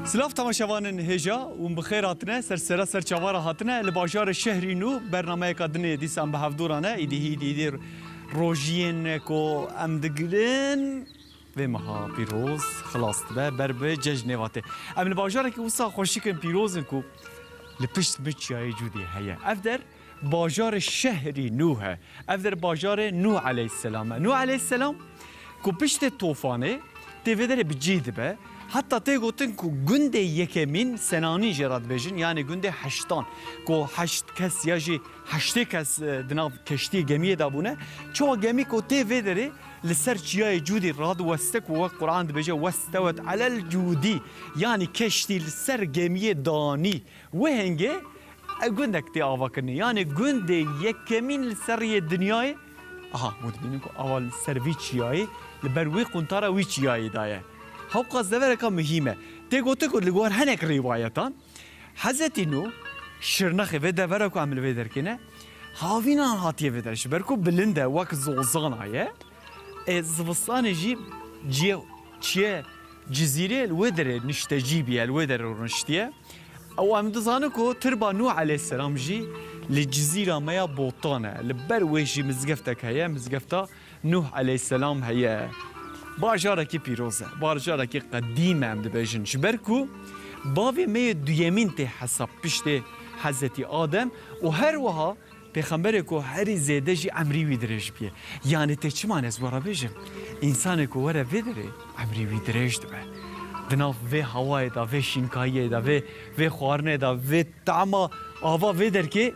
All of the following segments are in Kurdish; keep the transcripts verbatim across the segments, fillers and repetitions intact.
Silav temaşevanên hêja, hûn bi xêr hatine, ser sera ser çavara hatine, li bajarê Şehrî Nû bernameyeka dinê dîsan bi hevdû re ne, îdî hî, îdî hî rojiyên ku em digirin, vê meha pîroz xilas dibe, ber bi cejnê ve tê. Em li bajarekî wisa xweşik in, pîroz in ku li pişt min çiyayê Cûdî heye. Ev der bajarê Şehrî Nûh e. Ev der bajarê Nûh aleyhisselam e. Nûh aleyhisselam ku piştê tofanê tê vê derê bi cih dibe. Heta tê gotin ku gundê yekemîn, Senanîn jê re dibêjin, yanî gundê heştan, ku heşt kes ya jî heştê kes, e, di nav keştiyê, gemiyê de bûne. Çawa gemî ku tê vê derê li ser çiyayê Cûdî radiweste, ku wek Quran dibêje, "Westewet alel cûdî", yanî keştî li ser gemiyê danî. Wê hingê, e, gundek tê avakirinê. Yanî gundê yekemîn li ser riyê dinyayê. Aha, hûn dibînin ku ava li ser vî çiyayê, li ber wî quntara wî çiyayê de ye. Hewqas devereka muhîm e. Tê gotin ku li gor hinek rîwayetan, Hezretî Nûh, Şirnexê, vê devera ku em li vê derkê ne, havînan hatiye vê der. Ji ber ku bilind e, wek zozana ye. Ê zivistanê jî ciyê, çiyê cizîrê li wê derê niştecî bûye, li wê derê rûniştiye. Û em dizanin ku tirba Nûh aleyhisselam jî li cizîra me ya Botan e. Li ber wê jî mizgeftek heye, mizgefta Nûh aleyhisselam heye. Bajarekî pîroz e, bajarekî qedîm e em dibêjin. Ji ber ku bavê me yê duyemîn tê hesab piştê Hezretî Adem û her wiha Pêxemberê ku herî zêde jî emrî wî dirêj bûye. Yanî tê çima ez we re bêjim? Însanê ku were vê derê emrî wî dirêj dibe. Di nav vê hewayê de, vê şînkayiyê de, vê, vê xwarinê de, vê tama ava vê derkê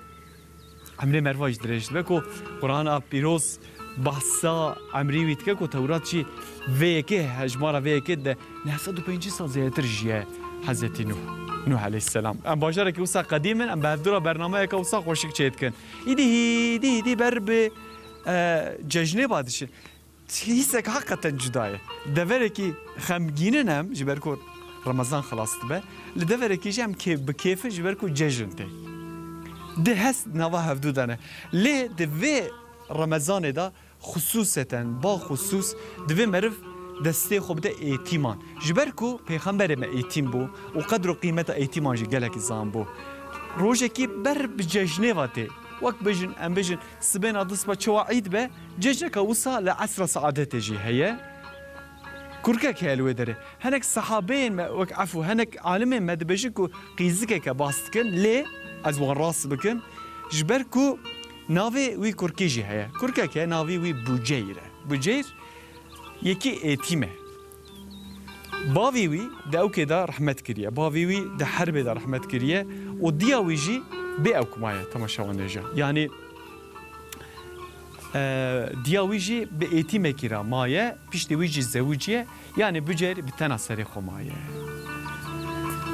emrê merva jî dirêj dibe ku Qur'ana pîroz behsa emrî wî dike ku Tewrat jî vê yekê, hejmara vê yekê de neh sed û pêncî sal zêdetir jiye Hezretî Nûh, Nûh aleyhisselam. Em bajarekî wisa qedîm in, em bi hevdû re bernameyeke wisa xweşik çêdikin. Îdî hî, îdî hî, îdî ber bi, e, cejnê ba dişin. Hîsek heqeten cuda ye. Deverekî xemgînin em, ji ber ku Remezan xilas dibe. Li deverekî jî em kê-, bi kêf in, ji ber ku cejn tê. Di hest nava hevdû de ne. Lê di vê Remezanê de xusûseten, ba xusûs, divê meriv destê xwe bide êtîman. Ji ber ku Pêxemberê me êtîm bû û qedr û qîmeta êtîman jî gelekî zan bû. Rojekî ber bi cejnê ve tê. Wek bijin, em bijin, sibêna dusba çawa îd be, cejneka wisa li esra saadetê jî heye. Kurkek heye li wê derê. Hinek sehabeyên me, wek efû, hinek alimên me dibêjin ku qîzikeke bas dikin, lê ez wan rast bikim, ji ber ku navê wî kurkê jî heye. Kurkek heye, navê wî Buceyr e. Buceyr yekî êtîm e. Bavê wî di ewkê de rehmet kiriye. Bavê wî di herbê de rehmet kiriye û diya wî jî bê ewk maye, temaşevan hêja. Yanî, e, diya wî jî bi êtîmekî re maye, piştî wî jî zewiciye, yanî Buceyr bi tena serê xwe maye.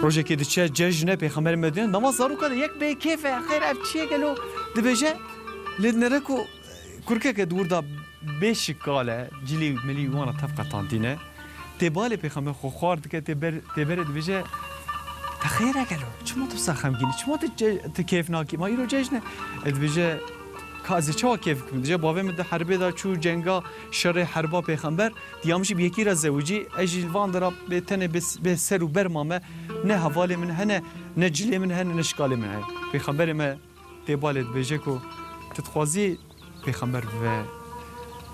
Rojekê diçe cejne, Pêxemberê me dibîne, nava zaroka de yek bêkêf e, xêr ev çi ye gelo dibêje, lê dinêre ku kurkeke di wir de bê şikal e, cilî milî wan re tev qetandîne. Tê balê Pêxember xwe xwar dike, tê ber, tê berê dibêje, "Te xêr e gelo? Çima tu wisa xemgîn î? Çima tu ce-, tu kêf nakî? Ma îro cejn e." E dibêje, "Ka ez ê çawa kêf bikim?" Dibêje, "Bavê min di herbê de çû cenga, şerê herba Pêxember, diya min jî bi yekî re zewicî, ez jî li van dera bê tenê bê, bê ser û ber mame, ne hevalê min hene, ne cilê min hene, ne şikalê min hene." Pêxemberê me tê balê dibêje ku tu dixwazî Pêxember ve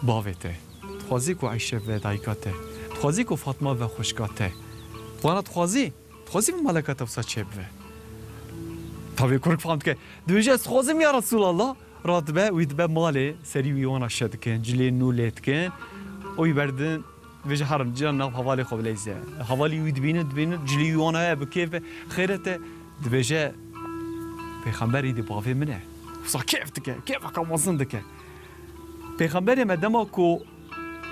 bavê te, dixwazî ku Eyşe ve dayika te, dixwazî ku Fatma ve xwişka te. Wana dixwazî, dixwazî bi maleka te wisa çêbibe. Tavê kurk fam dike. Dibêje, "Ez dixwazim ya Resulallah." Radibe, wî dibe malê, serî wî wana şe dikin, cilê nû lê dikin. Û wî berdin, dibêje, "Herin, cîran nav hevalê xwe bileyze." Hevalî wî dibînin, dibînin, cilî wî wana heye bi kêf e, xêret e. Dibêje, "Pêxember îdî bavê min e. Wisa kêf dike, kêfeke mezin dike." Pêxemberê me dema ku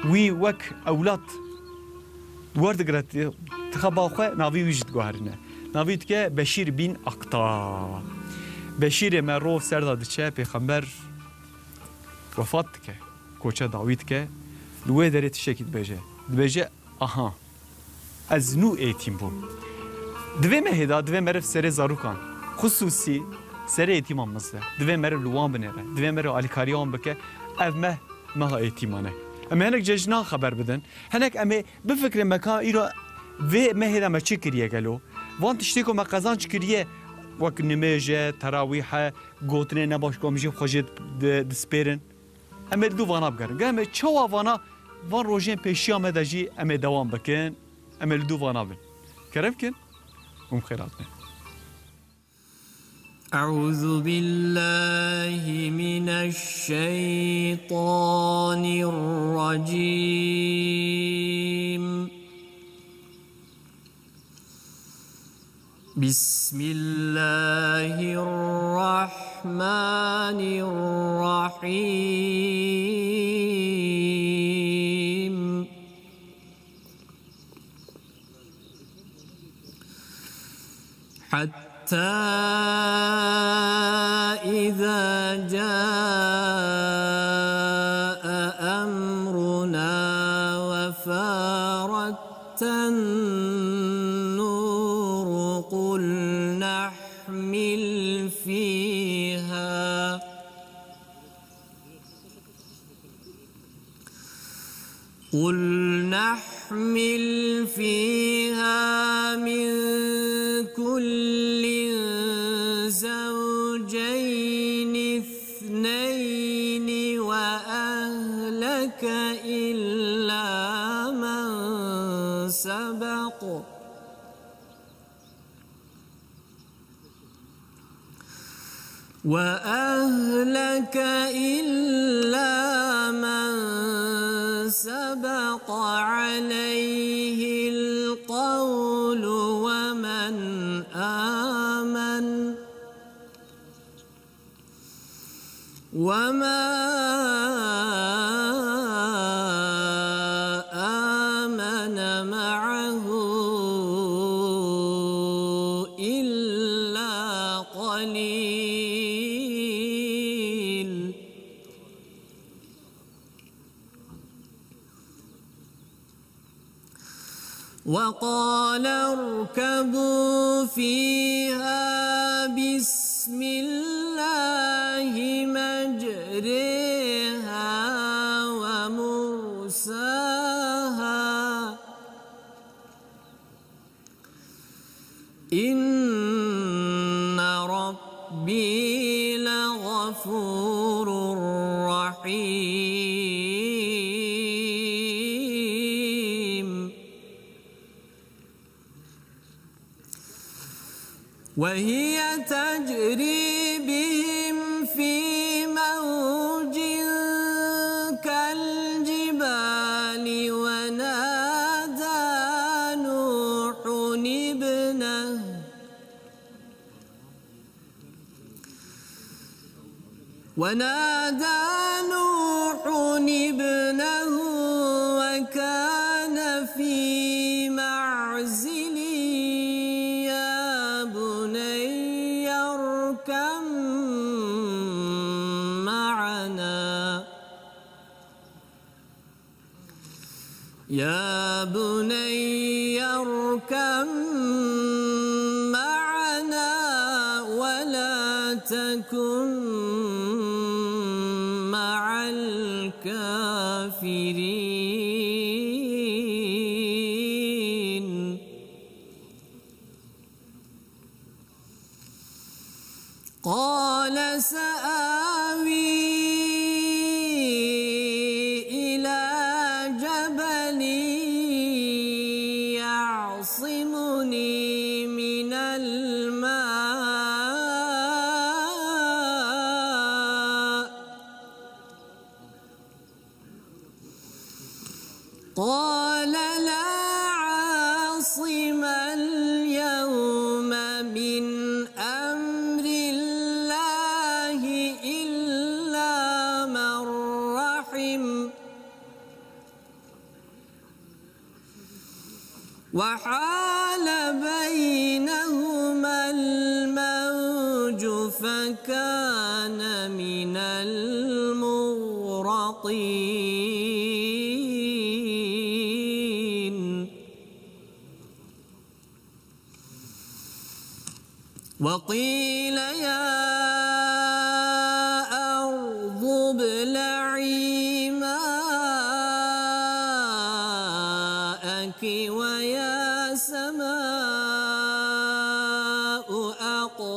wî wek ewlad werdigire, dixe ba xwe, navî wî jî diguherîne. Navî dike Beşîr bîn Akta. Beşîrê me rov ser de diçe, Pêxember wefat dike, koça dawî dike, li wê derê tiştekî dibêje. Dibêje, "Aha, ez nû êtîm bûm." Di vê mehê de divê meriv serê zarokan, xisûsî serê êtîman mizde. Divê meriv li wan binêre. Divê meriv alîkariya wan bike. Ev meh, meha êtîman e. Em ê hinek cejnan xeber bidin. Hinek em ê bifikirin me ka îro vê mehê de me çi kiriye gelo? Van tiştê ku me qezanc kiriye, wek nimêj e, terawîh e, gotinê nebaş ku em jî xwe jê di-, dispêrin. Em ê li dû vana bigerin. Em ê çawa vana, van rojên pêşiya me de jî em ê dewam bikin. Em ê li dû vana bin. Kerem kin. Hûn xêr hatin. أعوذ بالله من الشيطان الرجيم. بسم الله الرحمن الرحيم. حتى إذا جاء أمرنا وفارت النور قلنا احمل فيها، قلنا احمل فيها من كل زوجين اثنين وأهلك إلا من سبق، وأهلك إلا من سبق عليه القول ومن آمن، وما آمن معه إلا قليل. وقال اركبوا فيها بسم الله مجريها ومرساها، إن ربي لغفور رحيم. وهي تجري بهم في موج كالجبال ونادى نوح ابنه، ونادى نوح ابنه وكان في معزل يا بني اركب معنا، يا بني اركب معنا ولا تكن مع الكافرين. قال سآوي إلى جبل يعصمني من الماء. قال لا عاصم اليوم من أمر الله إلا من رحم، وحال بينهما الموج فكان من المغرقين. وقيل يا أرض ابلعي ماءك ويا سماء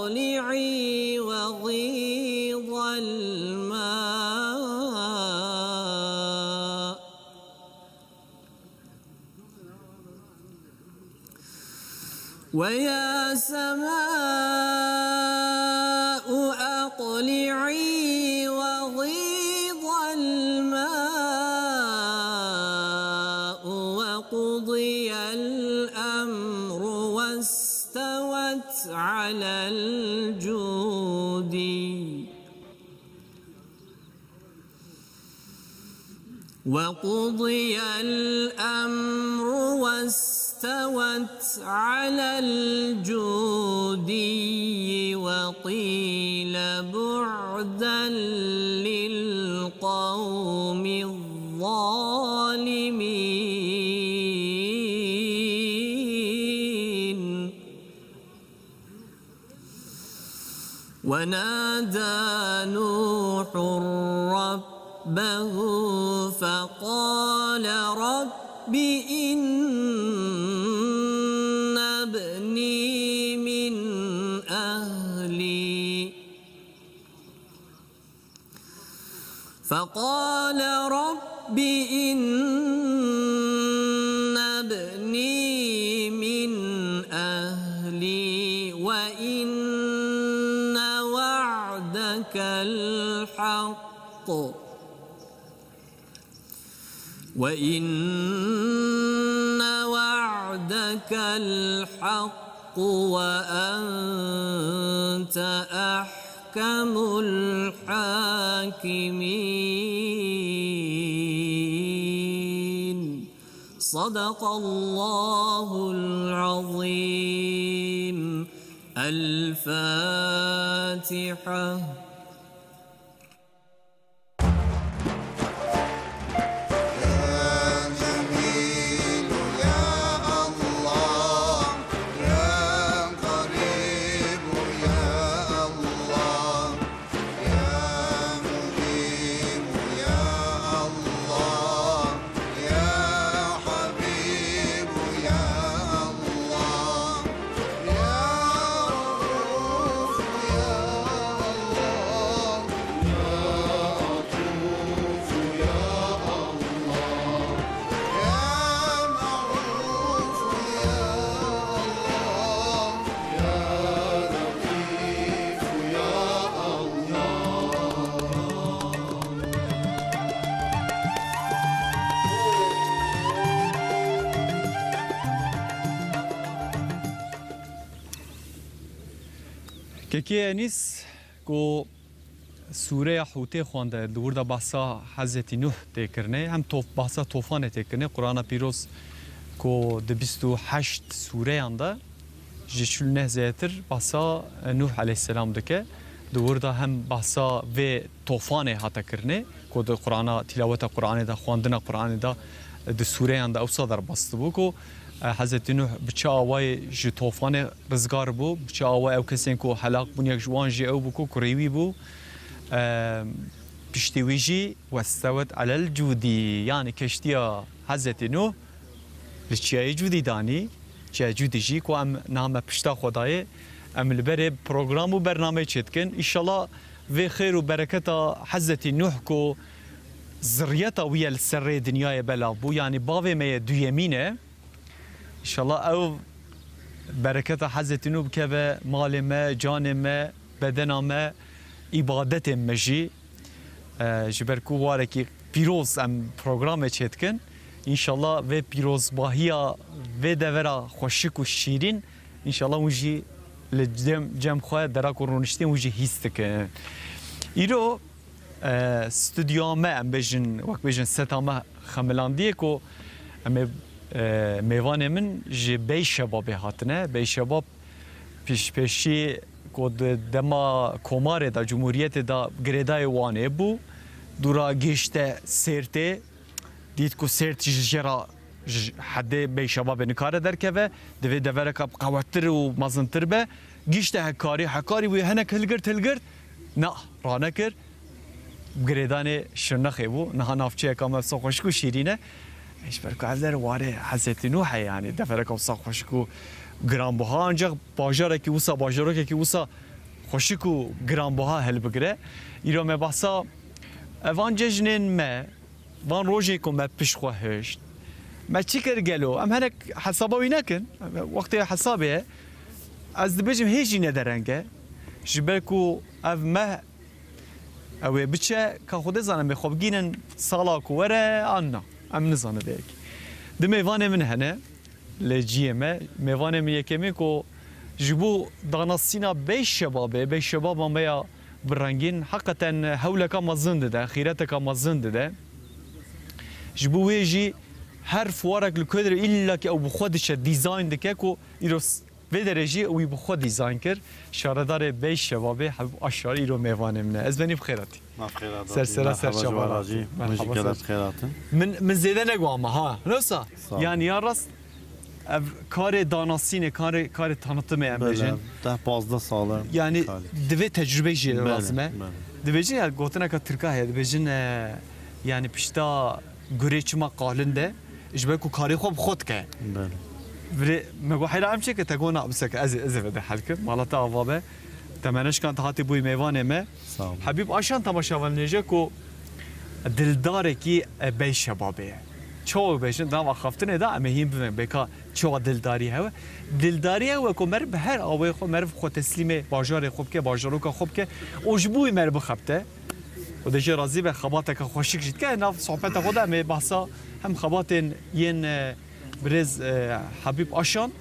أقلعي وغيض الماء ويا سماء أقلعي وغيض الماء وقضي الأمر واستوت على الجودي وقضي الأمر واستوت على الجودي وقيل بعدا للقوم الظالمين. ونادى نوح ربه فقال رب إن ابني من أهلي فقال رب إن ابني من أهلي وإن وعدك الحق وإن وعدك الحق وأنت أحكم الحاكمين. صدق الله العظيم. الفاتحة. Kekê Enîs ku sûreya Hûtê xwende, di wir de behsa Hezretî Nuh tê kirine, hem tof-, behsa tofanê tê kirine. Qur'ana Pîroz ku di bîst û heşt sûreyan de ji çil neh zêdetir behsa Nuh aleyhisselam dike. Di wir de hem behsa vê tofanê hate kirine, ku di Qur'ana, tîlaweta Qur'anê de, xwendina Qur'anê de, di sûreyan de ewsa derbas dibû ku, e, Hezretî Nuh bi çi awayê ji tofanê rizgar bû, bi çi awa ew kesên ku helak bûn, yek ji wan jî ew bû ku kurê wî bû. E, piştî wî jî westewet elel cûdî, yanî keştiya Hezretî Nuh li çiyayê Cûdî danî, çiyayê Cûdî jî ku em niha me pişta xwe dayê, em li berê program û bernameyê çêdikin. Înşallah vê xêr û bereketa Hezretî Nuh ku zirriyeta wî ye li ser rê dinyayê belav bû, yanî bavê me ye duyemîn e. Înşallah ew bereketa Hezretî Nuh bikeve malê me, canê me, bedena me, îbadetên me jî. E, ji ber ku warekî pîroz em programê çêdikin, înşallah vê pîrozbahiya vê devera xweşik û şîrîn, înşallah hûn jî li cem, cem xwe dera ku rûniştîn hûn jî hîs dikin. Îro, e, studyoya me, em bêjin, wek bêjin seta me xemilandiyê ku em ê, e, mêvanê min ji Bey Şebabê hatine. Bey Şebab pêşpêşî ku di dema Komarê de, Cumhuriyetê de girêdayê Wanê bû, dûra gihişte Sêrtê, dît ku Sêrt ji jê re ji hedê Bey Şebabê nikare derkeve, divê devereka qewettir û mezintir be. Gihişte Hekarî, Hekarî wî hinek hilgirt hilgirt, na, ranekir. Girêdanê Şirnexê bû, niha navçeyeka me wisa xweşik û şîrîn e. Ji ber ku ev der warê Hezretî Nûh e, yanî devereka wisa xweşik û giranbuha, ancak bajarekî wisa, bajarokekî wisa xweşik û giranbuha hilbigire. Îro me behsa evan cejnên me, van rojên ku me pişt xwe hişt, me çi kir gelo? Em hinek hesaba wî nekin. Wextê hesabê ye. Ez dibêjim hê jî nedereng e. Ji ber ku ev meh ew ê biçe, ka Xwedê zane em ê xwe bigînin sala ku were an na. Em nizanin vê yekê. Di mêvanê min hene. Lê ciyê me, mêvanê min yekemîn ku ji bo danasîna Bey Şebabê, Bey Şebaba me ya bi rengîn, heqeten hewleka mezin dide, xîreteka mezin dide. Ji bo wê jî her fuarek li ku dere îlla ki ew bi xwe diçe, dîzayn dike ku îro s-, vê derê jî wî bi xwe dîzayn kir. Şaredarê Bey Şebabê Habîb Aşar îro mêvanê min e. Ez benî bi xêr hatî. Nav xêra da Ser bî. Sera ser Merhaba ji çavan we re hatî. Jî. Merhaba, hûn jî gelek ser- bi xêr hatin. Min, min zêde negot ama ha. Nosa? Sağ ol. Yani ya rast ev karê danasînê, karê, karê tanıtımê em Belê, bêjin. Deh pazdeh sal e. Yani Kalî. Divê tecrübe jî Belê, lazim e. Belê. Dibêjin ya gotineka Tirka heye, dibêjin, e, yani pişta gurê çima qalin de, ji ber ku karê xwe bi xwe dike. Belê. Virê me got heyra em çêke te got na biseke ez, ez ê vede hel kim. Mala te ava be. Te me neşkand hatî bûyî mêvanê me. Sağ ol. Habîb Aşan temaşevan nêje ku dildarekî, e, Bey Şebabê ye. Çawa bêjin, di nav axaftinê de em ê hîn bibin, bêka çawa dildarî hewe. Dildarî hewe ku meriv bi her awê xwe, meriv xwe teslîmê bajarê xwe bike, bajaroka xwe bike û ji bo wî meriv bixebite. Xwedê jê razî be, xebateke xweşik jî dike. Nav sohbeta xwe de em ê behsa hem xebatên yên, e, Birêz, e, Habîb Aşan,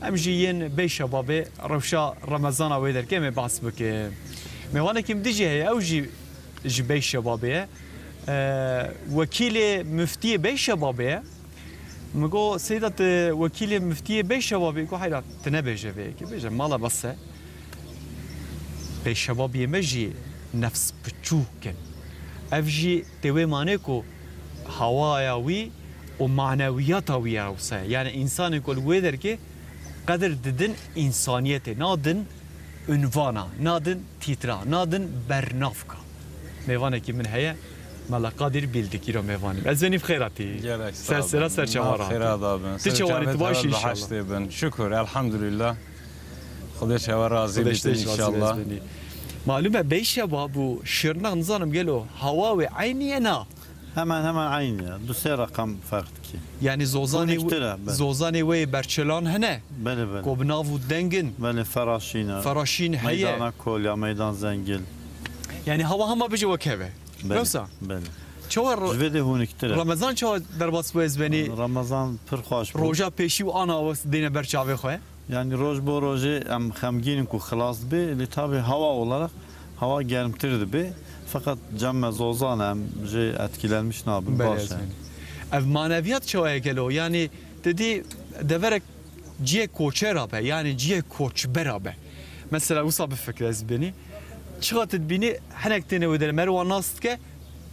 em jî yên Bey Şebabê rewşa Remezana wê derkê em ê behs bikin. Mêvanekî min dijî heye, ew jî ji Bey Şebabê ye. E, wekîlê miftiyê Bey Şebabê ye. Min got, Seyda, tu wekîlê miftiyê Bey Şebabê? Got, heyra, tu nebêje vê yekê. Bêje, mala bes e. Bey Şebabiyê me jî nefs piçûk in. Ev jî tê wê manê ku hawaya wî û manewiyata wî ya wisa ye. Yani însanên ku li wê derkê qedir didin însaniyetê, nadin unvana, nadin tîtra, nadin bernavka. Mêvanekî min heye, Mela Kadir Bîldikî ro mêvanî. Ez venî bi xêr hatî. Gelek Ser sera ser çavan. Xêra da bin. Tu çawanî, tu baş inşallah. Şükür, elhamdülillah. Xwedê ji hewe razî bîtin inşallah. Malum e, Bey Şebab û Şirnex nizanim gelo hawa wê eynî ye na? Hemen hemen eynî ye. Du sê reqem ferq dike. Yani Zozanê Hûn iktir e, belê. Zozanê wê berçelan hene. Belê, belê. Ku bi nav û dengin. Belê, Feraşîn e. Feraşîn heye. Meydana Kolya, Meydan Zengil. Yani hawa hema bije wek hev e. Belê, Yoksa? Belê. Çawa ro-, Ji vê de hûn iktir e. Ramazan çawa derbas bû ez benî? Ramazan pir xweş bû. Roja pêşî û ana dêne ber çavê xwe. Yani roj bo rojê em xemgîn in ku xilas dibe, lê tabi hava olarak hava germtir dibe. Fakat cem me zozan em jê etkilenmiş nabin. Belê, baş e. Ev maneviyat çawa ye gelo? Yani te dî deverek cihê koçera be, yani cihê koçbera be. Mesela wisa bifikre ez bibînî. Çiqa tu dibînî hinek têne wê derê, meriv wan nas dike,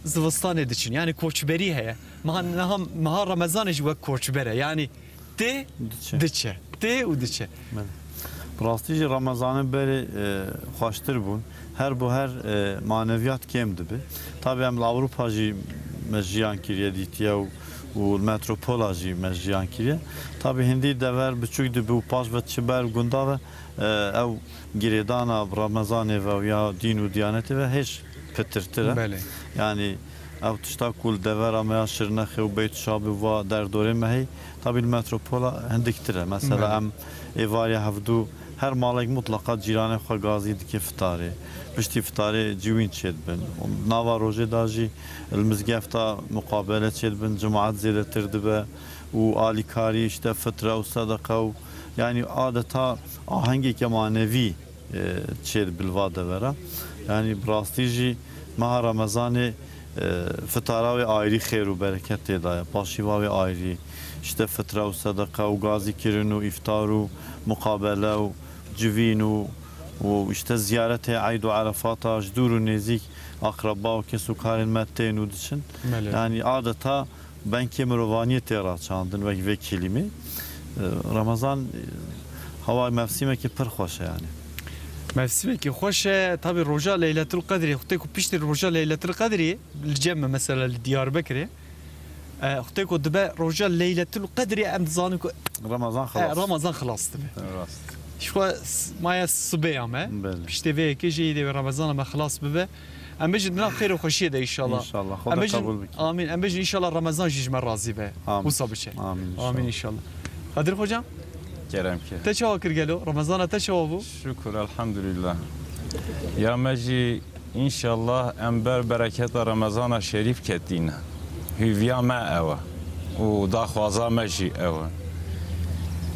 zivistanê diçin. Yani koçberî heye. Meha, niha, meha Remezanê jî wek koçber e. Yani tê, Diçe. Diçe. Tê û diçe. Belê. Bi rastî jî Remezanê berê, e, xweştir bûn. Her bo her, e, maneviyat kêm dibe. Tabi em li Ewropa jî me jiyan kiriye dîtiye û, û li metropola jî me jiyan kiriye. Tabi hindî dever biçûk dibe û paş ve çi ber gunda ve, e, ew girêdana bi Remezanê ve û ya dîn û diyanetê ve hêj pitirtir e. Belê. Yani ew tişta ku li devera me ya Şirnexê û Beytşabê û va derdorê me heye, tabi li metropola hindiktir e. Mesela Belê. Em êvariya hevdû her malek mutlaka cîranê xwe gazî dike fitarê. Piştî fitarê civîn çêdibin. Nava rojê de jî li mizgefta muqabele çêdibin, cemaet zêdetir dibe û alîkarî, işte, fitre û sedeqe û, yani, adeta ahengeke manevî, e, çêdibe li va devera. Yani, bi rastî jî meha Remezanê, e, fitara wê ayrî xêr û bereket tê de ye. Paşîva wê ayrî, işte, fitre û sedeqe û gazîkirin û îftar û muqabele û civîn û, û, işte, ziyaretê Eyd û Erefata ji dûr û nêzîk akraba û kes û karên me tên û diçin. Belê. Yani, adeta bengê mirovaniyê tê raçandin wek vê kelîmê. E, Remezan, e, hewa mevsimekî pir xweş e yani. Mevsimekî xweş e. Tabi roja Leyletul Qedrê, xwetê ku piştî roja Leyletul Qedrê li cem me mesela li Diyarbekirê, e, xwetê ku dibe roja Leyletul Qedrê em dizanin ku, Remezan e, xilas. Remezan xilas dibe. Rast. Ji xwe s-, maye sibê ya me. Belê. Piştê vê yekê jî êdî wê Remezana me xilas bibe. Em bêjin di nav xêr û xweşiyê de înşallah. Înşallah. Xweda Em bêjin, qebûl bike. Amîn. Em bêjin înşallah Remezan jî ji me razî be. Amîn. Wisa biçe. Amîn Amîn înşallah. înşallah. Kadir Hocam, Kerem ke. te çawa kir gelo? Remezana te çawa bû? Şükür, elhamdülillah. Ya me jî înşallah em ber bereketa Remezana şerîf ketîne. Hûviya me ew e. Û daxwaza me jî ew e.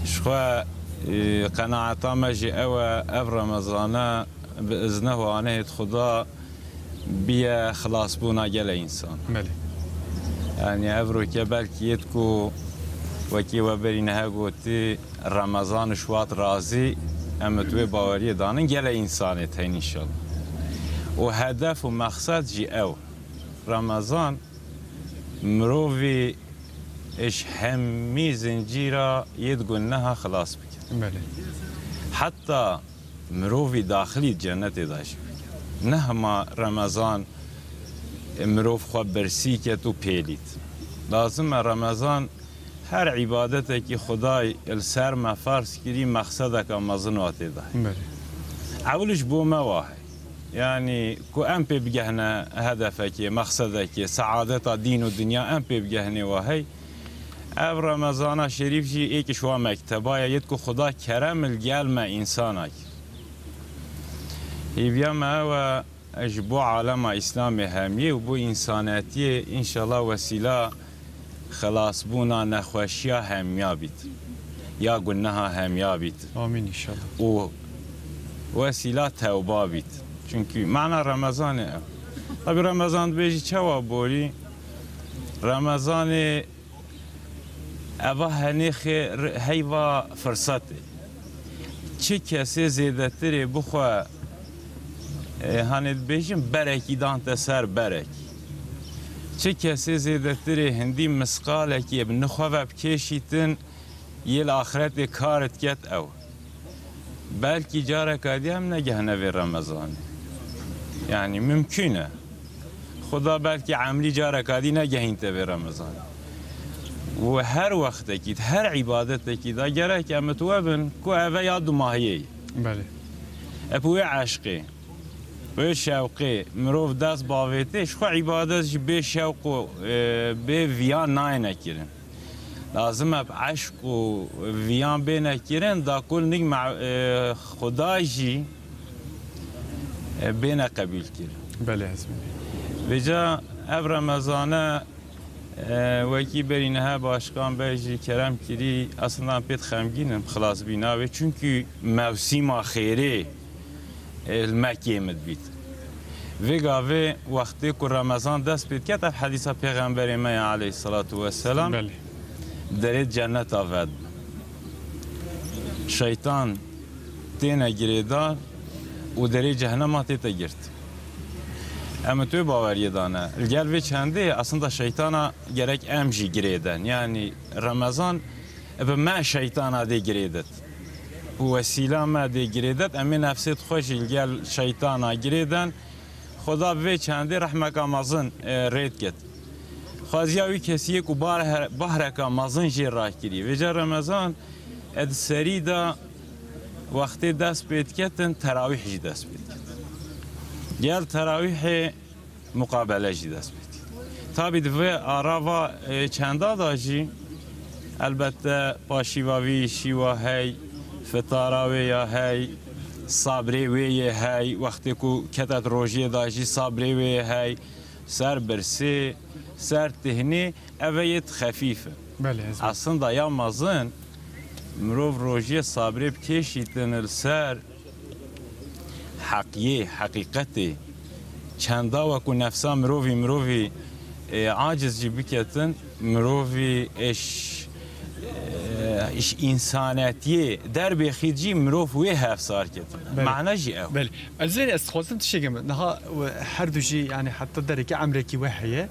Ji xwe, e, qenaeta me jî ew e, ev Remezane bi izne û anehêt Xuda biye xilasbûna gelek însan. Belê. Yanî ev roke belkî yêt ku wekî we berî nihe gotî, Remezan û şwat razî, em bi wê baweriyê danin gelek însanê tên înşallah. Û hedef û mexsed jî ew. Remezan mirovî ji hemî zincîra yêt guneha xilas bike. Belê. Heta mirovî daxilî cennetê de jî bike. Ne hema Remezan, e, mirov xwe birsî ket û pêlît. Lazim e Remezan her îbadetekî Xwedayê li ser me ferz kirî mexsedeke mezin wa tê de. Belê. Ewil ji bo me wa heye. Yanî ku em pê bigehne hedefekê, mexsedekê, seadeta dîn û dinya em pê bigehne wa hey. Ev Remezana Şerîf jî êk ji wa mekteba ye, yêt ku Xuda kerem li gel me însana kir. Hêviya me ew e, ji bo alema Îslamê hemiyê û bo însanetiyê înşallah wesîla xilasbûna nexweşiya hemiya bît, ya guneha hemiya bît. Amîn înşallah. Û wesîla tewba bît. Çunkî mana Remezanê ew. Tabî Remezan dibêjî çawa borî? Remezanê eva henê xê-, heyva firsatê. Çi kesê zêdetirê bixwe, e, hanê dibêjin berekî dante ser berek. Çi kesê zêdetirê hindî misqalekê bi nixwe ve bikêşîtin, yê li axretê kar diket ew. Belkî careka dî em negehne vê Remezanê. Yanî mimkûn e. Xuda belkî emrî careka dî negehînte vê Remezanê. Û her wextekî, her îbadetekî de gerek em mitwe bin ku eve ya dumahiyê ye. Belê. Ep wê eşqê, wê şewqê mirov dest bavêtê, ji xwe îbadet jî bê şewq û, e, bê viyan nayêne kirin. Lazim e bi eşq û viyan bêne kirin, da ku nik me-, e, Xuda jî, e, bêne qebûl kirin. Belê, ez bînim. Vêca ev Remezane, e, wekî berî niha Başkan Bey jî kerem kirî, aslında em pê xemgîn in bi xilasbîna wê. Çunkî mewsîma xêrê, e, li Mekkê min dibît. Vê gavê wextê ku Remezan dest pê diket, ev hedîsa Pêxemberê me ya aleyhisselatu vesselam, Belê. derê cenneta vedibin. Şeytan têne girêdar û derê cehennema tête girt. Em tu baweriyê dane. Li gel vê çendê aslında şeytana gerek em jî girêden. Yani Remezan bi me şeytana dê girêdit. Û wesîla me dê girêdet, em ê nefsê xwe jî li gel şeytana girêden. Xuda bi vê çendê rehmeka mezin, e, rê diket. Xwaziya wî kesiyê ku bar-, bahreka mezin jê rakirî. Vêca Remezan, e, di serî de wextê dest pê diketin, terawîh jî dest pê diketin. Gel terawîhê muqabele jî dest pê dike. Tabî di vê arava, e, çenda de jî elbette paşîva vî şîwa hey, fitara wê ya hey, sabrê wê yê hey, wextê ku ketet rojiyê de jî sabrê wê yê hey, ser birsê, ser tihnê, ev yê xefîf e. Belê, ez Aslında ya mezin mirov rojiyê sabrê bikêşîtin li ser heqiyê, heqîqetê, çenda we ku nefsa mirovî, mirovî, e, aciz jî biketin, mirovî eş, e, iş însanetiyê derbêxî jî mirov wê hevsar ketin. Belê. Mane jî ew. Belê. Ez vê ez dixwazim tiştekê min. Niha we her du jî, yani heta derekî emrekî we heye.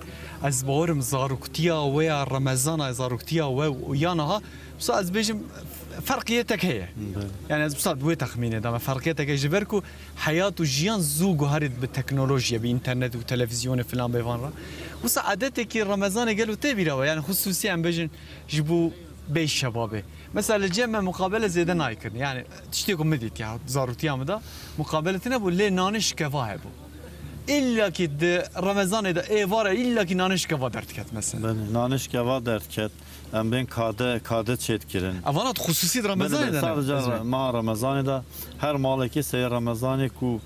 Ez bawerim zaroktiya we ya Remezana, zaroktiya we û ya niha Wisa ez bêjim, ferqiyê tek heye. Belê. Yani ez wisa wê texmînê dame, ferqiyê tek heye ji ber ku heyat û jiyan zû guherî bi teknolojiyê, bi înternet û televîzyonê filan bêvan re. Wisa edetekî Remezanê gelo tê bîra we, yani xusûsî em bêjin ji bo bê şebabê. Mesela li cem me muqabele zêde nayê kirin. Yani tiştê ku min dît ya, zarûtiya min de muqabele tune bû, lê nanê şikeva hebû. İlla ki di Remezanê de, êvara illa ki nanê şikeva derdiket mesela. Belê, nanê şikeva derdiket. Em bên kade, kade çêdikirin. Evana xusûsî di Remezanê de ne? Belê, sadece Ezmî. Re-, ma Remezanê de her malekî seyê Remezanê ku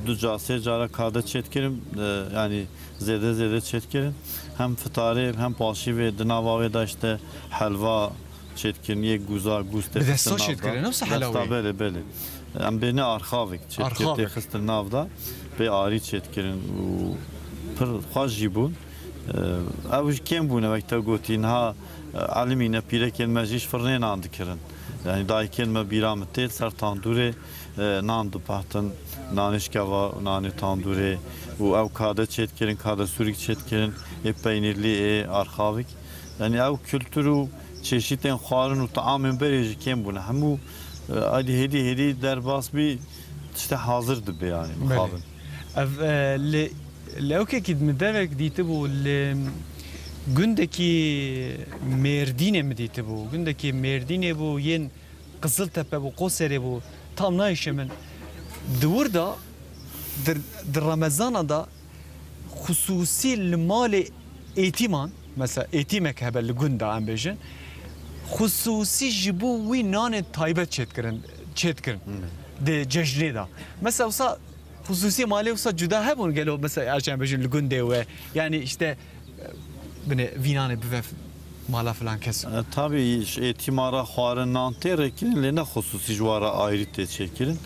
du ca sê cara kade çêdikirin, e, yani zêde zêde çêdikirin. Hem fitarê hem paşîvê di nava wê de işte helva çêdikirin, yê guza, guz tê Bi desta xistin nav de. Çêdikirin, yoksa Desta, helawê? Belê, belê. Em bêne arxavik çêdikir, Arxavik. Tê xistin nav de, pê arî çêdikirin û pir xweş jî bûn. Ew jî kêm bûne, wek te gotî, niha, e, elimîne pîrekên me jî ji firnê nan dikirin. Yani dayikên me bîra min tê, ser tandûrê, e, nan dipehtin, nanê şikeva, nanê tandûrê û ew kade çêdikirin, kade sûrik çêdikirin, ê peynîrlî, ê arxavik. Yani ew kultur û çeşîtên xwarin û taamên berê jî kêm bûne. Hemû, e, aydî hêdî hêdî derbas bî, tiştê hazir dibe yani, Belê. mixabin. Ev, e, li, li ewkekî min devek dîtibû, li gundekî Mêrdînê min dîtibû. Gundekî Mêrdînê bû, yên Qiziltepe bû, Qoserê bû, tam nayêşe min. Di wir de, di, di Remezana de xusûsî li malê êtîman, mesela êtîmek hebe li gund de em bêjin, xusûsî ji bo wî nanê taybet çêdikirin, çêdikirin Hmm. di cejnê de. Mesela wisa xusûsî malê wisa cuda hebûn gelo, mesela, ez em bêjin li gundê we, yani işte, binê vî nanê bive mala filan kes. E, tabî ji êtîma re xwarin nan tê rêkirin, lê ne xusûsî ji wan re ayrî tê çêkirin.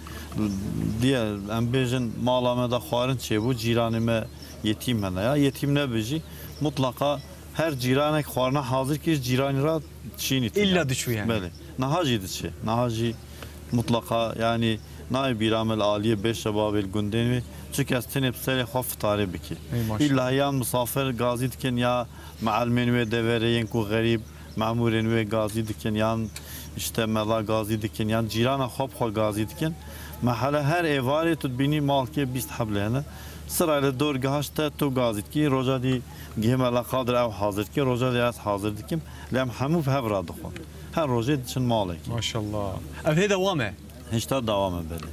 Diye em bêjin mala me de xwarin çêbû, cîranê me yetîm hene ya. Yetîm nebe jî, mutlaqa her cîranek xwarina hazir kir, cîranî re çînî tîne. Îlla diçû yani. Belê. Niha jî diçe. Niha jî mutlaqa yani nayê bîra me li aliyê bê şebabê li gundên wê. Çunke ez tenê bi serê xwe fitarê bikî. Ey maşallah. Îlla yan misafir gazî dikin ya Meelmên wê deverê yên ku xerîb, memûrên wê gazî dikin, yan işte mela gazî dikin, yan cîrana xwe bi xwe gazî dikin. Me hele her êvarê tu dibînî malkê bîst heblê hene. Sirayê li dorgeha ji te tu gazî dikî, roja dî gihê mela Qadir ew hazir dike, roja dî ez hazir dikim. Lê em hemû bi hev re dixwin. Her rojê diçin malekê. Maşallah. Ev hê dewam e? Hêşta dewam e, belê.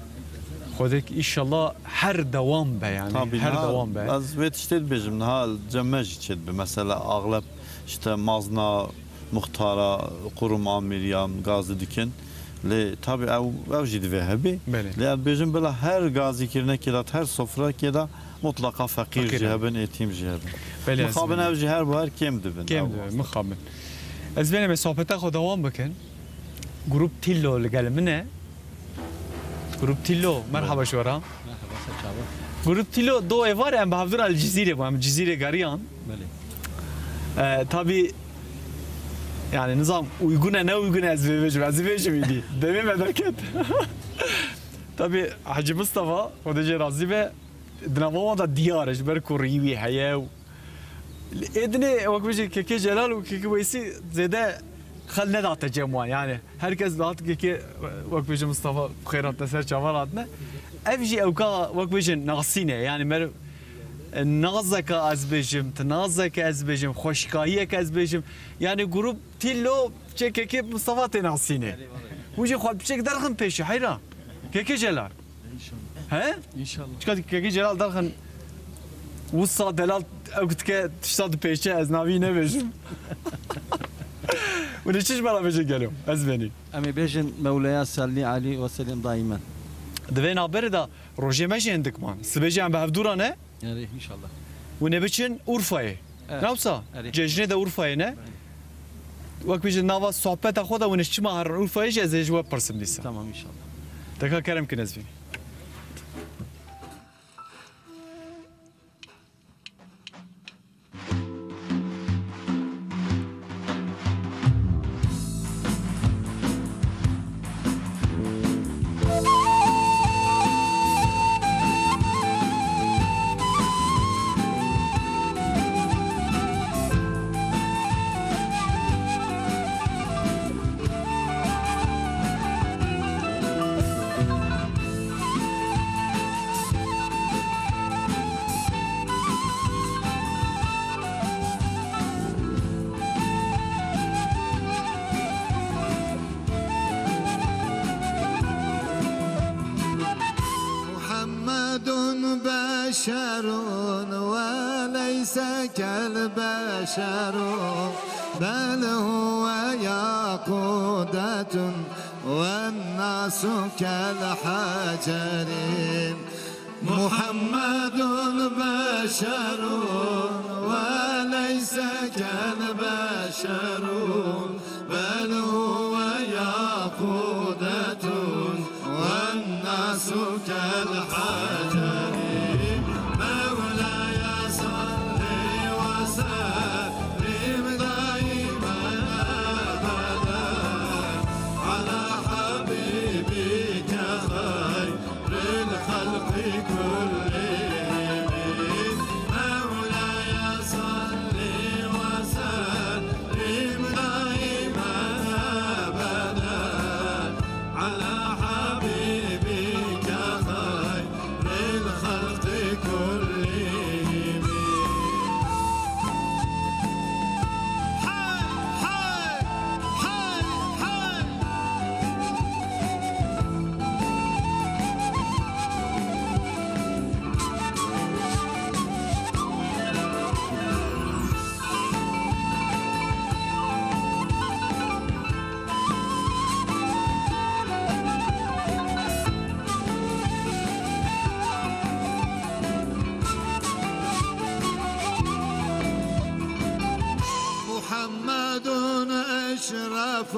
Xwedek îşallah her dewam be, yani Tabî, her niha dewam be. Ez vê tiştê dibêjim, niha cem me jî çêdibe. Mesela axleb işte mazna muxtara, qurum amiriyan gazî dikin. Lê tabî ew, ew jî divê hebî. Belê. Lê ez dibêjim bila her gazîkirinekê de, her sofrekê de mutlaqa feqîr Feqîr jî hebin. Hebin, êtîm jî hebin. Belê, ez Mixabin bilem. Ew jî her buher kêm dibin. Kêm Ew dibin, wasta. Mixabin. Ez belê me sohbeta xwe dewam bikin. Grup Tîlo li gel min e. Grup Tîlo, merhaba ji we re. Merhaba, ser çava. Grup Tîlo, do êvar em bi hevdû re li Cizîrê bû, em Cizîrê geriyan. Belê. E, tabî, yani nizam uygun e, ne uygun e ez vê bêjim, ez vê bêjim îdî. Demê me derket. Tabî Hecî Mistefa, Xwedê jê razî be, di nava wan de diyar e, ji ber ku rî wî heye û Ê dinê wek bêjin Kekê Celal û Kekê Weysî zêde xel nedate cem wan. Yani her kes dihat Kekê, wek bêjin Mistefa, bi xêr hatine, ser çavan hatine. Ev jî ewka wek bêjin nasîne. Yani mer-, nazeke ez bêjim, ti nazeke ez bêjim, xweşikayiyeke ez bêjim. Yani grup Tîlo çê Kekê Mistefa tê nasîne. Hûn jî xwe piçek derxin pêşî, heyra. Kekê Celal. İnşallah. He? İnşallah. Çika Kekê Celal derxin wisa delal ew dike tişta dipêçe, ez navî nebêjim. Hûn ê çi ji me re bêjin gelo? Ez benî. Em ê bêjin Mewleya salli alî ve sellim daimen. Di vê navberê de rojê me jî hindik man. Sibê jî em bi hevdû re ne? Erê, inşallah. Hûn ê biçin Urfayê. Evet. Ne wisa? Erê. Cejnê de Urfayê ne? Wek bêjin nava sohbeta xwe de hûn ê çima herin Urfayê jî ez ê ji we pirsim dîsa. Tamam, inşallah. Deka kerem kin ez bînim. بشر وليس كالبشر، بل هو ياقوتة والناس كالحجر. محمد بشر وليس كالبشر، بل هو ياقوتة والناس كالحجر. مولاي صل وسلم دائما أبدا على حبيبك خير الخلق كلهم. مولاي صل وسلم دائما أبدا على حبيبك خير الخلق كلهم. حي، حي، حي، حي. محمد أشرف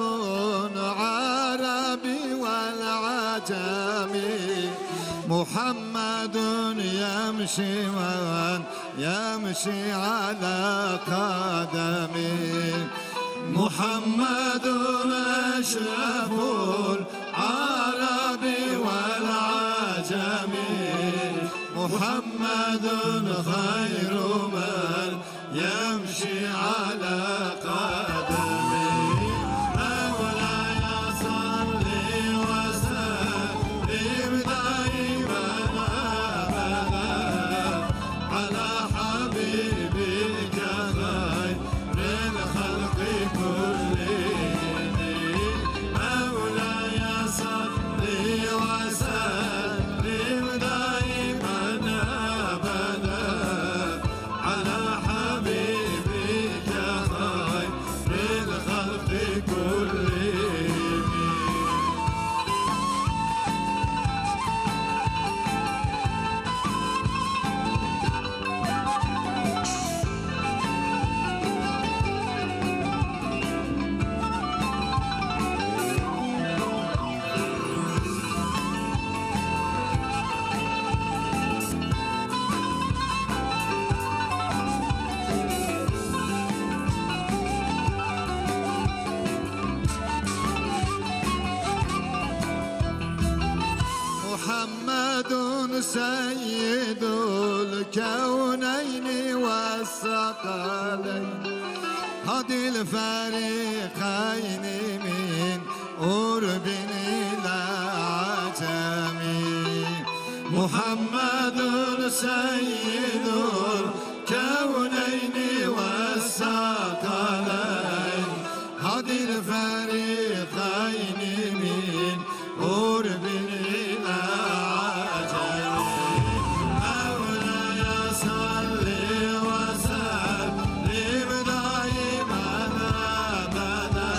العرب والعجم، محمد يمشي ويمشي على قدمه، محمد أشرف العرب والعجم، محمد خير من يمشي على قدمه. مولاي صل وسلم دائما أبدا على حبيبك خير الخلق كلهم. مولاي صل وسلم دائما أبدا على حبيبك خير الخلق كلهم. محمد سيد الكونين والثقلين، هادي الفريقين من عرب إلى عجم. محمد سيد الكونين والثقلين، هادي الفريقين من عرب إلى عجم. مولاي صل وسلم دائما أبدا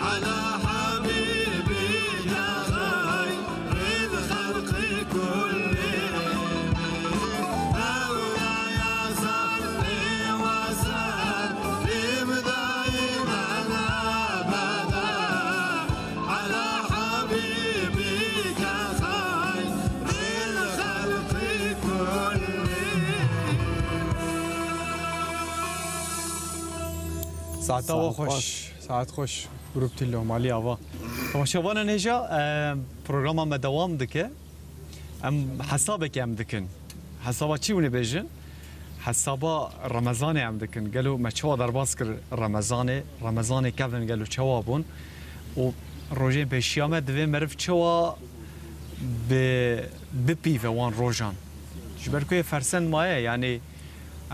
على حبيبك خير الخلق كلهم. مولاي صل وسلم دائما أبدا على حبيبك خير الخلق كلهم. Saeta we xweş. Saet xweş. Grup Tîlo, malî ava. Temaşevanên hêja, e, programa me dewam dike. Em hesabekê em dikin. Hesaba çi hûn ê bêjin? Hesaba Remezanê em dikin. Gelo me çawa derbas kir Remezanê? Remezanê kevin gelo çawa bûn? Û rojên pêşiya me divê meriv çawa bi, bipîve wan rojan? Ji ber ku yê fersend maye, yanî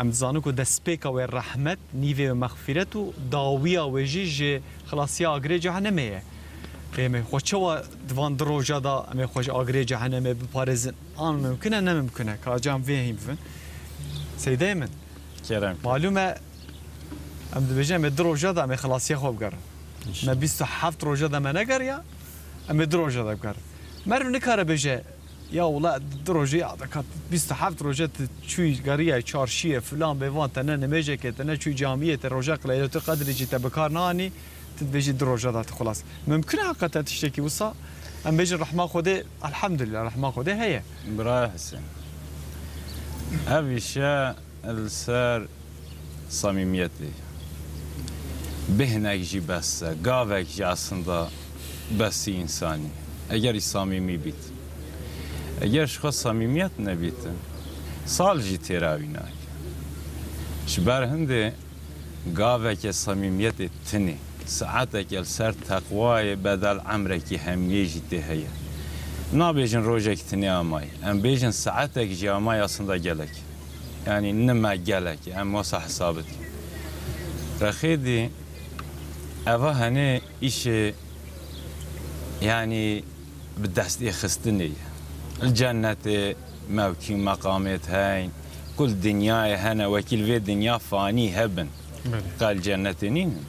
em dizanin ku destpêka wê rehmet, nîvê wê mexfîret û dawiya wê jî ji xilasiya agirê cehennemê ye. Ê me xwe çawa di van du roja de em ê xwe ji agirê cehenemê biparêzin? An mimkun e, ne mimkun e. Ka can vê hîn bibin. Seydeyê min, kerem. Malûm e, em dibêjin em ê du roja de em ê xelasiya xwe bigerin. Me bîst û heft roja de me negeriya, em ê du roja de bigerin. Meriv nikare bêje, ya wela du rojê ya de kat bîst û heft roje tu çûyî geriyayî çarşiyê filan bê van te ne nimêjekê te ne çûyî camiyê te roja Leyletulqedrê jî te bi kar neanî. Tu dibêjî du roja da tu xilas. Mimkun e heqeten tiştekî wisa? Em bêjin rehma Xwedê, elhamdulillah, rehma Xwedê heye. Birayê Husên, ev îşe li ser samîmiyetê. Bêhnek jî bes e, gavek jî aslında besî însanî. Eger î samîmî bît. Eger ji xwe samîmiyet nebîtin, sal jî têra wî nake. Ji ber hindê gaveke samîmiyetê tinê, saeteke li ser teqwayê bedel emrekî hemiyê jî tê heye. Nabêjin rojek tinê amayî. Em bêjin saetek jî amayî aslında gelek. Yanî nime gelek. Em wesa hesab dikin. Rexêdî eva henê îşê, yanî bi destêxistinê ye. Li cennetê mewkî û meqamêt heyn, ku li dinyayê hene, wekî li vê dinya fanî hebin. Belê. Qal cennetê nînin.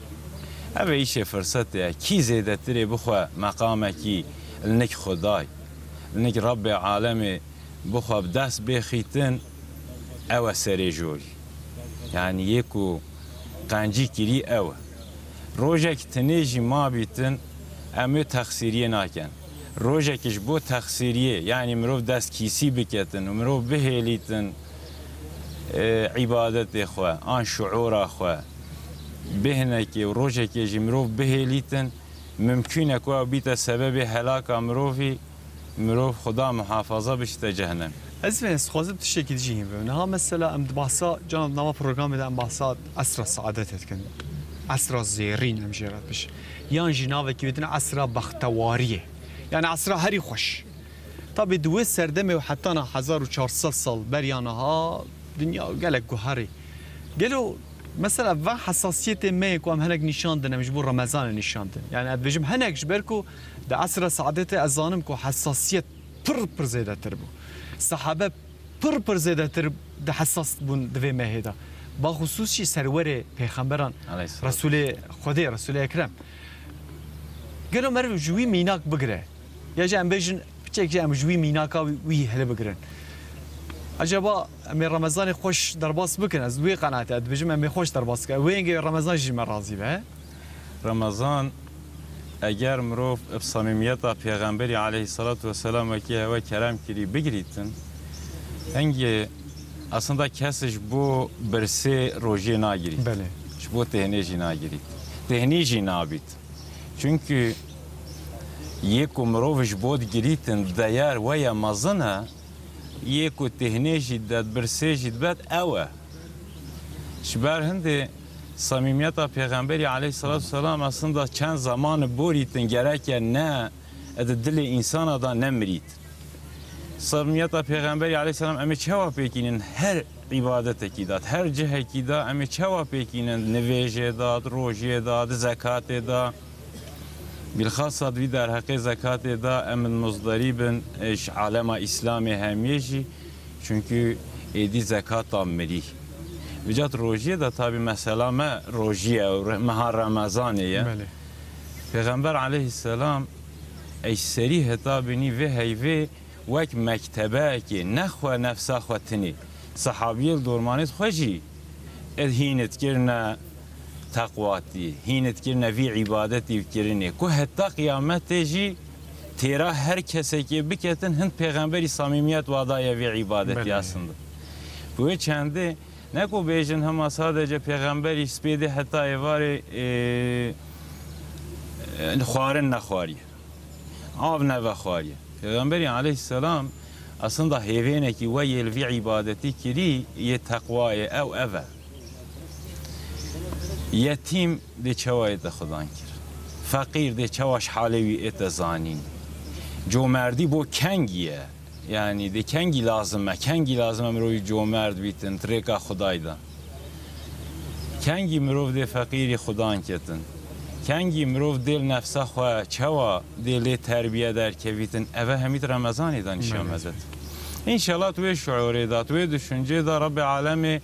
Ev ê îşê firsetê ye. Kî zêdetirê bixwe meqamekî li nik Xwedayê, li nik Rebbê alemê bixwe bi dest bêxîtin, ew e serê jorî. Yanî yê ku qencî kirî ew e. Rojek tinê jî mabîtin, em wê texsîriyê nakin. Rojekî ji bo texsîriyê, yanî mirov dest kîsî biketin û mirov bihêlîtin, e, îbadetê xwe, an şuûra xwe, bêhnekê û rojekê jî mirov bihêlîtin, mimkûn e ku ew bîte sebebê helaka mirovî, mirov Xuda muhafaza bişite cehennem. Ez vê ez dixwazim tiştekî dijî hîn bibim. Niha mesela em di bahsa, cana di nava programê de em bahsa esra saadetê dikin. Esra zêrîn em jê re dibêjin. Yan jî navekî wê din esra bextewariyê. Yani esra herî xweş. Tabî di wê serdemê û hetana hezar û çar sed sal beriya niha dinya gelek guherî. Gelo mesela van hesasiyetê me yê ku em henek nîşan din, em ji bo Remezanê nîşan din. Yani ez dibêjim henek ji ber ku di esra saadetê ez zanim ku hesasiyet pir pir zêdetir bû. Sehabe pir pir zêdetir di hesas bûn di vê mehê de. Baxusûs jî serwerê pêxemberan, Aleyhisselam. Resûlê Xwedê, Resûlê Ekrem. Gelo meriv ji wî mînak bigire. Ya jî em bêjin piçek jî em ji wî mînaka wî, wî hili bigirin. Acaba em ê Remezanê xweş derbas bikin? Ez wê qenaetê dibêjim em ê xweş derbas bikin. Wê yengê Remezan jî me razî be. Remezan, eger mirov bi samîmiyeta Pêxemberî aleyhisselatu vesselam wekî hewe kerem kirî bigirîtin, hingê aslında kes ji bo birsê rojiyê nagirît. Belê. Ji bo têhnê jî nagirît. Têhnî jî nabît. Çunkî yê ku mirov ji bo digirîtin deyar we ye mezin e, yê ku têhnê jî dibet, birsê jî dibet ew e. Ji ber hindê samîmiyeta Pêxemberî aleyhisselatu vesselam aslında çend zeman borîtin gereke ne di dilê însana da ne mirît. Samîmiyeta Pêxemberî aleyhisselam em ê çawa pêkînin her îbadetekî de, her cihekî de em ê çawa pêkînin, nivêjê de, di rojiyê de, di zekatê de. Bilxasa di vî derheqê zekatê de em muzdarî bin, e, ji alema Îslamê hemiyê jî, çunkî êdî zekata mirî. Vêca di rojiyê de tabî mesela me rojî ye û re-, meha Remezanê ye. Belê. Pêxember aleyhisselam ey serî heta binî vê heyvê wek mektebeyekê, ne xwe nefsa xwe tinê, sehabiyê li dormanê xwe jî ê hîn dikirine teqwatî, hîn dikirine vî îbadetî û kirinê, ku heta qiyametê jî têra her kesekê biketin, hin pêxemberî samîmiyet wa daye vê îbadetî. Belê. Aslında. Bi wê çendê, ne ku bêjin hema sadece pêxemberî spêdê heta êvarê, e, e, xwarin nexwariye. Av nevexwariye. Pêxemberî aleyhisselam aslında hêvênekî we yê li vî îbadetî kirî yê teqwayê ew ev e. Yetîm dê çawa yê te xudan kir. Feqîr dê çawa ji halê wî ê te zanîn. Comerdî bo kengî ye. Yanî dê kengî lazim e. Kengî lazim e mirovî comerd bîtin, di rêka Xudayda. Kengî mirov dê feqîrî xudan ketin. Kengî mirov dêl nefsa xwe çawa dê lê terbiye derkevîtin, eve hemî di Remezanê de nîşan Belê. Medet. Înşallah tu wê şuurê de, tu wê düşüncê de Rebbê Alemê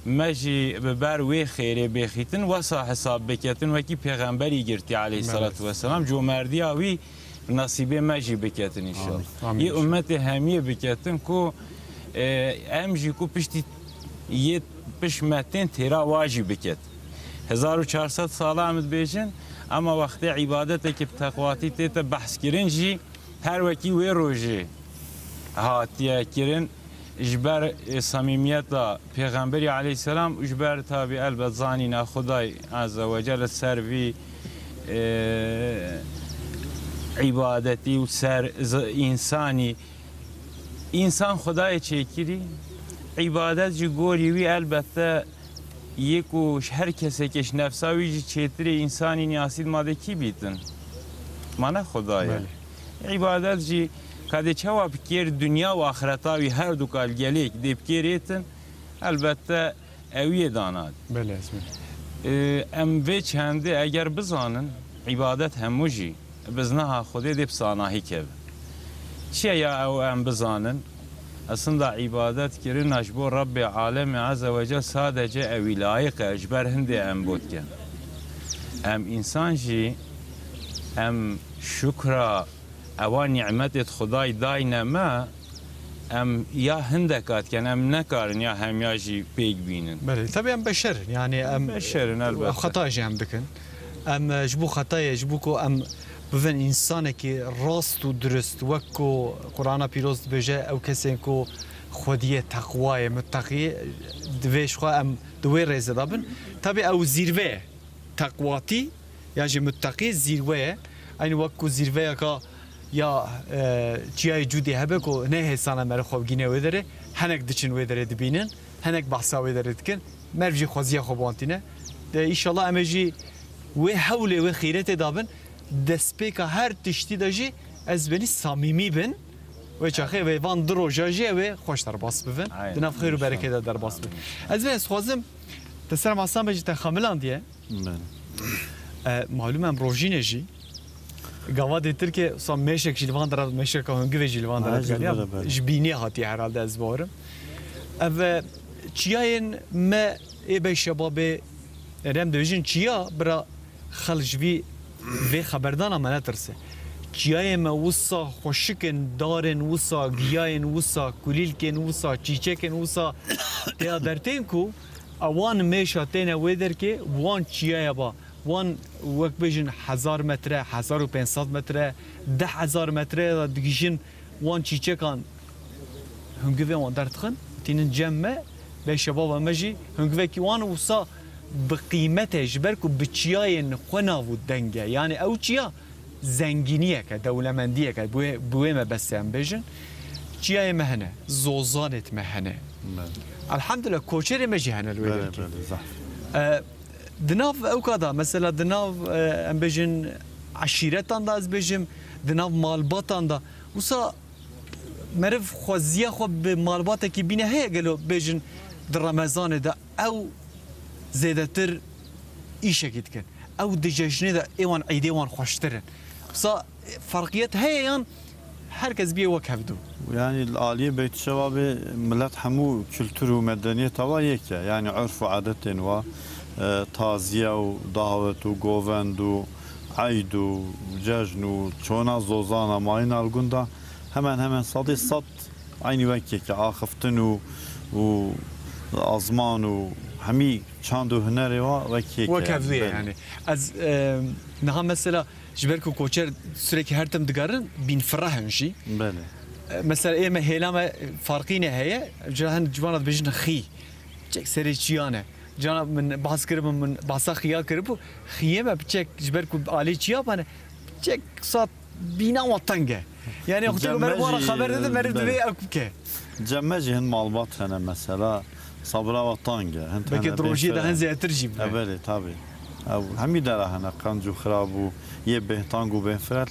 me jî bi ber wê xêrê bêxîtin, wesa hesab biketin, wekî Pêxemberî girtî aleyhissalatu Belê. Vesselam, comerdiya wî bi nasîbê me jî biketin înşallah. Amîn. Amîn Yê inşallah. Ummetê hemiyê biketin ku, e, em jî ku piştî yê pişt me tên têra wa jî biket. Hezar û çar sed sala em dibêjin, ema wextê îbadetekî bi teqwatî tête behskirin jî her wekî wê rojê hatiye kirin. Ji ber, e, samîmiyeta Pêxemberî aleyhisselam û ji ber tabî elbet zanîna Xwedayê Azze ve Celle ser vî, e, îbadetî û ser z-, însanî. Însan Xwedayê çêkirî, îbadet ji gorî wî elbette yê ku ji her kesekê ji nefsa wî jî çêtirê însanî niyasî ma dê kî bîtin? Ma ne Xwedayê. Belê. Îbadet jî ka dê çawa bi kêr dinya û axireta wî her du kal gelêk dê bi kêrêtin, elbette ewiyê danat. Belê, ez biliyorum. Ee, em vê çendê eger bizanin, îbadet hemû jî bi zinaha Xwedê dê bi sanahî kevin. Çiye ya ew em bizanin? Aslında îbadet kirina ji bo Rebbê Alemê Azze ve Celle sadece ewî layiq e, ji ber hindê em bo dikin. Em însan jî, em şukra ewa nîmetê Xwedayê dayne me, em ya hindeka dikin, em nekarin ya hemiya jî pêk bînin. Belê, tabii em beşer in, yani em Beşer in, elbette. Xeta jî em dikin. Em, e, ji bo xetayê, ji bo ku em bivin însanekî rast û dirist, wek ku Qur'ana Pîroz dibêje, ew kesên ku xwediyê, teqwayê, muteqiyê, divê ji xwe em di wê rêzê de bin. Tabii ew zîrve ye. Teqwatî, yan jî muteqî zîrve ye. Eynî wek ku zîrveyeka ya, e, çiyayê Cûdê hebe ku ne hêsana meriv xwe bigîne wê derê, henek diçin wê derê dibînin, henek behsa wê derê dikin. Meriv jî xweziya xwe bi wan tîne. De, înşallah em ê jî wê hewlê, wê xîretê de bin, destpêka her tiştî de jî ez benî samîmî bin. Wê çaxê wê van du roja jî ew ê xweş derbas bibin. Aynen. Di nav xêr û berekê de derbas bibin. Aynen. Ez vê ez xwazim te ser masa me jî te xemilandiye. Belê. E, malûm em rojîne jî. Gava dê Tirkê, sa mêşek jî li van dera, mêşeka hingivê jî li van dera Ha, jî digel ya. Belê, belê. Ji bînê hatiye herhalde ez bawerim. Ev, e, çiyayên me ê bey şebabê, yani em dibêjin çiya, bira xelk ji vî vê xeberdana me netirse. Çiyayê me wisa xweşik in, darên wisa, giyayên wisa, kulîlkên wisa, çîçekên wisa têya dertên ku ewan mêşa têne wê derkê, wan çiyaya ba. Wan wek bêjin hezar metre, hezar û pênc sed metre, deh hezar metre de digihîjin wan çîçekan hingivê wan derdixin, tînin cem me, bey şebaba me jî hingivekî wan wisa bi qîmet e, ji ber ku bi çiyayên xwe nav û deng e. Yani ew çiya zengîniyek e, dewlemendiyek e. Bi wê, bi wê mebestê em bêjin. Çiyayê me hene, zozanêt me hene. Belê. Elhamdulillah, koçerê me jî hene li wê Belê, derkê. Belê, zehf. E, di nav ewka da, mesela di nav, e, em bêjin eşîretan da ez bêjim, di nav malbatan da. Wisa meriv xweziya xwe bi malbatekî bîne heye gelo bêjin di Remezanê de ew zêdetir îşekî dikin. Ew di cejnê de ê wan îdê wan xweştir in. Wisa ferqiyet heye yan her kes bîye wek hevdû? Yani li aliyê Beytşebabê millet hemû kultur û medeniyeta wa yek e. Yani urf û adetên wa, e, taziye û davet û govend û eyd û cejn û çona zozana mayîna li gunda hemen hemen sedê sed eynî wek yek e. Axiftin û, û azman û hemî çand û hunerê wa wek yek e. Wek hevdû ye Belê. Yani. Ez, e, niha mesela ji ber ku koçer sürekli her tim digerin, bînfireh in jî. Belê. E, mesela ê me hêla me farqîne heye, cara hin civana dibêjin xî. Çek serê çiyan e. Cana min behs kiribû, min behsa xiya kiribû. Xiyê me biçek ji ber ku alê çiya bane, çek sat bîna wa teng e. Yani wextê ku meriv wan re xeber dide, meriv divê ew bike. Cem me jî hin malbat hene mesela. Sabra wa tang e. Hin Belkî hene di rojiyê de bêfireh. Hin zêdetir jî bibe. E, belê, tabii. Ew hemî dera hene qenc û xirab û yê bêhtang û bêfireh.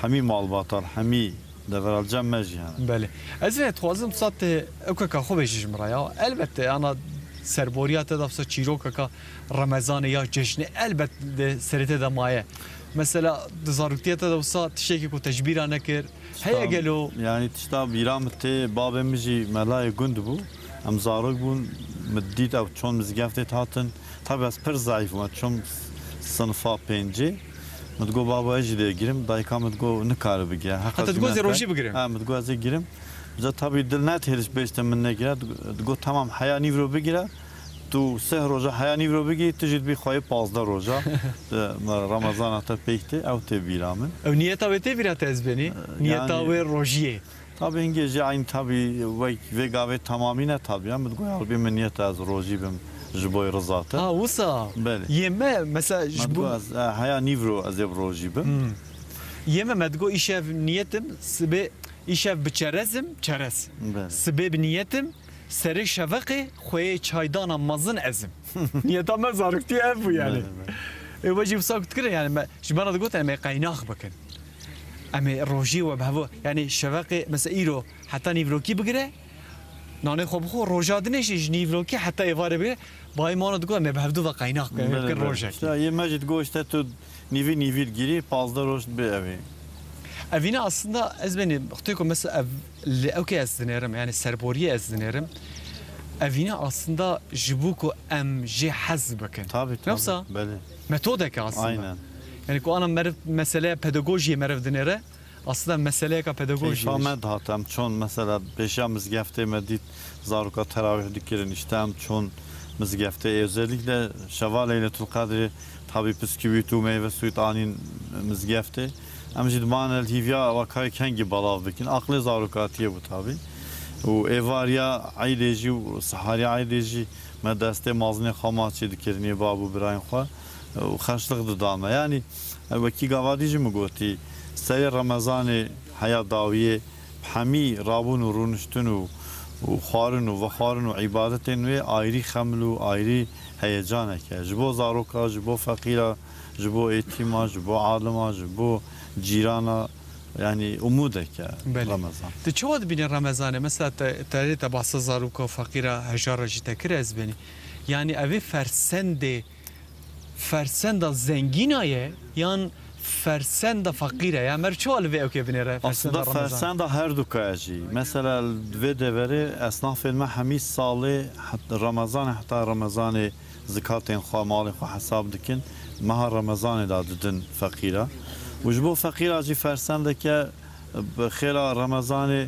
Hemî malbatan, hemî devera cem me jî hene. Belê. Ez ê dixwazim sat, e, ewkeka xwe bêjî ji min re ya. Elbette, ana Serboriya te de wisa çîrokeka Remezanê ya cejnê elbet di serê te de maye. Mesela di zaroktiya te de wisa tiştekî ku te ji bîra nekir, heye gelo? Yanî tişta bîra min tê, babê min jî melayê gund bû. Em zarok bûn, min dît ew çon mizgeftê hatin. Tabi ez pir zeîf bûm, ez çûm sinifa pêncê. Min digot, baba, ez jî dê girim. Dayika min digot, nikare bigire. Heqa Heta digot, ez ê rojî bigirim. Ha, min digot, ez ê girim. Ca tabi dil netêriş bêjte min negire. Digot, tamam, heya nîvro bigire. Tu sih roja heya nîvro bigî, tu jî dibî xweyê pazdeh roja. Di Remezana te pêk tê, ew tê bîra min. Ew niyeta wê tê bîra te ez benî? Niyeta yanî wê rojiyê. Tabi hingê jî eyn tabi wek vê gavê temamî ne tabi ya. Min digot, ya Rabbî, min niyeta ez rojî bim ji bo rıza te. Ha, wisa? Belê. Yê me, mesela, ji Min bo digot, ez, e, heya nîvro ez ê bi rojî bim. Hmm. Yê me, me digot, îşev niyetim, sibê, îşev bi çerezim, çerez. Belê. Sibê bi niyetim, serê şeveqê xweyê çaydana mezin ezim. Niyeta me zaroktî ev bû yani. Belê, belê. E, we jî wisa dikire yani, me, ji me re digot, em ê qeynax bikin. Em ê rojî we bi hev, yani şeveqê, mesela îro heta nîvrokî bigire, nanê xwe bixwe, roja dinê jî ji nîvrokî heta êvarê bigire, bayê mano digot, em ê bi hevdu ve qeynax bikin, em ê Belê, bikin belê. rojekî. İşte yê me jî digot, işte tu nîvî nîvî girî, pazdeh roj bi evî. Evîne aslında ez benî, xutê ku mesela ev, li ew ke ez dinêrim, yani serboriyê ez dinêrim, evîne aslında ji bo ku em jê hez bikin. Tabii, tabii. Yoksa Belê. metodeke aslında. Aynen. Yani ku ana meriv meseleya pedagojiyê meriv dinêre, aslında meseleyeka pedagojiyê. Keyfa me dihat, em çon mesela pêşiya mizgeftê me dît, zaroka terawîh dikirin, işte em çon mizgeftê, özellikle şeva Leyletul Qedrê, tabi pisküvît û meyve suyu anîn mizgeftê. Em jî diman el hîviya vakayê kengî belav bikin. Aqlê zarokatiyê bû tabi. Û êvariya eydê jî û sihariya eydê jî me destê mazinê xwe maçê dikirinê bab û birayên xwe û xerçliq dida me. Yanî, e, wekî gavadî jî min gotî, serê Remezanê heya dawiyê bi hemî rabûn û rûniştin û, û xwarin û vexwarin û îbadetên wê ayrî xeml û ayrî heyecanek e. Ji bo zaroka, ji bo feqîra, ji bo êtîma, ji bo alima, ji bo cîrana, yanî umûdek e Belê. Remezan. Tu çawa dibînî Remezanê? Mesela te, te, te bahsa zaroka û feqîra hejara jî te kir ez benî. Yanî evê fersendê, fersenda zengîna ye yan fersenda feqîr e? Ya meriv çawa li vê ewkê binêre fersenda Aslında Remezan? Fersenda her du kaya jî. Mesela vê deverê esnafên me hemî salê het-, Remezanê heta Remezanê zikatên xwe, malê xwe hesab dikin. Meha Remezanê de didin feqîra. Û ji bo feqîra jî fersendeke bi xêra Remezanê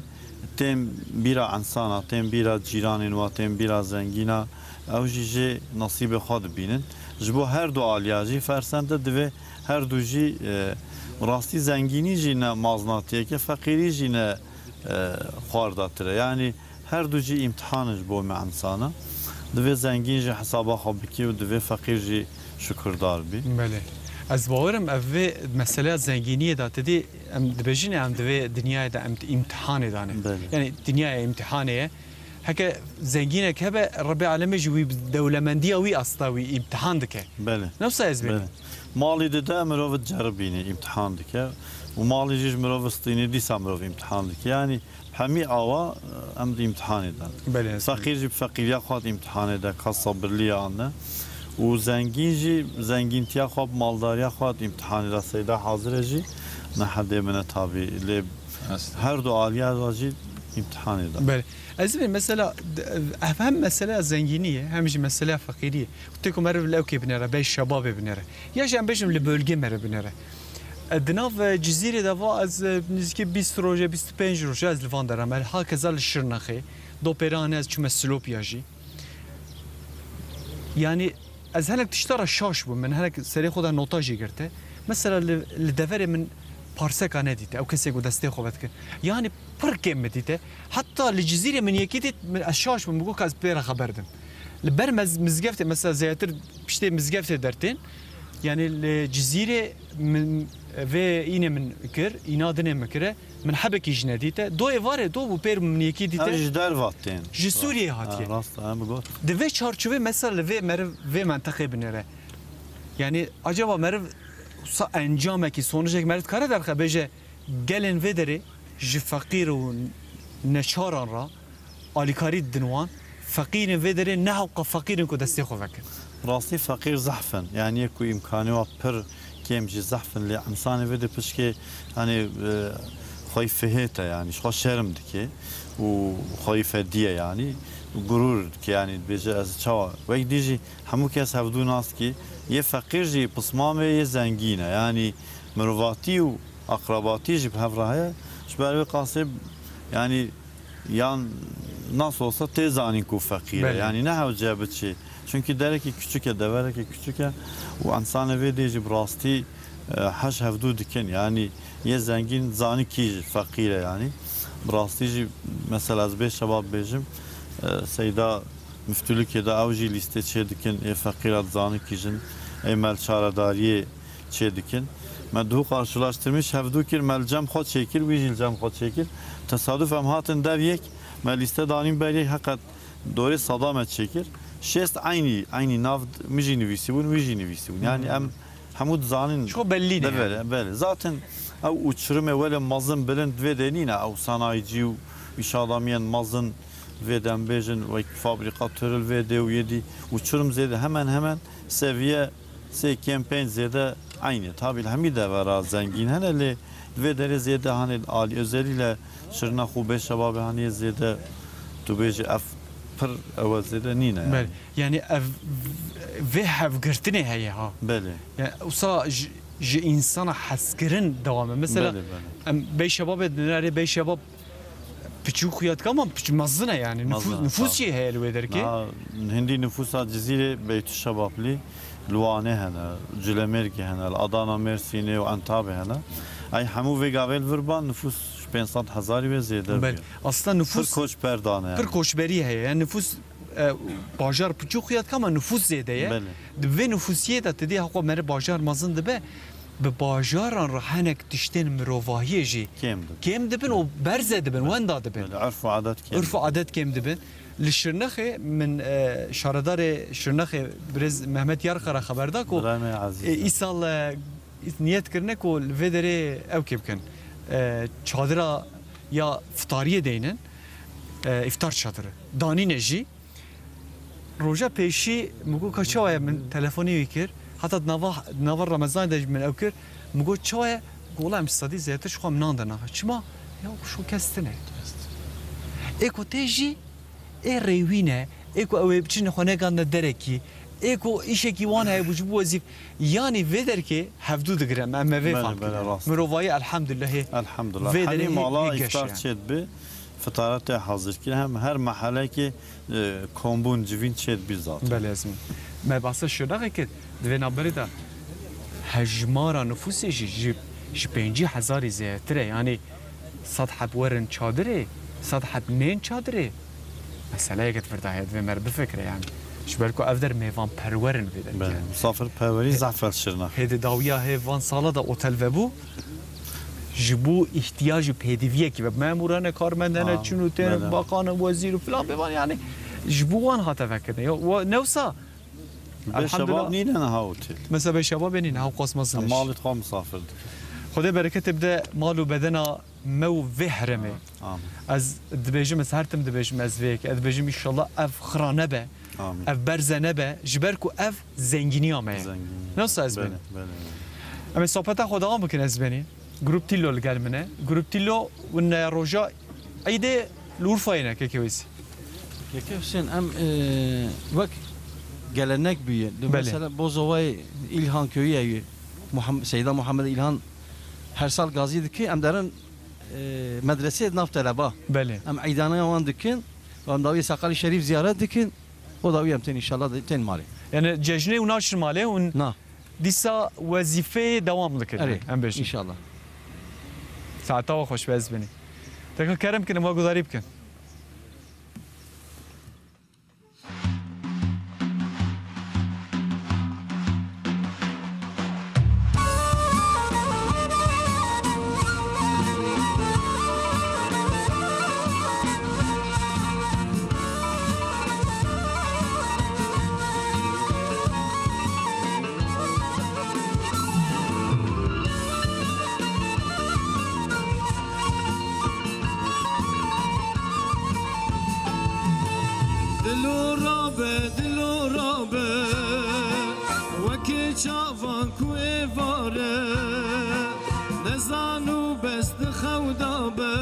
tên bîra insana, tên bîra cîranên wa, tên bîra zengîna, ew jî jê nesîbê xwe dibînin. Ji bo her du aliya jî fersend e, divê her du jî, e, rastî zengînî jî ne maznatiyeke, feqîrî jî ne, e, xwardatir e. Yanî her du jî îmtihan e ji bo me insana. Divê zengîn jî hesaba xwe bikî û divê feqîr jî şukurdar bî. Belê. Ez bawerim ev vê meseleya zengîniyê de, te dî em dibêjin, em di vê dinyayê de em di îmtihanê de ne. Belê. Yani dinyaya îmtihanê ye. Heke zengînek hebe, Rebbê Alemê jî wî bi dewlemendiya wî asta wî îmtihan dike. Belê. Ne wisa ez bêjim? Belê. Malî dide mirov diceribînî, îmtihan dike. Û malî jî ji mirov distînî, dîsa mirov îmtihan dike. Yanî hemî awa, em di îmtihanê de ne. Belê, ez Feqîr jî bi feqîriya xwe di îmtihanê de, ka sabirliya ne. Û zengîn jî zengîntiya xwe bi maldariya xwe di îmtihanê de. Seyda hazir e jî ne hedê min e tabî. Lê Aslında. her du aliya de jî îmtihanê de. Belê. Ez ê mesela, d-, hem meseleya zengînî ye, hem jî meseleya feqîrî ye. Tê ku meriv li ewkê binêre, bey şebabê binêre. Ya jî em bêjin li bölgê meriv binêre. E, di nav, e, Cizîrê de va ez, e, nêzîkî bîst roje, bîst û pênc roje ez li van dera me. Hakeza li Şirnexê. Do pêra hene ez çûme Silopya jî. Yanî ez hinek tişta re şaş bûm. Min hinek serê xwe de nota jî girte. Mesela li, li deverê min parseka nedîte. Ew kesê ku destê xwe vedike. Yanî pir kêm min dîte. Heta li Cizîrê min yekî dît, min, ez şaş bûm. Min got, ka ez pê re xeber dim. Li ber mez-, mizgeftê, mesela zêdetir piştê mizgeftê dertên. Yanî li Cizîrê min vê înê min kir, îna dinê min kire. Min hebekî jî nedîte. Do êvarê do bû pêr min yekî dîte. Ev ji derve tên. Ji Sûriyeyê hatiye. Ha, rast, em bigot. Di vê çarçovê mesela li vê meriv vê menteqê binêre. Yanî acaba meriv sa encamekî, sonucek meriv dikare derxe bêje gelên vê derê ji feqîr û neçaran re alîkarî didin wan, Feqîrên vê derê ne hewqa feqîrên ku destê xwe vekin. Rastî feqîr zehf in. Yanî yek ku îmkanê wa pir kêm jî zehf in, lê însanê vê de pişkê, yanî, e, xweyî fihête, yanî ji xwe şerm dike û xweyî fediye, yanî gurûr dike, yanî dibêje ez çawa. Wek dî jî hemû kes hevdû nas dike, yê feqîr jî pismamê yê zengîn e. Yanî mirovatî û aqrabatî jî bi hev re heye. Ji ber wê qasê, yanî yan nasıl olsa tê zanîn ku feqîr e. Belê. Yanî ne hewce biçî. Çünkü derekî küçük e, deverekî küçük e û însanê vê dê jî bi rastî, e, heş hevdû dikin. Yanî yê zengîn zanî kî feqîr e yanî. Bi rastî jî mesela ez bê şebab bêjim, e, Seyda Müftülükê de ew jî lîstê çê dikin, ê feqîra dizanî kî jin, ê mel çaredariyê çê dikin. Me duh karşılaştırmış, hevdû kir, me li cem xwe çêkir, wî jî li cem xwe çêkir. Tesaduf em hatin dev yek, me lîste danîn ber yek, heqet dorê sada me çêkir. Şêst eynî, eynî nav d-, min jî nivîsîbûn, wî jî nivîsîbûn. Yani Hmm. em hemû dizanin. Çok belli ne devere, yani? Belê. Zaten ew uçurumê wele mezin bilind vê de nîne, ew sanayicî û îş adamiyên mezin vê de em bêjin, wek fabrika Türül vê de û yedî uçurum zêde hemen hemen seviye sê kêm pênc zêde eynî. Tabii hemî devera zengîn hene, lê di vê derê zêde hanê alî, özelîle Şirnex û Bêşebabê hanê zêde tu bêjî ev pir ew zêde nîne yani. Belê. Yani ev, vê hevgirtinê heye ha. Belê. Yani usa ji, ji însana hezkirin dewam e. Mesela Belê, belê. em Bêşebabê dinarê Bêşebab Piçûk xuya dike ama piç mezin e yani. Nüfus, Mezin e, nüfus tabii. Jî heye li wê derkê. Na, hindî nüfusa Cizîrê Beytüşşebablî li Wanê hene, Culemêrgê hene, li Adana, Mêrsînê û Entabê hene. Ay hemû vê gavê li vir ban nüfus ji pênc sed hezarî wê zêde Belê. Bûye. Aslında nüfus Pir koçber dane yani. Pir koçberî heye. Yani nüfus, e, bajar piçûk xuya dike ama nüfus zêde ye. Belê. Di vê nüfusiyê de tu dê haqo mere bajar mezin dibe. Bi bajaran re hinek tiştên mirovahiyê jî Kêm dibin. Kêm dibin û berze dibin, wenda dibin. Belê, urf û adet kêm Urf û dibin. Adet kêm dibin. Li Şirnexê min, e, şaredarê Şirnexê birêz Mehmet Yarxa re xeber da ku, Birayê me ezîz e, e. Îsal, e, niyet kirine ku li vê derê ew kê bikin. E, çadira ya fitariyê deynin, e, îftar çadiri. Danîne jî. Roja pêşî min got, "Ka çawa ye?" Min telefonê wî kir. Heta di nava, di nava Remezanê de jî min ew kir. Min got, "Çawa ye?" Got, "Wela em ji sedî zêdetir ji xwe em nan dernaxin." Çima? Ya ku şo kes tune. Ê ku tê jî, ê rêwî ne, ê ku ew ê biçin xwe negatine derekî, ê ku îşekî wan heye bû ji bo wezîf-, yanî vê derkê hevdû digire, em, em ê vê Belê, fam belê, kirin. Rast. Mirovahî elhamdulillah hê Elhamdulillah. Vê derê Hemî hê, mala hê geş îftar yani. Çê dibe. Fitara tê hazir kir. Hem her mehelekê, e, kombûn civîn çê dibî zaten. Belê ezmîn. Me behsa Şirnexê kir. Di vê navberê de hejmara nufusê jî ji, ji pêncî hezarî zêdetir e. Yanî sed heb werin çadirê, sed heb nên çadirê. Meseleyeke di vir de heye, divê me re bifikire yani. Ji ber ku ev der mêvanperwer in vê derê. Belê. Misafirperwerî zehf e li Şirnexê. Hê di dawiya hê van sala de otel vebû. Ji bo îhtiyacî pêdiviyekî ve, memûr hene, karmend hene, Ha, çin û tên, belê. Bakan in, wezîr û filan bêvan, yani ji bo wan hate vekirin. Ya, wa-, ne wisa? Bê Elhamdulillah. Şebab nîne niha otel. Mesela bê şebabê nîne, ha, qas mezin Ha, iş. Malê xwe misafir dike. Xwedê bereketê bide mal û bedena me û vê herêmê. Amin. Ez dibêjim, ez her tim dibêjim, ez vê yekê, ez dibêjim, înşallah ev xira nebe. Amîn. Ev berze nebe, ji ber ku ev zengîniya me ye. Zengîniya. Nasıl ez Belê, benim? Belê, belê. Em ê sohbeta xwe devam bikin ez benî. Grup Tîlo li gel min e. Grup Tîlo wine roja Eydê li Urfayê ne, keke Wêsî. Keke Hüseyin, em, e, wek gelenek bûye. Belê. Mesela Bozovayê İlhan köyü ye. Muham-, Seyda Muhammed İlhan her sal gazî dike, em derin, e, medresê nav teleba. Belê. Em eydana wan dikin, em dawî Sakalî Şerîf ziyaret dikin. O da wî em tên înşallah de tên malê. Yani cejnê û naşin malê û Na. Dîsa wezîfeyê dewam dikin. Erê, Em bêjin. Înşallah. Saeta we xweş be ez binî. Teka kerem kin, ma gudarî bikin. Dilo rabe, dilo rabe, wekî çavan ku êvar e, nezan û bes di xew de be,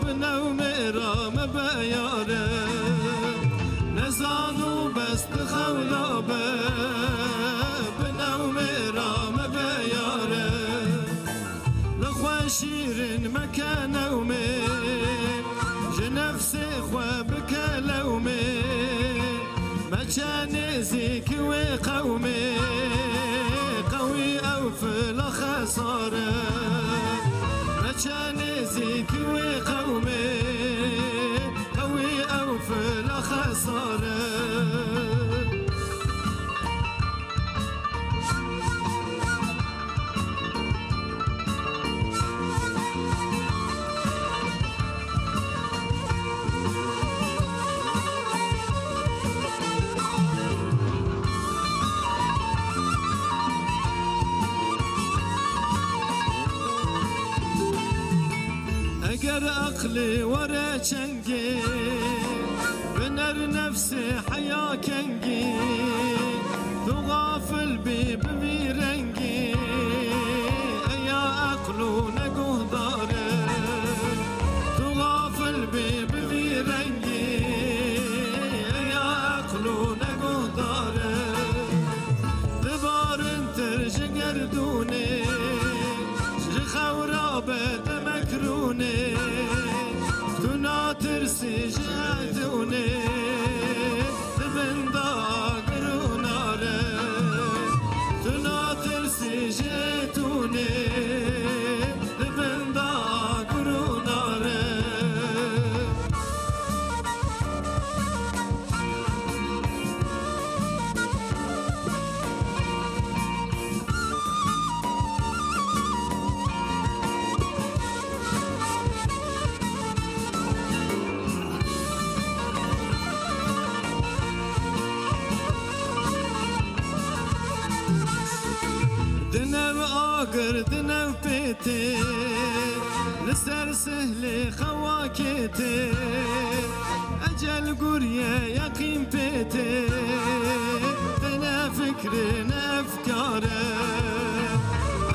bi newmê ra me be yar e. Nezan û bes di xew de be, bi newmê ra me be yar e. Li xwe şîrin meke newmê, ji nefsê xwe bike lewmê. Meçe nêzîk wê qewmê, qewî ew fila xesar e. Meçe nêzîk wê qewmê, qewî ew fila xesar e. Eger eqlê were çengê, biner nefsê heya kengî, tu xafil bî bi vî rengî, eya eql û neguhdar e. Tu xafil bî bi vî rengî, eya eql û neguhdar e. Dibarin tir ji gerdûnê, ji xew rabe demek rûnê. Tu natirsî ji hetûnê, di bin dagir û nar e. Tu natirsî ji hetûnê, di bin dagir û nar e. Dinev agir, dinev pêtê, li ser sihlê xewa kêtê. Ecel guriye yeqîn pê tê, tê ne fikrê ne efkar e.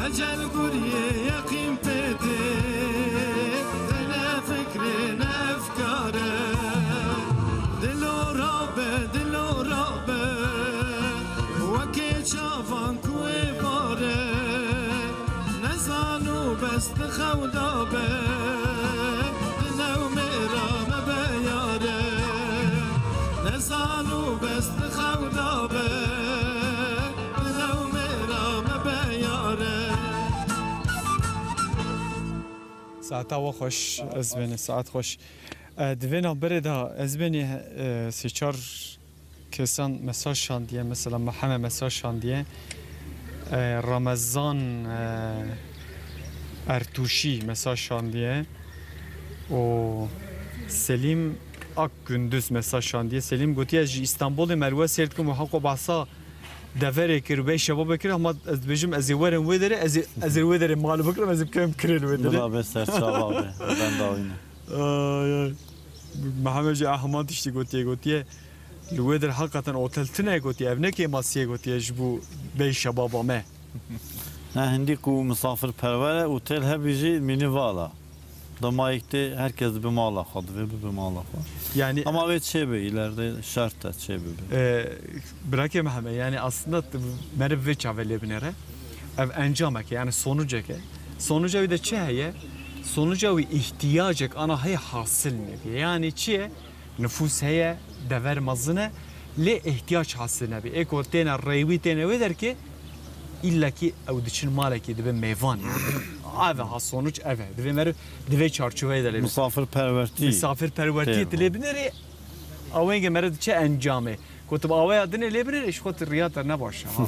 Ecel guriye yeqîn pê tê, tê ne fikrê ne efkar e. Dilo rabe, dilo rabe, wekê çavan ku êvar e. Nezan û bes di xew de be, di newmê re me be yare. Nezan û bes di xew de be, di newmê re me be yare. Saeta we xweş, ez bêne, saet xweş. E, di vê navberê de ez bênî, e, sê çar kesan mesaj şandiye, mesela Meheme mesaj şandiye, e, Ramezan, e, Ertuşî mesaj şandiye û Selîm Akgündüz mesaj şandiye. Selîm gotiye, ji Îstanbulê me li we sêr dikim û haqo behsa deverê kir û bey şebabê kir, hema ez dibêjim, ez ê werim wê derê, ez ê, ez ê wê derê mal bikirim, ez ê bikevim kirê li wê derê. Bila be serçava be, benda wî ne. Ay, ay. Mihemed jî heman tiştî gotiye, gotiye, li wê der heqeten otel tune, gotiye, ev ne kêmasiyê, gotiye, ji bo bey şebaba me. Ne, hindî ku misafirperwer e, otel hebî jî mînîvala. Dema yek tê, her kes dibe mala xwe, divê bibe mala xwe. Yani ama vê çêbe, îlerde şert e çêbibe. E, Birakê Mihemed, yani aslında t-, meriv vê çavê lê binêre. Ev encamek e, yani sonucek e. Sonuca wî de çi heye? Sonuca wî îhtiyacek ana heye hasil nebî. Yani çi ye? Nifûs heye, dever mezin e, lê îhtiyac hasil nebî. Ê ku têne rêwî têne wê derkê, îllekî ew diçin malekî dibe mêvan. Ev e ha sonuç ev e. Divê meriv, divê çarçoveyê de lê. Misafirperwertî. Misafirperwertiyê tu lê binêrê, ew êngê meriv diçe encamê. Ku tu bi aweya dinê lê binêrê, ji xwe tu riya te ne baş e, ha.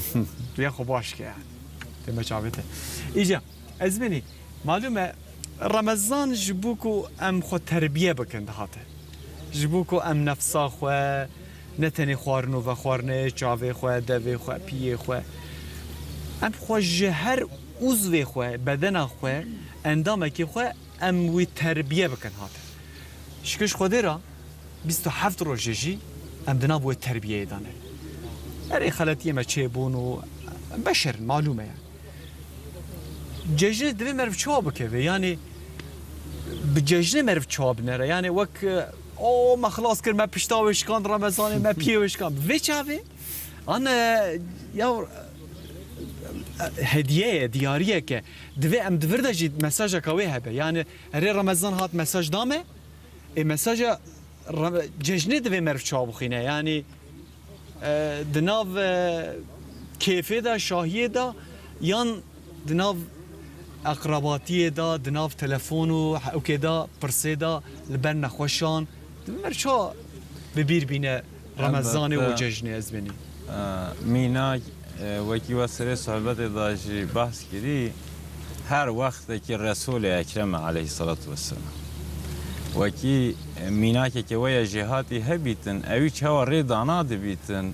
Riya xwe baş ke yani. Tê me çavê te. Îca, ez binî, malûm e, Remezan ji bo ku em xwe terbiye bikin dihate. Ji bo ku em nefsa xwe, ne tenê xwarin û vexwarinê, çavê xwe, devê xwe, piyê xwe, em xwe ji her uzvê xwe, bedena xwe, endamekê xwe, em wî terbiye bikin hate. Şikir ji Xwedê re, bîst û heft rojê jî em di nav wê terbiyeyê de ne. Erê, xeletiyê me çêbûn û beşer in, malûm e yani. Cejnê divê meriv çawa bikeve? Yani bi cejnê meriv çawa binere? Yani wek, e, o me xilas kir, me pişta wê şikand, Remezanê me piyê wê şikand. Bi vê çavê? An, e, ya, e, hediye ye, diyariyeke. Divê em di vir de jî mesajeka wê hebe. Yani erê Remezan hat mesaj da me, ê mesaja Re-, cejnê divê meriv çawa bixwîne? Yani, e, di nav, e, kêfê de, şahiyê de, yan di nav eqrebatiyê de, di nav telefon û hewkê de, pirsê de, li ber nexweşan, divê meriv çawa bi bîr bîne Remezanê û Elbette. cejnê ez bênî? E, mînak, e, wekî we serê sohbetê de jî behs kirî, her wextekî Resûlê Ekrem e aleyhissalatu vesselam. Wekî, e, mînakeke we ya jêhatî hebîtin, ewî çawa rê dana dibîtin,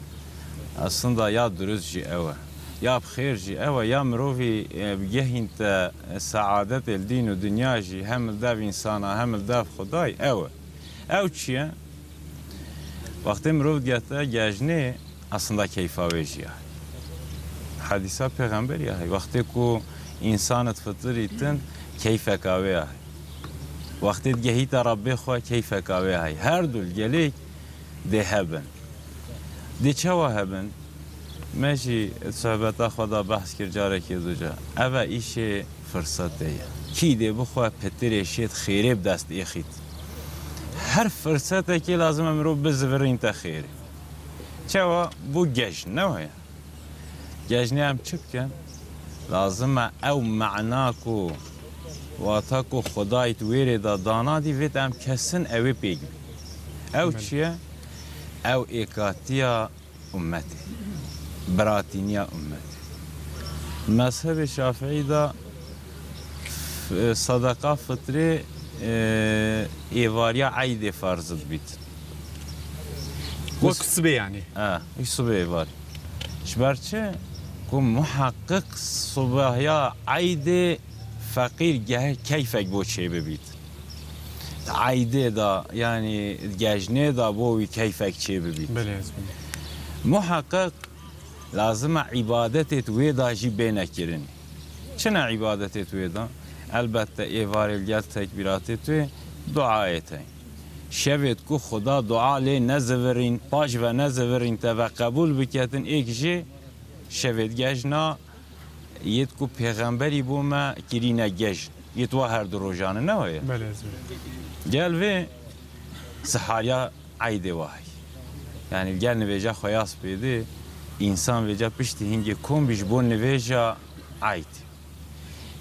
aslında ya durust jî ew e. Ya bi xêr jî ew e, ya mirovî, e, bigehînte, e, seadetê li dîn û dinya jî hem li dev însana hem li dev Xwedayê ew e. Ew çi ye? Wextê mirov digehte cejnê, aslında keyfa wê jî ya. Hedîsa Pêxemberî ya. Wextê ku însan difitirîtin, keyfeka wê ya. Wextê digehîte Rebbê xwe, keyfeka wê ya. Her du li gelêk dê hebin. Dê çawa hebin? Me jî sohbeta xwe de behs kir carekê duca. Ev e îşê firsetê ye. Kî dê bixwe pitirê şêt xêrê bi dest êxît. Her firsetekê lazim e mirov bizivirînte xêrê. Çawa? Bo cejn, ne waya? Cejnê em çi bikin? Lazim e ew mana ku, wata ku Xwedayê di wêrê de dana dî, vêt em kesin ew ê pêk bî. Ew Belê. çi ye? Ew êkatiya ummetê. Biratîniya ummetê. Mezhebê Şafîî de f-, sedeqa fitrê, e, êvariya eydê ferz dibît. Wek sibê yani. E, wî sibê êvarî. Ji ber çi? Ku muheqqiq sibehiya eydê feqîr geh-, keyfek bo çêbibît. Di eydê de, yani cejnê de bo wî keyfek çêbibît. Belê, ez bim. Muheqqiq lazim e îbadetê di wê de jî bêne kirin. Çi ne îbadetê di wê de? Elbette êvarê li gel tekbîratê di wê duayê te. Şevêt ku Xuda dua lê nezivirîn, paş ve nezivirîn te ve qebûl biketin, êk jê şevêt gejna, yêt ku pêxemberî bo me kirîne gejn. Yêt wa her du rojan e, ne weye? Belê, ez bim. Gel vê sihariya eydê wahî. Yani gel nivêja xwe ya spêdê, însan vêca piştî hingê kom bî ji bo nivêja eyd.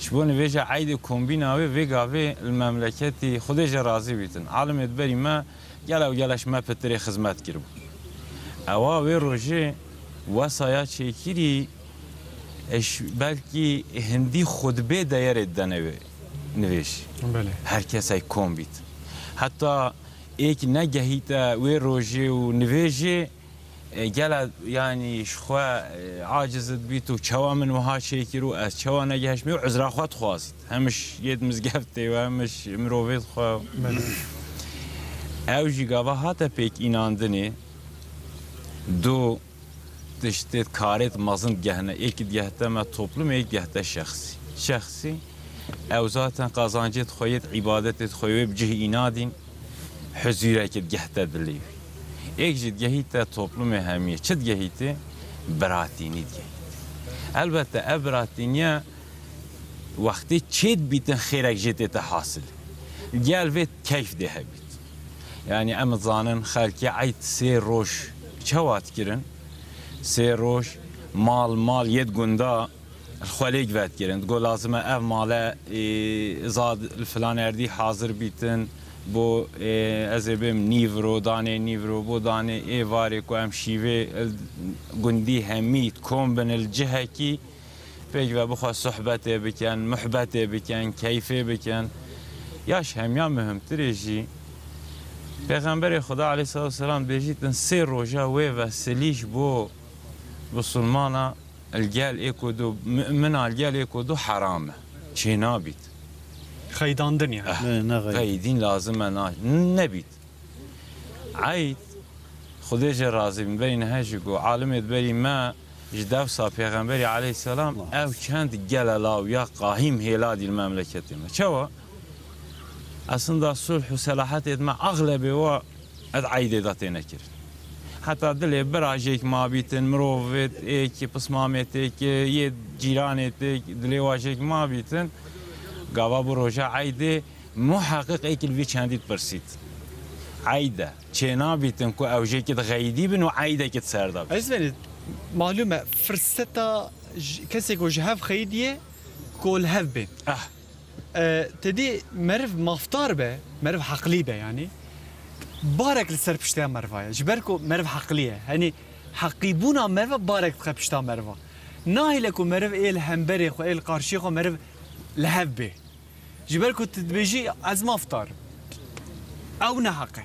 Ji bo nivêja eydê kombîna wê vê gavê li memleketî Xwedê jê razî bîtin. Alimê di berî me gele û gele ji me pitirê xizmet kiribû. Ewa wê rojê wesaya çêkirî, eş belkî hindî xutbê deyerê didene wê nivêj. Belê. Her kesek kom bît. Heta êk negehîte wê rojê û nivêjê, e, gela, yanî, ji xwe, e, aciz dibît û çawa min wiha çêkir û ez çawa negeheşt me û uzra xwe dixwazît. Hemiş yêt mizgeftê û hemiş mirovêt xwe. Belê. Ew jî gava hate pêk înandinê, du tiştêt karêt mezin digehne. Êk digehte me toplumê, êk digehte şexsî. Şexsî, ew zaten qazancêt xwe yêt îbadetêt xwe wê bi cih înadîn. Huzûrekê digehte dilê wî. Êk jî digehîte toplumê hemiyê. Çi digehîte? Biratînî digehîte. Elbette ev biratîniye wextê çêdibîtin xêrek jê tête hasil. Gel vê keyf dê hebît. Yani em dizanin xelkê eyd sê roj çawa dikirin? Sê roj mal mal yêt gunda Li xwe lêk vedikirin. Digot, lazim e ev male, ê, zad li filan erdî hazir bîtin, bo, ê, ez ê bêm nîvro, danê nîvro, bo danê êvarê ku em şîvê li gundî hemî kom bin li cihekî, pêk ve bixwe sohbetê bikin, muhbetê bikin, keyfê bikin. Ya ji hemiya muhimtirê jî, Pêxemberê Xuda aleyhisselatu vesselam dibêjîtin sê roja wê vesilî ji bo bisilmana li gel êk û du, mumina li gel êk û du heram e. Çênabît. Xeydandin yani. Eh, Ne, ne xeyd. Xeydîn lazim e na-, nebît. Eyd, Xwedê jê razî bin, berî niha jî got, alimêd berî me ji dewsa Pêxemberî aleyhisselam ew çend gele lawiya qahîm hêla dî li memleketê me. Çawa? Aslında sulh û selahetêd me axlebê wa ed eydê de têne kirin. Heta dilê birajêk mabîtin, mirovêd êk, pismamêd êk, yê cîranêd êk, dilê wa jêk mabîtin, gava bu roja eydê muheqqiq êk li vî çendî dipirsît. Eyd e. Çênabîtin ku ew jêkî di xeyidî bin û eydekî di ser de bin. Ez benî, malûm e, firseta j-, kesê ku ji hev xeyidiye, ku li hev bên. Ah. E, te dî meriv mafdar be, meriv heqlî be, yanî barek li ser pişteya meriva ye. Ji ber ku meriv heqlî ye. Henî heqîbûna meriva barek dixe pişta meriva. Nahêle ku meriv ê li hemberê xwe, ê li qarşiyê xwe meriv li hev bê. Ji ber ku tu dibêjî, ez mafdar im. Ew ne heq e.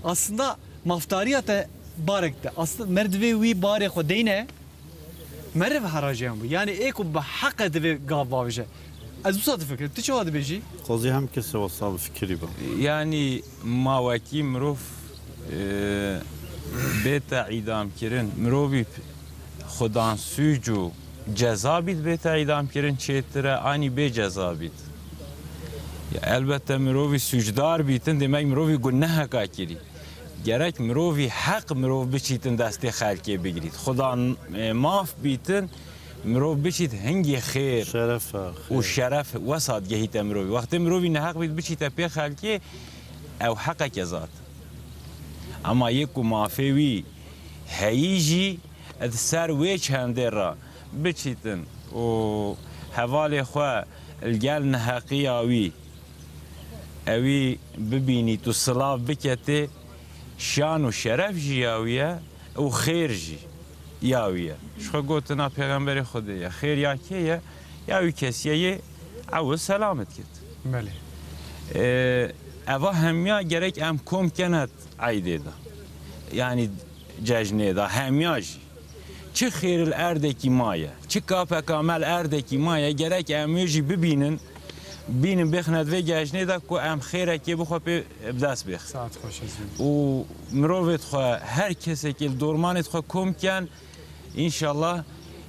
Aslında mafdariya te barek de. Aslında mer divê wî barê xwe deyne, meriv herajiyan bû. Yani ê ku bi heqe divê gav bavêje. Ez wisa difikirim. Tu çawa dibêjî? Qazî hem kesê wisa bi fikirî be. Yani ma wekî mirov, e, bête îdamkirin. Mirovî xudan sûc û ceza bît bête îdamkirin çêtir e, anî bê ceza bît. Ya, elbette mirovî sûcdar bîtin, demek mirovî guneheka kirî. Gerek mirovî heq mirov biçîtin destê xelkê bigirît. Xudan, e, maf bîtin, mirov biçît hingê xêr Şeref e, û xêr. Şeref wesa digehîte mirovî. Wextê mirovî neheq bît biçîte pê xelkê, ew heqeke zat. Ema yê ku mafê wî heyî jî, di ser wê çendê re biçîtin û hevalê xwe li gel neheqiya wî ewî bibînît û silav biketê, şan û şeref jî ya wî ye û xêr jî ya wî ye. Ji xwe gotina Pêxemberê Xwedê ye. Xêr ya kê ye? Ya wî kesî ye yê ewil selamet ket. Belê. Ee, eva hemiya gerek em kom kene eydê de. Yanî cejnê de, hemiya jî. Çi xêr li erdekî ma ye, çi kapeka me li erdekî ma ye, gerek em wê jî bibînin, bînin bêxine di vê cejnê de ku em xêrekê bi xwe pê bi dest bêxin. Saet xweş ez û mirovêd xwe, her kesekê li dormanêd xwe kom ken, înşallah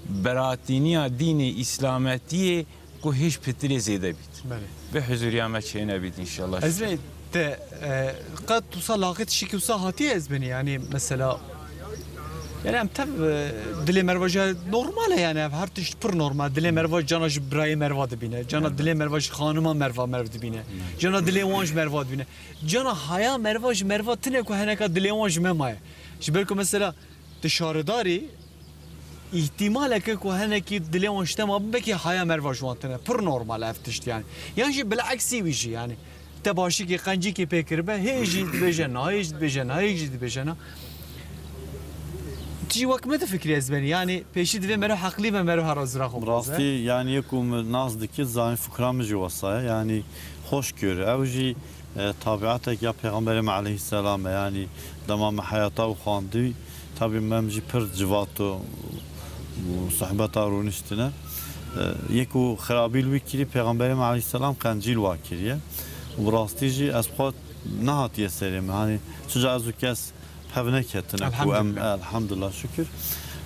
beratîniya dînê îslametiyê ku hêj pitirê zêde bît. Belê. Bi huzuriya me çênebît înşallah. Ez ê te, e, qet wisa laqê tiştekî wisa hatiye ez benî, yani mesela, yani em tev, e, dilê merva jî normal e, yani ev her tişt pir normal. Dilê merva cana ji birayê merva dibîne. Cana dilê merva ji xanima merva merv dibîne. Cana dilê wan ji merva dibîne. Cana haya merva ji merva tine ku heneka dilê wan ji me maye. Ji ber ku mesela tu şaredarî, îhtimaleke ku henekî dilê wan ji te ma bin, belkî haya merva ji wan tine. Pir normal ev tişt yani. Yan jî bileksî wî jî yani. Te başikê qencîkê pê kiribe, hê jî dibêje na, hê jî dibêje na, hê jî dibêje na. Tu jî wek min difikirî ez benî. Yani pêşî divê meriv heqlî be, meriv hera zira xwe bixwaze. Rastî yani yê ku min nas dikir, zanî fikra min jî wesa ye. Yani hoş gör. Ew jî e, tabiatek ya Pêxemberê me aleyhisselam e. Yanî dema me heyata wî xwendî, tabî me jî pir civat û, û sohbeta rûniştine. E, yê ku xirabî li wî kirî, Pêxemberê me aleyhisselam qencî li wa kiriye. Û bi rastî jî ez xwe nehatiye serê min. Hanî çuca ez û kes hev neketine ku em, Elhamdülillah. Elhamdülillah, şükür.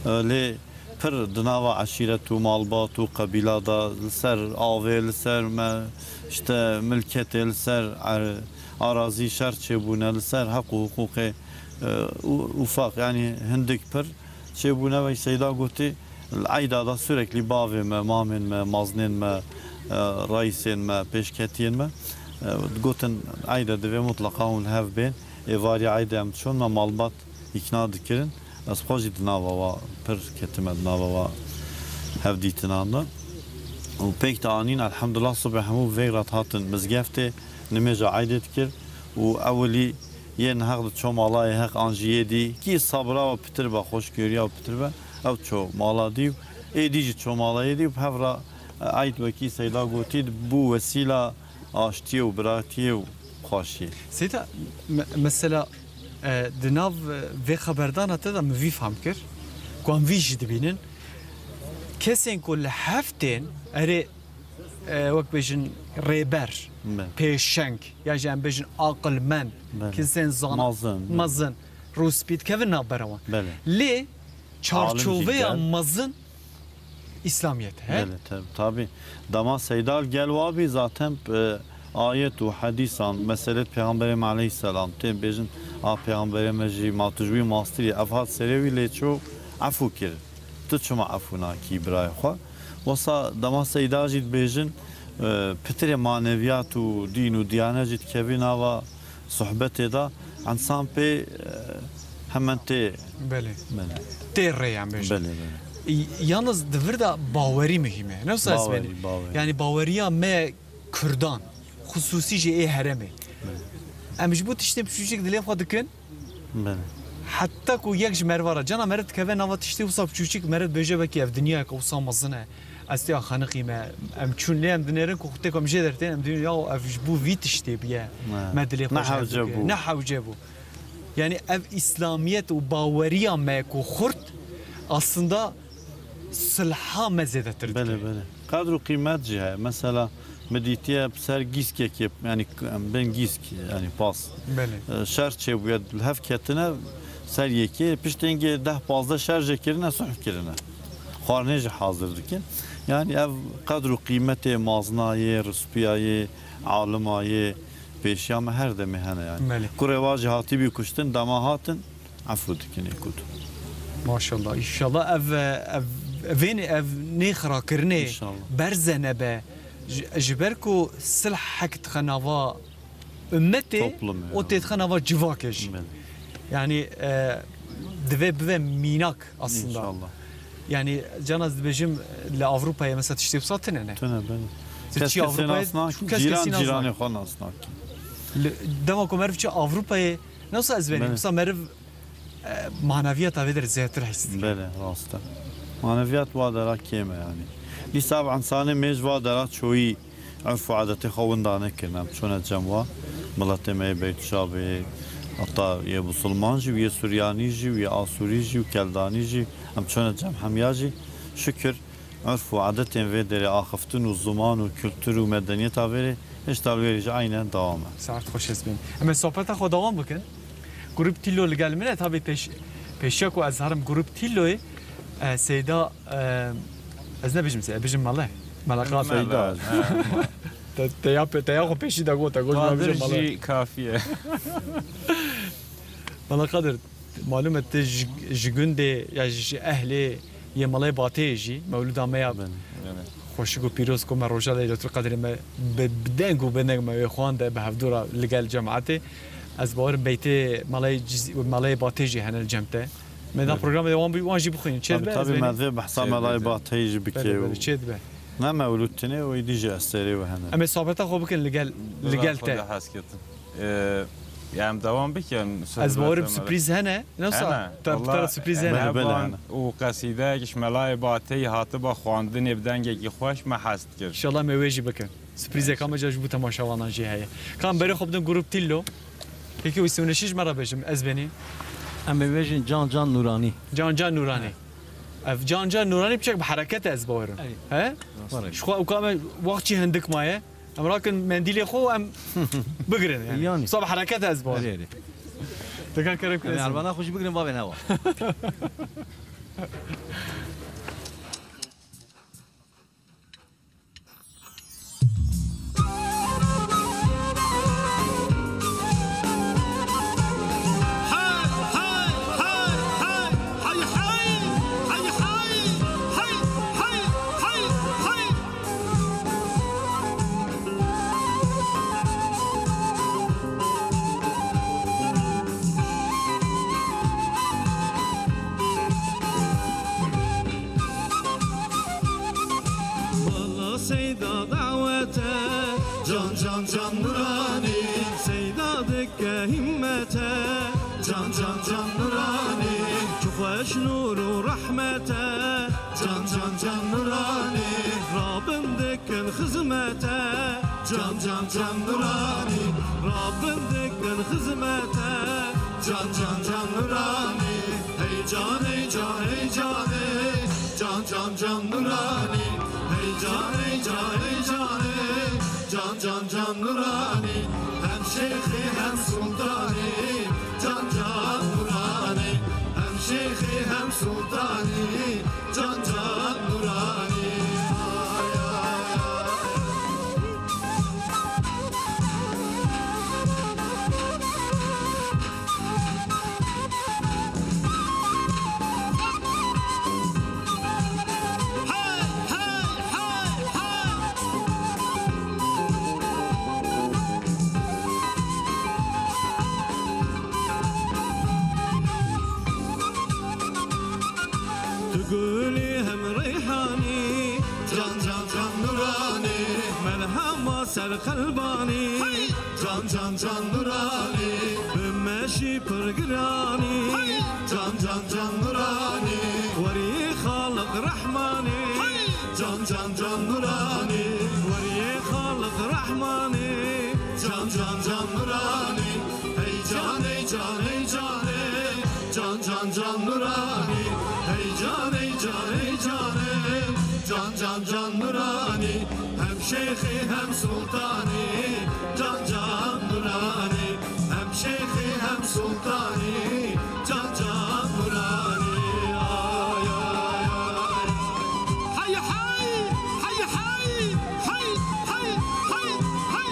E, lê pir di nava eşîret û malbat û qebîla de li ser avê, li ser me, işte, milketê, li ser er-, arazî şer çêbûne, li ser heq û hiqûqê, e, û, ufak, yanî hindik pir çêbûne. Wek Seyda gotî, li eyda de sürekli bavê me, mamên me, maznên me, e, reîsên me, pêşketiyên me, e, digotin, eyde divê mutleqa hûn li hev bên. Êvarî eyde em diçûn, me malbat îkna dikirin. Ez xwe jî di nava wa pir ketime, di nava wa hevdîtinan de. Û pêk de anîn, elhamdulillah, sibê hemû vêg re dihatin mizgeftê, nimêja eydê dikir û ewilî yê neheq diço mala yê heq an jî yê dî, kî sabira we pitir be, xweşgoriya we pitir be, ew diço mala dî û êdî jî diço mala yê dî û bi hev re, e, eyd wekî Seyda gotî, bû wesîla aştiyê û biratiyê û xweşiyê. Seyda, me-, mesela, e, di nav, e, vê xeberdana te de min vî fehm kir, ku em vî jî dibînin. Kesên ku li hev tên, erê, e, wek bêjin rêber, Be. pêşeng, ya jî em bêjin aqilmend, Belê. kesên zana, Mezin, belê. mezin, rûspî dikevin navbera wan. Belê. Lê çarçoveya Alim jî gel. mezin Îslamiyet e, he? Belê, tab-, tabî. Dema Seyda li gel wa bî zaten, e, ayet û hedîsan, meselê Pêxemberê me aleyhisselam, tê bêjin, a Pêxemberê me jî ma tu ji wî mastirî, ev hat serê wî lê çû efû kir. Tu çima efû nakî birayê xwe? Wesa dema Seyda jî dibêjin, e, pitirê maneviyat û dîn û diyanet jî dikevî nava sohbetê de, însan pê, e, hemen tê Belê. Belê. Tê rê em bêjin. Belê, belê. Y-, yalnız di vir de bawerî muhîm e. Ne wisa ez Bawerî, benî? bawerî. Yani baweriya me Kurdan, xusûsî jî ê herêmê. Em ji bo tiştên piçûçik dilê xwe dikin. Belê. Heta ku yek ji meriva re, cana meriv dikeve nava tiştê wisa piçûçik, meriv dibêje, "Belkî ev dinyayeke wisa mezin e. Ez têya xeniqî me." Em çûn lê em dinêrin ku tê ku em jê dertên, em dibînin, "Ya ev ji bo vî tiştê bûye." Ne. Me dilê xwe Ne ji hev hewce dike. bû. Ne hewce bû. Yani ev Îslamiyet û baweriya me ku xurt aslında silha me zêdetir dike. Belê, belê. Qedr û qîmet jî heye. Mesela, min dîtiye bi ser gîskekê, yani, em bên gîsk, yani, pas. Belê. E, şer çêbûye, li hev ketine ser yekê, piştê hingê deh pazdeh şer jê kirine, suhf kirine. Xwarinê jî hazir dikin. Yani, ev qedr û qîmetê mazinayê, rispiyayê, alimayê, pêşiya me her demê hene, yani. Belê. Kurê wa jî hatîbî kuştin, dema hatin, Efû dikin ê ku tu. Maşallah, înşallah ev, ev, evên, ev nêxirakirinê Înşallah. berze nebe. Ji, ji ber ku silh hek dixe nava ummetê, Toplumê, o ya. tê dixe nava civakê jî. Belê. Yani, e, divê bive mînak aslında. Înşallah. Yani, cana ez dibêjim, li Avrupayê mesela tiştê wisa tune ne? Tune, belê. Kes Tirkî kesê Avrupayê nas nakin, kes cîran kesî nas cîranê nakin. xwe nas nakin. Li, dema ku meriv çi Avrupayê, ne wisa ez benî, Belê. wisa meriv E, maneviyata vê derê zêdetir hîs dike. Belê, rast e. Maneviyat wa dera kêm e, yanî. Dîsa ev însanê mêj va dera çoyî urf û adetê xwe winda nekirin. Em çûne cem wa, miletê me yê Beytuşabê, heta yê Musulman jî, yê Suryanî jî, yê Asûrî jî û Keldanî jî, em çûne cem hemiya jî. Şikir, Urf û adetên vê derê axiftin û ziman û kultur û medeniyeta vê derê hêşta li wê rê jî eynen dewam e. Saet xweş ez bên. Em ê sohbeta xwe dewam bikin. Grup Tîlo li gel min e. Tabî pêş, pêşiya ku ez herim Grup Tîloyê, e, Seyda, e, ez nebêjim Seyda, bêjim Mele. Mele Qadir. Seyda. Te, te ya pe-, te ya xwe pêşî de got, te got, Qadir bêjim Mele. jî kafî ye. Mele Qadir, Malûm e, tu ji, ji gundê ya ji ehlê yê Melê Bateyê jî, mewlûda me ya Belê. xweşik û pîroz ku me roja Leyletulqedrê me bi, bi deng û bi deng me wê xwande bi hevdû re li gel cemaetê. Ez bawerim beytê Melê Ciz-, Melê Batê jî hene li cem te. Me da Belê. programê de wan bî, wan jî bixwînin. Çê Tabii, dibe, ez tabii, benî? me divê behsa Belê, Melê belê. Bateyê jî Belê, bikê û belê, çê dibe. ne mewlûd tune û êdî jî eserê wî hene. Em ê sohbeta xwe bikin li gel, li Wela gel te. Xwedê hez ketin. Ee, ya em dewam bikin. Ez bawerim sürpriz hene. Nasıl? Hene. Te, te sürpriz hene. Belê, belê, Nevan hene. û qesîdeyek ji Melayê Bateyî hatiba xwendinê bi dengekî xweş me hez dikir. İnşallah me wê jî bikin. Sürprizeka me ji bo temaşevanan jî heye. Kan berê xwe bidin grup Tillo. Peki wî sî û şeş me re bêjim, ez benî. Em ê bêjin Can Can Nûranî. Can Can Nûranî. Ev Can Can Nûranî piçek bi hereket ez bawerim. Ey. He? Rast. Ji xwe û ka me wextî hindik maye. Em rakin mendîlê xwe û em bigirin yani. Yani. Sab hereket ez bor. Erê, erê. Tekan kerem Em kerem. Erbana xwe jî bigirin bavê newa. Bala Seyda dawete, can can can nuranî, Seyda dike himmete, can can can nuranî, çi xweş nûr û rehmete, can can can nuranî, rabin dikin xizmete, can can can nuranî, rabin dikin xizmete, can can can nuranî, hey can, hey can, hey can, hey, can can can nuranî, hey Canê, canê, canê, can, can, can Nuranî, hem şêxî hem sultanî, can, can Nuranî, hem şêxî hem sultanî, can, can Nuranî. Ay, ay, ay. Tu gulî hem reyhanî, can, can, can Nuranî, melhema ser qelbanî. Can, can, can Nuranî, bi me jî pir giranî. Can, can, can Nuranî, werî Xaliq Rehmanî. Can, can, can Nuranî, werî Xaliq Rehmanî. Can, can, can Nuranî, hey canê, canê, canê. Can, can, can Nuranî, hey canê, canê, canê. Can, can, can Nuranî, hem şêxî hem sultanî, can can Nuranî, hem şêxî hem sultanî, can can Nuranî. Ay, ay, ay. Hey, hey, hey, hey, hey, hey, hey.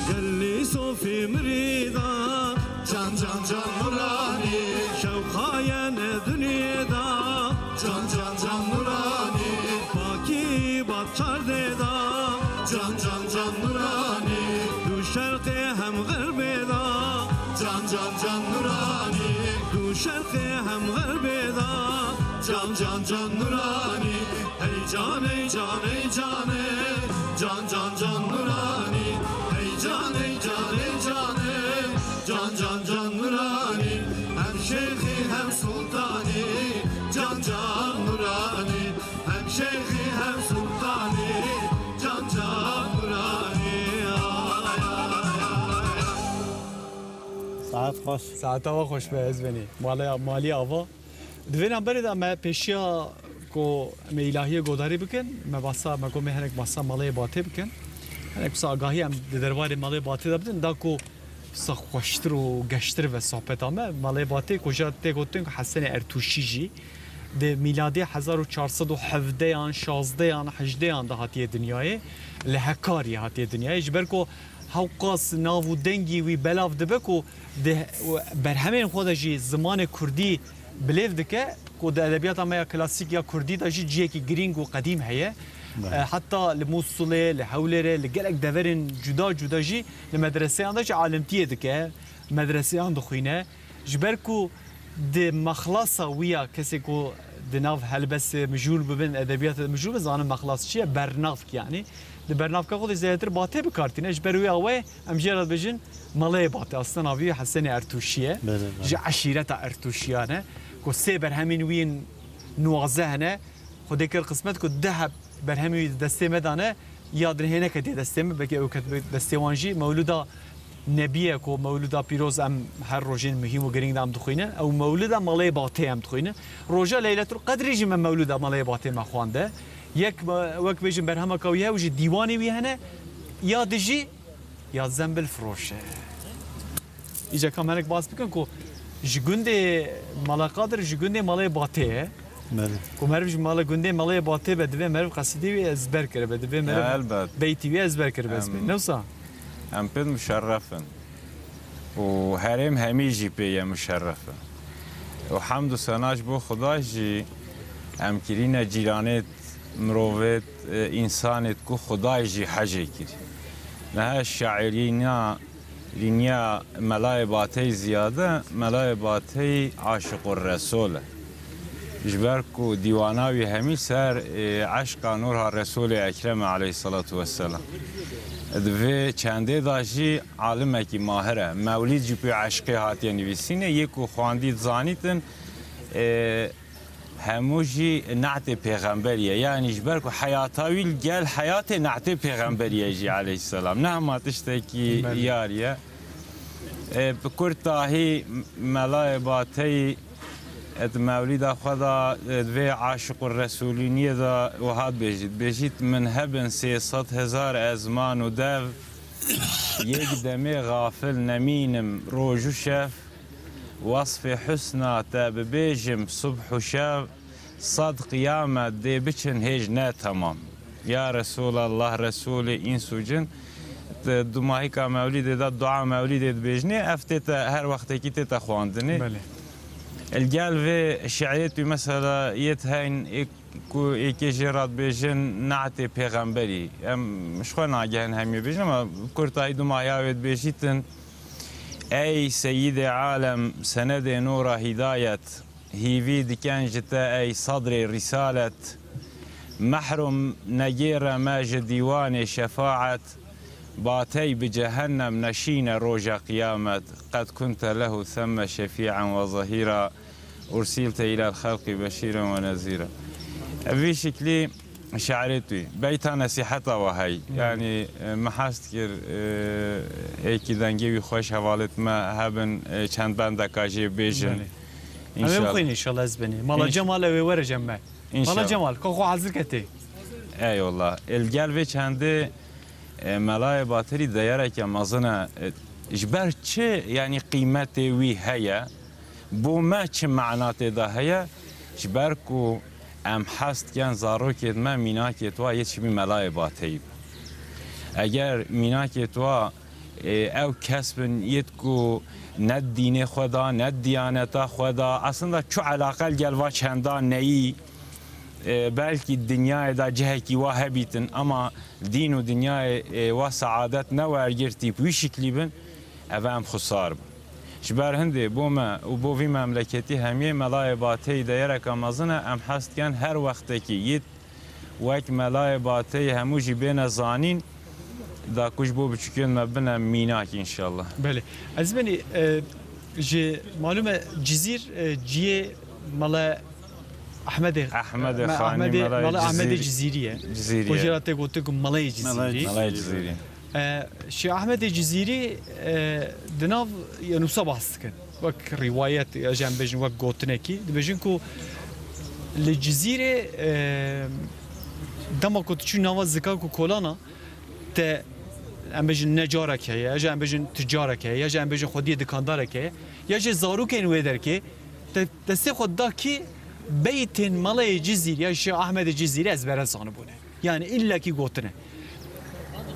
Gelî sofî mirîda, can can can Nuranî, şewqayene dinyê da, can can can Nuranî, pakî bat çardê da, can can can Nuranî, du şerqê hem xerbê da, can can can Nuranî, du şerqê hem xerbê da, can can can Nuranî. Hey can, hey can, hey can, hey. Can, can, can Nuranî. Hey can, hey can, hey can, hey. Can, can, can Nuranî. Hem şêxî hem sultanî. Can, can Nuranî. Hem şêxî hem sultanî. Can, can Nuranî. Ay, ay, ay, ay. Saet xweş. Saeta we xweş be, ez benî. Malê, malî ava. Di vê navberê de me pêşiya ku em ê îlahiyê godarî bikin, me basa, me got me hinek basa Maleyê Batê bikin. Hinek wisa agahî em di derbarê Maleyê Batê de bidin, da ku wisa xweştir û geştir ve sohbeta me. Maleyê Batê ku jî tê gotin ku Hesenê Ertûşî jî di mîladê hezar û çar sed û hevdeyan, şazdeyan, hejdeyan de hatiye dinyayê, li Hekariyê hatiye dinyayê. Ji ber ku hewqas nav û dengî wî belav dibe ku di berhemên xwe de jî zimanê kurdî bilêv dike ku di edebiyata me ya klasîk ya kurdî de jî cihekî girîng û qedîm heye. Belê. E, heta li Mûsilê, li Hewlêrê, li gelek deverên cuda cuda jî li medreseyan de jî alimtiyê dike, medreseyan dixwîne. Ji ber ku di mexlasa wî ya kesê ku di nav helbestê mijûl bibin, edebiyatê de mijûl bibin, zanin mexlas çi ye? Bernavk yanî. Di bernavka xwe de zêdetir Batê bi kar tîne. Ji ber wê awayê em jê re dibêjin Maleyê Batê. Aslında navê wî Hesenê Ertûşî ye. Belê, belê. Ji eşîreta Ertûşiyan e. Ku sê berhemên wî yên nuwazdeh hene. Xwedê kir qismet ku deh heb berhemê wî di destê me de ne. Ya din hê neketiye destê me, belkî ew ketibê destê wan jî. Mewlûda Nebî ye ku Mewlûda Pîroz em her rojên muhîm û girîng de em dixwînin. Ew Mewlûda Maleyê Batê em dixwînin. Roja Leyletul Qedrê jî me Mewlûda Maleyê Batê me xwande. Yek, wek bêjin berhema ka wî heye, ew jî dîwanê wî hene, ya dijî ya zembil firoş e. Îca ka me hinek bas bikin ku ji gundê Mala Qadir, ji gundê Malê Batê ye. Belê. Ku meriv ji mala, gundê Malê Batê be, divê meriv qesîdê wî ezber kiribe, divê meriv Elbet. beytî wî ezber kiribe. Em, Ne wisa? Em pê muşerref in. Û herêm hemî jî pê ye muşerref in. Û hemd û sena ji bo Xuda jî em kirîne cîranêt, mirovêt, e, însanêt ku Xudayê jî hecê kirî. Niha şairîna, rîniya Melayê Bateyî ziyade, Melayê Bateyî aşiqur Resol e. Ji ber ku dîwana wî hemî ser, e, eşqa nûrha Resûlê Ekrem e aleyhisselatu vesselam. Di vê çendê de jî alimekî mahir e. Mewlîd jî pê eşqê hatiye nivîsîne, yê ku xwendî zanîtin, e, hemû jî ne'tê pêxemberî ye. Yanî ji ber ku heyata wî li gel heyatê ne'tê pêxemberî ye jî aleyhisselam. Ne hema tiştekî Belê. yarî ye. E, bi kurtahî Melayê Bateyî, e, di mewlîda xwe de, e, di vê aşiq û resûlîniyê de wiha dibêjît. Dibêjît, min hebin sê sed hezar ezman û dev, yek demê xafil nemînim roj û şev, wesfê husna te bibêjim subh û şev, sed qiyamet dê biçin hêj ne temam. Ya Resulallah, Resulê îns û cin, di dumahîka mewlîdê de dua mewlîdê dibêjinê, ev tête her wextekî tête xwandinê. Belê. Li gel vê şi'rê tu mesela yê heyn ê ku êkê jê re dibêjin ne'tê pêxemberî. Em ji xwe nagihin hemiyê bêjin ama kurtayî dumahiya wê dibêjîtin. Ey Seyîdê Alem, senedê nûra hîdayet, hîvî diken ji te ey sedrê rîsalet. Mehrum negêre me ji dîwanê şefaet, batey bi cehennem neşîne roja qiyamet. Qed kunte lehu themme şefî'en ve zehîra, ursîlte îlel xelqî beşîren ve nezîra. Ev vî şiklî şi'rê tu yî. Beyta nesîheta we hey. Hı. Yanî, e, me hez dikir, e, êkî dengê wî xweş hevalêt me hebin, e, çend bendeka jê bêjin. Belê. Em ê bixwînin înşallah ez benî. Mala Cemal ew ê were cem me. Mala Cemal, ka xwe hazir ke tê. Eyvallah. Li gel vê çendê, e, Melayê Batirî deyareke mezin e. E, ji ber çi, yanî qîmetê wî heye? Bo me çi mana tê de heye? Ji ber ku em hez dikin zarokêt me mînakêt wa yê şibî Melayê Bateyî. Eger mînakêt wa, e, ew kes bin yêt ku ne dînê xwe da, ne diyaneta xwe da, aslında çu elaqe li gel va çenda neyî, e, belkî dinyayê da cihekî wa hebîtin, ama dîn û dinyayê, e, wa seadet ne wergirtî bi wî şiklî bin, ev em xusar bin. Ji ber hindê bo me û bo vî memleketî hemiyê Melayê Bateyî deyereka mezin e, em hez dikin her wextekî yît wek Melayê Bateyî hemû jî bêne zanîn, da ku ji bo biçûkên me bine mînak înşallah. Belê. Ez benî, e, ji malûm e Cizîr, e, ciyê Mala Ehmedê, Ehmedê me Xanî, Ehmedê, Mala Mala Ehmedê Cizîrî. Cizîrî ye. Cizîrî Xwe ye. Jê re tê gotin ku Melayê Cizîrî. Melayê Cizîrî. Melayê Cizîrî. E, Şêx Ehmedê Cizîrî, e, di nav Yunus'a behs dikin. Wek rîwayet, ya jî em bêjin wek gotinekî. Dibêjin ku li Cizîrê, e, dema ku tu çû nava zikak û kolana, te, em bêjin necarek heye, ya jî em bêjin ticarek heye, ya jî em bêjin xwediyê dikandarek heye, ya jî zarokên wê derkê, te destê xwe da kî beytên Melayê Cizîrî ya Şêx Ehmedê Cizîrî ezbere zanibûne. Yani illekî gotine.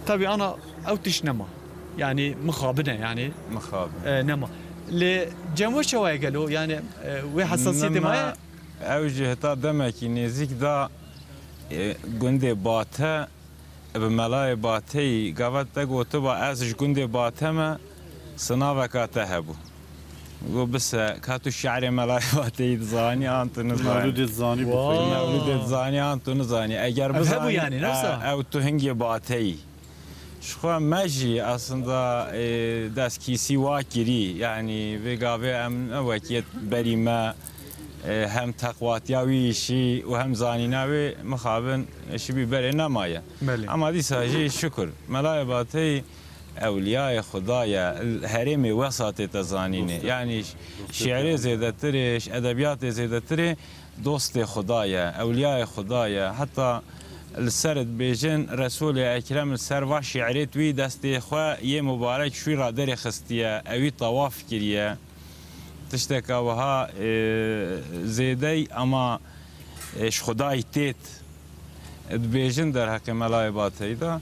Tabii ana ew tişt nema. Yani mixabin e yani. Mixabin. E, nema. Lê cem we çawa ye gelo? Yani, e, wê hesasiyetê maye? Ew jî heta demekî nêzîk da, e, gundê Bate, bi Melayê Bateyî gava te gotiba ez ji gundê Bate me, sinaveka te hebû. Got, bise, ka tu şi'rê Melayê Bateyî dizanî, an tu nizanî. Mewlûdê dizanî, bixwînî. Mewlûdê dizanî, an tu nizanî. Eger bizanî, hebû yani, e, ew tu hingê Bateyî. Ji xwe me jî aslında, e, destkîsî wa kirî. Yani vê gavê em ne wek yêt berî me, e, hem teqwatiya wî îşî û hem zanîna wê mixabin şibî berê nemaye. Belê. Ama dîsa jî şukur. Melayê Bateyî ewliyayê Xuda ye, herêmê wesa tête zanînê. Dostê Xuda. Yani şi'rê zêdetirê, edebiyatê zêdetirê dostê Xuda ye, ewliyayê Xuda ye. Heta li ser dibêjin Resulê Ekrem li ser va şi'rê tu wî destê xwe yê mubarek şûy ra derê xistiye, ewî tawaf kiriye. Tişteka wiha, e, zêdey ama, e, ji Xudayî têt. Dibêjin derheqê Melayê Bateyî de,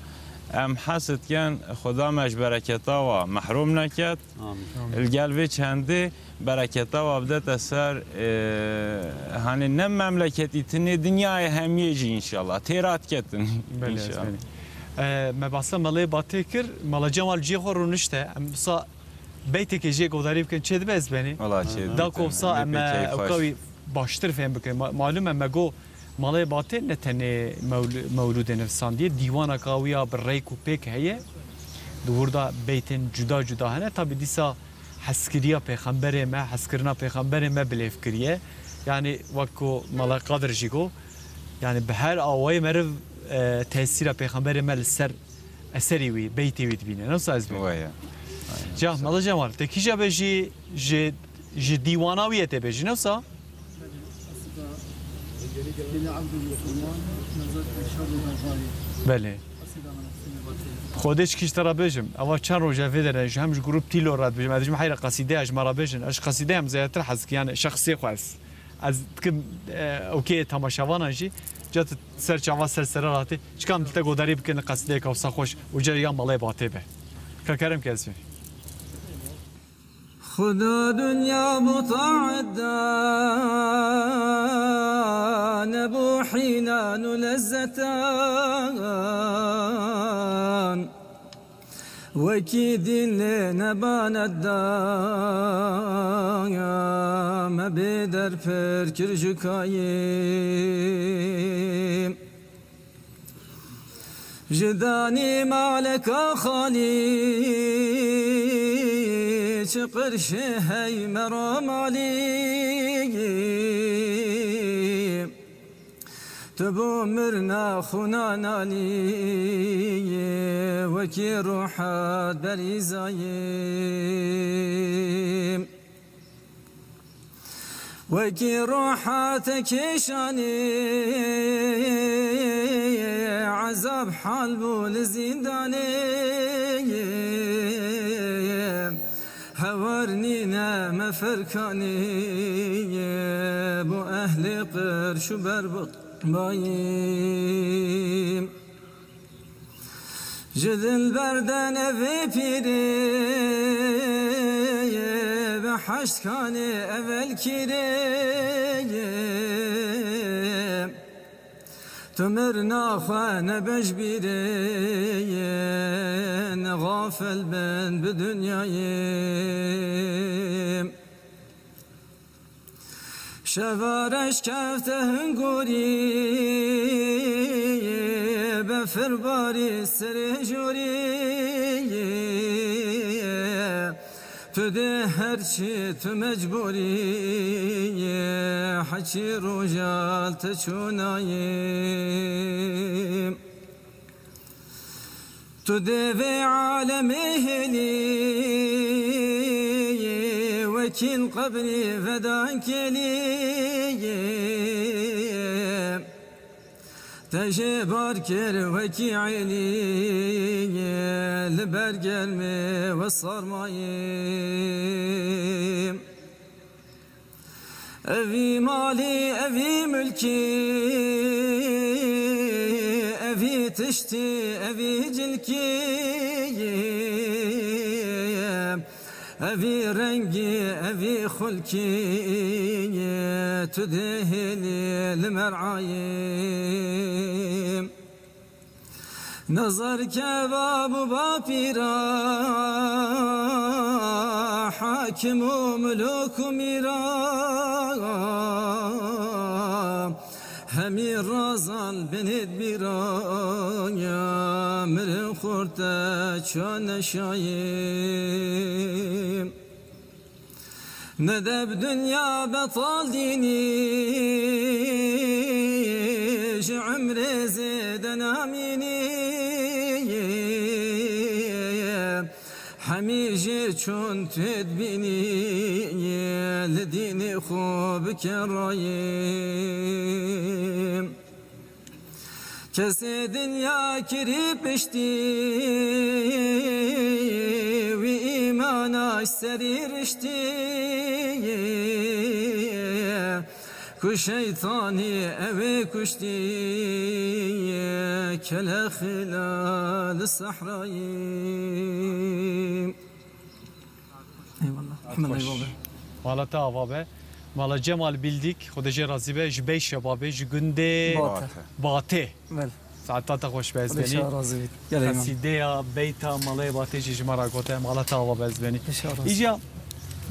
em hez dikin Xuda me ji bereketa wa mehrum neket. Amîn. Li gel vê çendê bereketa wa bidete ser, e, hanê ne memleketî tinê dinyayê hemiyê jî înşallah. Têra diketin. Belê, ez înşallah. Benî. E, me behsa Melayê Batê kir, Mela Cemal cihê xwe rûnişte. Em wisa beytekê jê guhdarî bikin, çê dibe ez benî? Wela çê dibe. Da ku wisa em ewka wî baştir fêm bikin. Ma-, malûm e me got, Malê Batê ne tenê mewlû-, mewlûdê nivîsandiye, dîwaneka wî ya bi rêk û pêk heye. Di wir de beytên cuda cuda hene. Tabî dîsa hezkiriya pêxemberê me, hezkirina pêxemberê me bilêv kiriye. Yani wek ku Mala Qadir jî got, yani bi her awayê meriv, e, tesîra Pêxemberê me li ser eserî wî, beytê wî dibîne. Ne wisa ez bê? Weye. Cah, Mala Cemal, te kîja be jî ji, ji dîwana wî ye tê bêjî, ne wisa? Belê. Xwedê çi kî ji te re bêjim. Eva çend roj e vê derê, ji hem ji grup Tîlo re dibêjim. Ez dibêjim heyra qesîdeya ji me re bêjin. Ez ji qesîdeya min zêdetir hez dikim, yani şexsê xwe ez. Ez dikim, e, okê temaşevanan jî. Ca tu ser çava ser sere ratê. Çikam dil te godarî bikin qesîdeyeka wisa xweş û ca ya Malê Batê be. Ka kerem ke ez bê. Xuda dinya bi taet da, ne bo hînan û lezzetan. Wekî dîn lê nebanet da, me bê derpir kir ji kayê. Ji danî maleka xalî, çi qirşê hey me ra malî. Tu bo mirna xwina nanî, wekî ruhet berîzayî. Wekî ruha te kêşanî, ezab hal bû li zîndanê. Hewar nîne me ferkanî, bo ehlê qirş û berbayî. Ji dilber de nevê pîrê, bi heşt kanê evel kîrê. Tu mirna xwe nebe ji bîrê, ne xafil bin bi dinyayê. Şeva reş kefte hingorî, befir barî serê jorî. Tu dê her çi tu mecbûrî, heçî roja li te çûnayî. Tu dê vê alemê hêlî, wekî li qebrî vedan kêlî. Te jê bar kir wekî êlî, li ber germê we sarmayî. Evî malî, evî milkî, evî tiştî, evî cilkî. Evî rengî, evî xulkî, tu dê hêlî li merayî. Nazar kebab û bapîra, hakim û milok û mîra, hemî razan binêt bîra, mirin xurte ço neşayî. Nedeb dinya betal dînî, ji emrê zêde namînî. Hemî jê çûn tu dibînî, li dînê xwe bike rayî. Kesê dinya kirî piştî, wî îmana serî riştî. Ku şeytanî ew ê kuştî, kele xêla li sehrayî. Eyvallah. Mehmet Hoş. Eyvallah. Mala te ava be. Mala Cemal Bildik, Xwedê jê razî be, ji Beyşebabê, ji gundê Batê. Batê. Belê. Saeta te xweş be, ez Xwedê benî. Şah razî bît. Gelê min. Qesîdeya, beyta Malayê Batê jî ji me re gote, mala te ava be, ez benî. Xwedê şah razî. Îja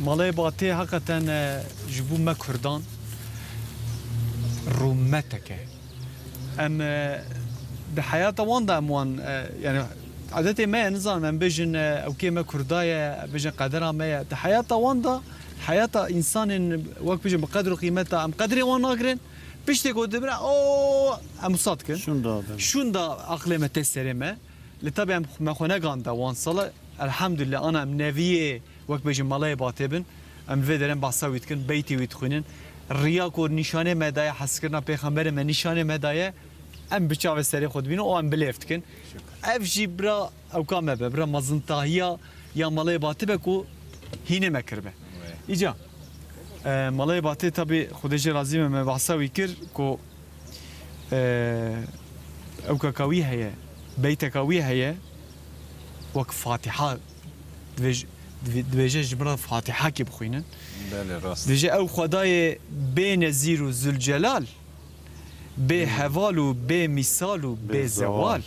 Malayê Batê heqeten, e, ji bo me Kurdan rûmeteke. Em, e, di heyata wan de em wan, e, yani, edetê me ye, nizanim, em bêjin, e, ewkê me Kurda ye, bêjin qedera me ye. Di heyata wan de Heyata însanên wek bijin bi qedr û qîmeta em qedrê wan nagirin. Piştê ku dibire, o em wisa dikin. Şûnda bin. Şûnda aqlê me tê serê me. Lê tabî em me xwe neganda wan sala. Elhamdulillah, ana em neviyê wek bêjin Malayê Batê bin. Em li vê derê em behsa wî dikin, beytê wî dixwînin. Riya ku nîşanê me daye, hezkirina Pêxemberê me nîşanê me daye, em bi çavê serê xwe dibînin û em bi lêv dikin. Ev jî bira ewka me be, bira mezintahiya ya Malayê Batê be ku hînê me kiribe. Îca, e, Malayê Batê tabî Xwedê jê razî be, me behsa wî kir ku Ee, ewkeka wî heye, beyteka wî heye, wek Fatiha, dibêj-, dibê-, dibêje ji min re Fatihakê bixwînin. Belê, rast. Dibêje, ew Xwedayê bê nezîr û zülcelal, bê Hmm. heval û bê mîsal û bê Bê zewal. zewal.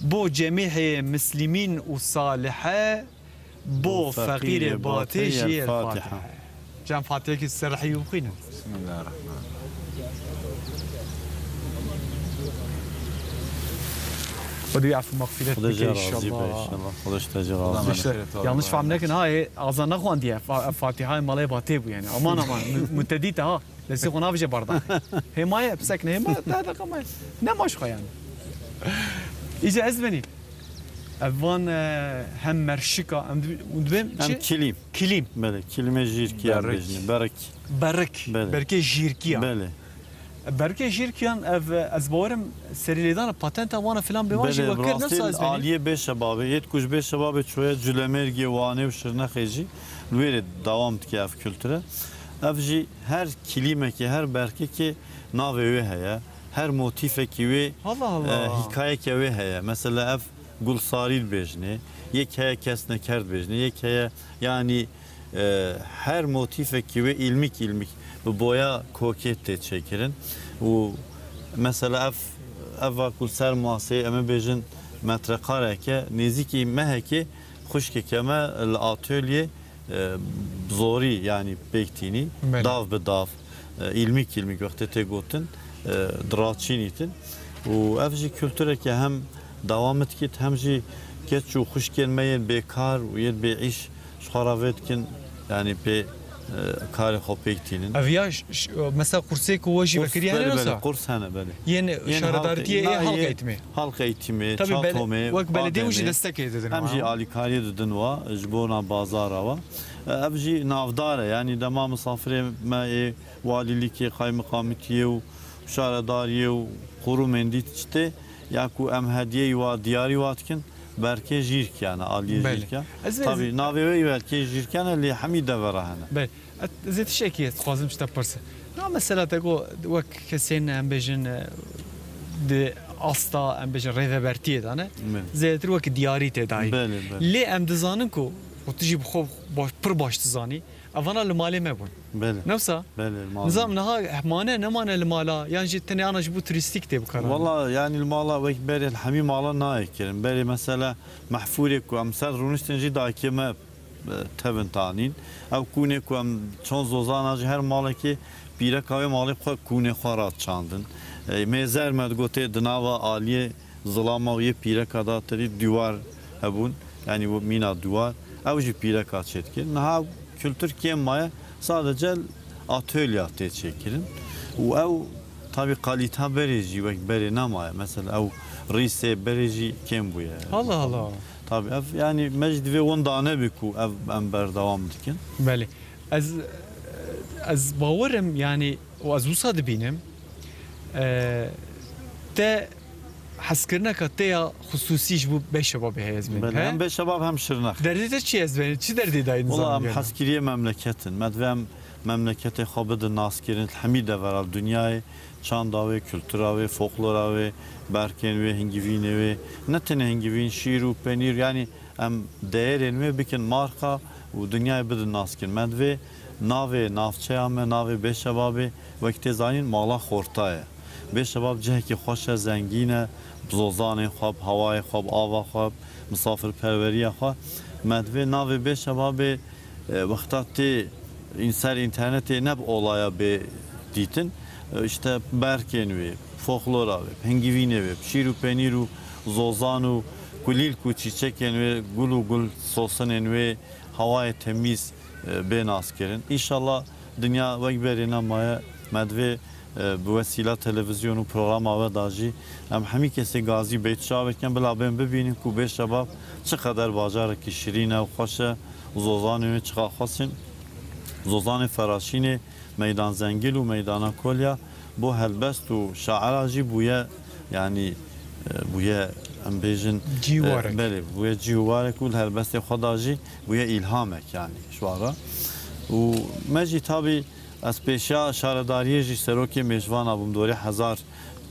Bo cemîhê mislîmîn û salihe, Bo feqîrê batê jî El Fatiha. Can Fatihekî serhî bixwînin. Bismillahirrahmanirrahim. Xwedê wî efû mexfîret bike inşallah. Xwedê ji te jî razî be inşallah. Xwedê ji te jî razî be. Yanlış fehm nekin ha, ê, azan nexwandiye. Fa-, Fatihayê Malayê Batê bû yani. Aman aman, mu-, mutedî te ha. Destê xwe navêje barda. Hêmaye, pisek ne hêmaye, deh deqa maye. Ne maş xwe yani. Îca ez benî. Ev van, e, hem merşika, em dibi-, dibêm Hem çi? Kilîm. Kilîm. Belê, kilîmê jîrkî em Berik. bêjinê. Berik. Berik. Belê. Berkê jîrkiya. Belê. Berkê jîrkiyan ev, e, ez bawerim serî lêdana patenta wana filan bê wan jî Belê, wekir bi rastî ne saz benî. Aliyê bê şebabê, yêt ku ji bê şebabê çoye Culemêrgê, Wanê û Şirnexê jî li wê rê dewam dike ev kulture. Ev jî her kilîmekê, her berkekê navê wê heye. Her motîfekî wê, Allah Allah. e, hîkayeke wê heye. Mesela ev Gulsarî dibêjinê, yek heye Kesneker dibêjinê, yek heye, yanî, e, her motîfekî wê îlmîk îlmîk bi boya kokê tê çêkirin. Û mesela ev, eva ku li ser masê, em ê bêjin metrekareke, nêzîkî mehekê xwişkeke me li atolyê e, zorî, yanî pêk tînî, Belê. dav bi dav, e, îlmîk îlmîk wextê tê gotin, e, diraçînîtin. Û ev jî kultureke hem dewam dikit, hem jî keç û xwişkên me yên bêkar û yên bêîş ji xwe re vê dikin, yanî pê, e, karê xwe pêk tînin. Ev ya ş-, ş-, mesela qursê ku we jî Qurs, vekirî hene belê, belê, wisa? Qurs hene, belê. Yên Yên şaredartiyê halk-, ê na, halk yê eğitimi. Halk eğitimi, Tabii bel-, Çatomê, wek belediyê wî jî Bademê. destekê didin Em jî wa. alîkariyê didin wa, ji bona bazara wa. E, ev jî navdar e, yanî dema misafirê me ê walîlikê, qaymiqamitiyê û şaredariyê û qurûmên dît çi tê, ya ku em hediyeyî wa diyarî wa dikin, berkê jîrkiyan e, aliyê Belê. jîrkiyan. Ez vê Tabii, navê wê belkê jîrkiyan e, lê hemî devera hene. Belê. Et-, ez ê tiştekî ez dixwazim ji te pirsim. Na mesela te got wek kesên em bêjin, e, di asta em bêjin rêvebertiyê de ne. Belê. Zêdetir wek diyarî tê dayî. Belê, belê. Lê em dizanin ku, ku tu jî bi xwe baş, pir baş dizanî, evana li malê me bûn. Belê. Ne wisa? Belê, li malê Nizam me. niha mane nemane li mala, yan jî tenê ana ji bo turîstîk tê bikaranîn? Wala, yanî li mala wek berê li hemî mala nayê kirin. Berê mesela mehfûrê ku em ser rûniştin jî dayikê me e, tevin tanîn. Ew kûnê ku em çond zozana ji her malekê pîreka wê malê xwe kûnê xwe raçandin. E, mêzer me digotê di nava aliyê zilama û yê pîreka de terî dîwar hebûn. Yanî wê mîna dîwar. Ew jî pîreka çêdikir. Niha kultur kêm maye. Sadece atölya tê çêkirin. Û ew Tabî kalîta berê jî wek berê nemaye. Mesela ew rîsê berê jî kêm bûye. Allah Allah. Tabî ev, yanî me jî divê winda nebe ku ev em berdewam dikin. Belê. Ez, ez bawer im, yanî, û ez wisa dibînim, e, te hezkirineka te ya xisûsî ji bo Bêşebabê heye, ez bênim, Belê, he? Hem Bêşebab hem Şirnex. Derdê te çi ye, ez bênim? Çi derdê dayî nizam Wala em gene? hezkiriyê memleket in. Me divê em memleketê xwe bidin naskirin li hemî devera dinyayê, çanda wê, kultura wê, folklora wê, berkên wê, hingivînê wê, ne tenê hingivîn, şîr û penîr, yanî em değerên wê bikin marka û dinyayê bidin naskirin. Me divê navê navçeya me, navê Bêşebabê, wek tê zanîn, mala xorta ye. Bêşebab cihekî xweş e, zengîn e, bi zozanên xwe, bi hewayê xwe, bi ava xwe, bi misafirperweriya xwe. Me divê navê Bêşebabê E, wexta tê în-, ser înternetê ne bi olaya bê dîtin. E, işte berkên wê, folklora wê, hingivînê wê, şîr û penîr û zozan û kulîlk û çîçekên wê, gul û gul sosinên wê, hewayê temîz, e, bê naskirin. Înşallah dinya wek berê nemaye, me divê, e, bi wesîla televîzyon û programa we da jî em hemî kesê gazî beyt çav bikin, bila bên bibînin ku bê şebab çi qeder bajarekî şirîn e û xweş e û zozanê wê çiqa xweş in. Zozanê Feraşînê, Meydan Zengil û Meydana Kolya bo helbest û şaira jî bûye, yanî, e, bûye, em bêjin, Cî û e, warek. Belê, bûye cî û warek û li helbestê xwe da jî bûye îlhamek, yanî, ji wan re. Û me jî tabî, ez pêşiya şaredariyê jî serokê mêjvana bûm, dorê hezar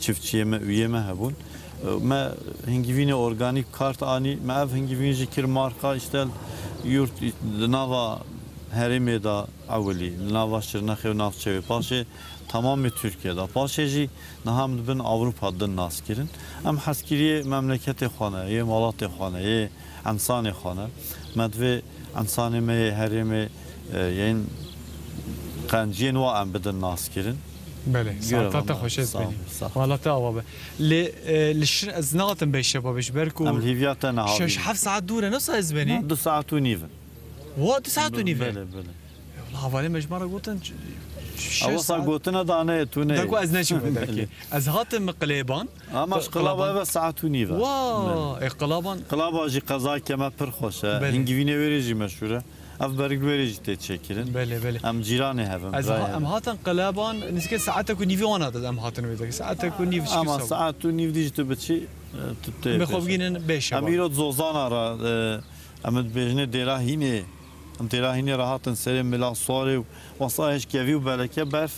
çiftçiyê me, uyê me hebûn. Me hingivînê organîk kart anî, me ev hingivîn jî kir marka, îşte yurt li nava herêmê de ewilî, li nava Şirnexê û navçeyê. Paşê temamê Tirkiye de. Paşê jî niha em dibin Ewropa din naskirin. Em hezkiriyê memleketê xwe ne, yê welatê xwe ne, yê ensanê xwe ne. Me divê ensanê me yê herêmê, e, yên qenciyên wa em bidin naskirin. Belê, saeta te xweş ez benî. Sağ ol, sağ ol. Mala te ava be. Lê, e, li şir ez nahatim bê şebabê ji ber ku em li hîviya te nehavî. Şeş heft saet dûr e, nasıl ez benî? Na, du saet û nîv in. Wa, du saet û nîv e? Belê, belê. Wala hevalê me ji me re gotin, ş-, ş-, şeş saet. Ew wisa gotina dane tu ne. Da ku ez neçim vê derkê. Belê. Ez hatim Qilêban. Ama Qi-, Qilaba Qilaban. Eve saet û nîv e. Wa, belê. E, Qilaban. Qilaba jî qezayeke me pir xweş e. Belê. Hingivînê wê rê jî meşhûr e. Ev berg wê rê jî tê çêkirin. Belê, belê. Em cîranê hev in, ez birayê ha-, hev in. Em hatin Qilaban, nizîkê saetek û nîvê wana da em hatin wê derkê. Saetek û nîv, çi saet. Ama saet û nîv dî jî tu biçî, e, tu tê pêş. Em ê xwe bigînin bê şevan. Em îro zozana re, e, em dibêjinê dêra hînê. Em dêra hînê re hatin serê Mila Sorê û wesa hêj kevî û beleke berf.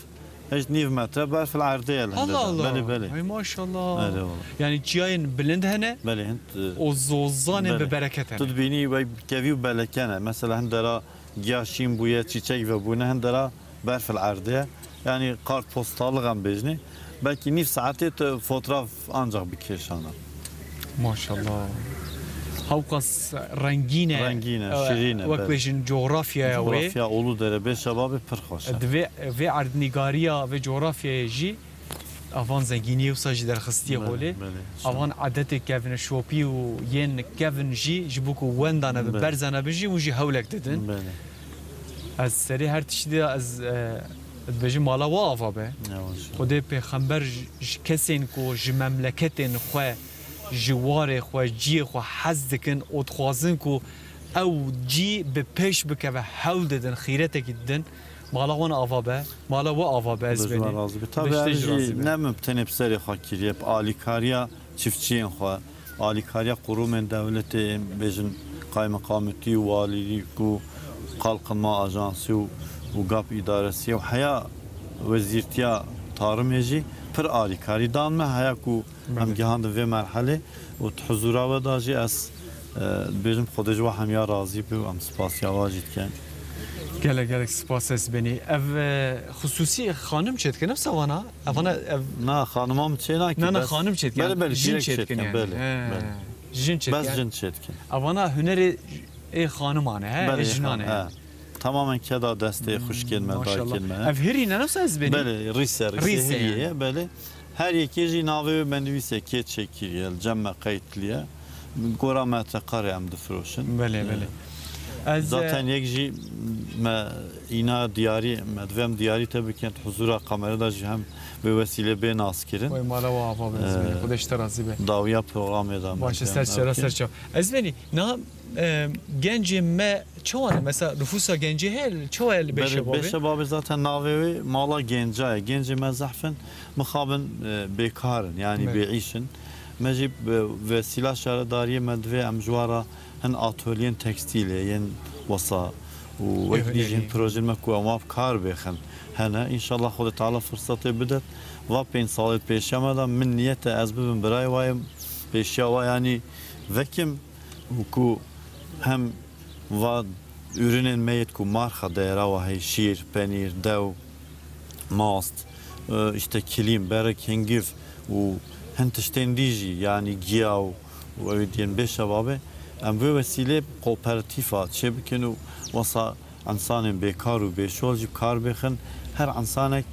Heşt nîv metre berf li erdê ye li hinde de. Allah Allah. Belê, belê. Ay maşallah. Belê, wala. Yani çiyayên bilind hene. Belê, hind, e, û zozanên, belê, bi bereket hene. Tu dibînî wek kevî û beleke ne. Mesela hinde ra giya şîn bûye, çîçek vebûne, hinde ra berf li erdê ye. Yani kartpostallık em bêjinê. Belkî nîv saetê tu fotoğraf ancak bi kêşana. Maşallah. Hewqas rengîn e. Rengîn e, e, şirîn e, wek belê. Bêjin coğrafyaya wê. Coğrafya Uludere, Bêşebabê pir xweş e. Di vê, vê erdnîgariya, vê coğrafyayê jî avan zengîniyê wisa jî derxistiye holê. Belê, belê. Avan edetê kevneşopî û yên kevn jî ji bo ku wenda nebe, belê, berza nebe jî hûn jî hewlek didin. Belê. Ez serê her tiştî de ez, e, dibêjim mala we ava be. Yavaş. Xwedê pêxember ji, ji kesên ku ji memleketên xwe, ji warê xwe, ciyê xwe hez dikin û dixwazin ku ew cî bi pêş bikeve, hewl didin, xîretekî didin. Mala wan ava be, mala we ava be, ez benî. Bi razî be. Tabii, ev jî ne min bi tenê bi serê xwe kiriye, bi alîkariya çiftçiyên xwe, alîkariya qurûmên dewletê, ên bêjin qaymeqametî û walîlîk û qalqinma ajansî û, û gap îdaresî û heya wezîrtiya tarimê jî pir alîkarî dan me, heya ku em, belê, gihandin vê merhelê û di huzûra we da jî ez, e, dibêjim Xwedê ji we hemiya razî be û em spasiya we jî dikin. Gelek gelek spas ez benî. Ev, e, xisûsî xanim çêdikin, ev savana? Evana, ev... Na, xanima min çê nakin. Na, na, bes xanim çêdikin. Belê, belê, jin direkt çêdikin, çêdikin, yani. Belê, he, belê. Jin çêdikin. Bes jin çêdikin. Evana hunerê ê xaniman e, he, belê, ê jinan e. He. Tamamen keda destê xwişkên me, maşallah, dayikên me. Ev hirî ne, nasıl ez benî? Belê, rîse, rîse, rîse hirî ye, yani. Belê. Her yekê jî navê wê me nivîse, kê çêkiriye, li cem me qeydliye. Gora metrekarê em difiroşin. Belê, belê. Ee, ez, zaten e, yek jî me îna diyarî, me divê em diyarî te bikin, huzura kamera da jî hem bi wesîlê bê naskirin. Oy, mala we ava be, ez benî. Ee, Xwedê ji te razî be. Dawiya programê de me... Baş e, ser çera, ser çav. Ez benî, na, e, gencê me çawa ne? Mesela nüfusa gencê heye, çawa ye li Bêşebabê? Belê, Bêşebabê zaten navê wê mala genca ye. Gencê me zehf in, mixabin, e, bêkar in, yani, belê, bêîş in. Me jî bi vesîla şaredariyê me divê em ji wan re hin atölyên tekstîlê yên wesa û wek dî jî hin projên me ku em wan bi kar bêxin hene. Înşallah Xwedê Teala firsetê bidet. Va pênc salê pêşiya me de min niyet e ez bibim birayê wa yê pêşiya wa, yanî vekim û ku hem va ürünên me yêt ku marxa deyra wa hey, şîr, penîr, dew, mast, e, işte kilîm, berik, hingiv û hin tiştên dî jî, yanî giya û, û ew diyên bê şebabê, em vê wesîlê kooperatîfa çêbikin û wesa însanên bêkar û bêşol jî bi kar bêxin, her însanek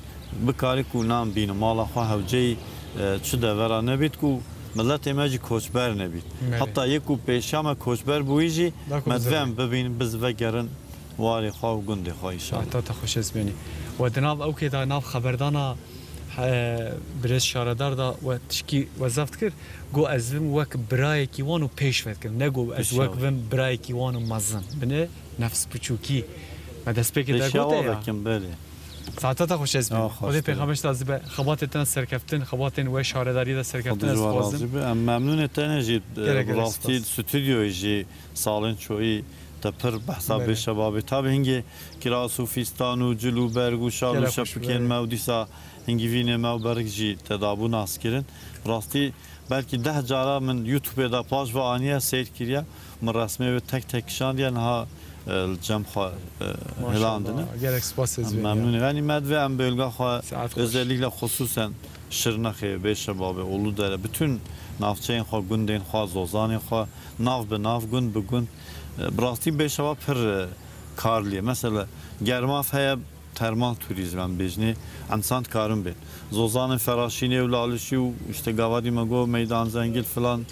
bikare ku nan bîne mala xwe hewceyî, e, çi devera nebît ku Miletê me jî koçber nebît. Belê. Heta yek û pêşiya me koçber bûyî jî, me divê em bibînin, biz vegerin warê xwe û gundê xwe înşallah. Heta te xweş ez bênî. We di nav ewkê de, nav xeberdana, e, birêz şaredar de we tişkî we zeft kir, got ez vim wek birayekî wan û pêş ve dikim. Ne got ez wek vim birayekî wan û mezin. Binê nefs piçûkî. Me destpêkê de gote ya. Pêşiya we vekim, belê. Saeta te xweş ez bim. Ya, xweş. Xwedê pêxember te razî be. Xebatê te ne serkeftin, xebatên we şaredariyê de serkeftin ez dixwazim. Xwedê razî be. Em memnûnê te ne jî, e, gelek, gelek rastî spas. Stûdyoyê jî salên çoyî te pir behsa bê şebabê. Belê. Tabi hingê kiras û fîstan û cil û berg û şal û şepikên me û dîsa hingivînê me û berg jî te dabû naskirin. Rastî Belkî deh cara min YouTubeê de paş ve aniye, seyr kiriye. Min resmê wê tek tek kişandiye, niha, e, li cem xwe, e, hilandine. Maşallah, gelek spas ez vê. Em memnûn in. Yanî me divê em bölga xwe, saet xweş, özellikle xusûsen Şirnexê, Bêşebabê, Uludere, bütün navçeyên xwe, gundên xwe, zozanên xwe, nav bi nav, gund bi gund. E, bi rastî Bêşebab pir, e, karlî ye. Mesela Germav heye, Termal turizm em bêjinê, ensan dikarin bên. Zozanên Feraşînê û Lalişî û işte gava dî me got Meydan Zengil filan.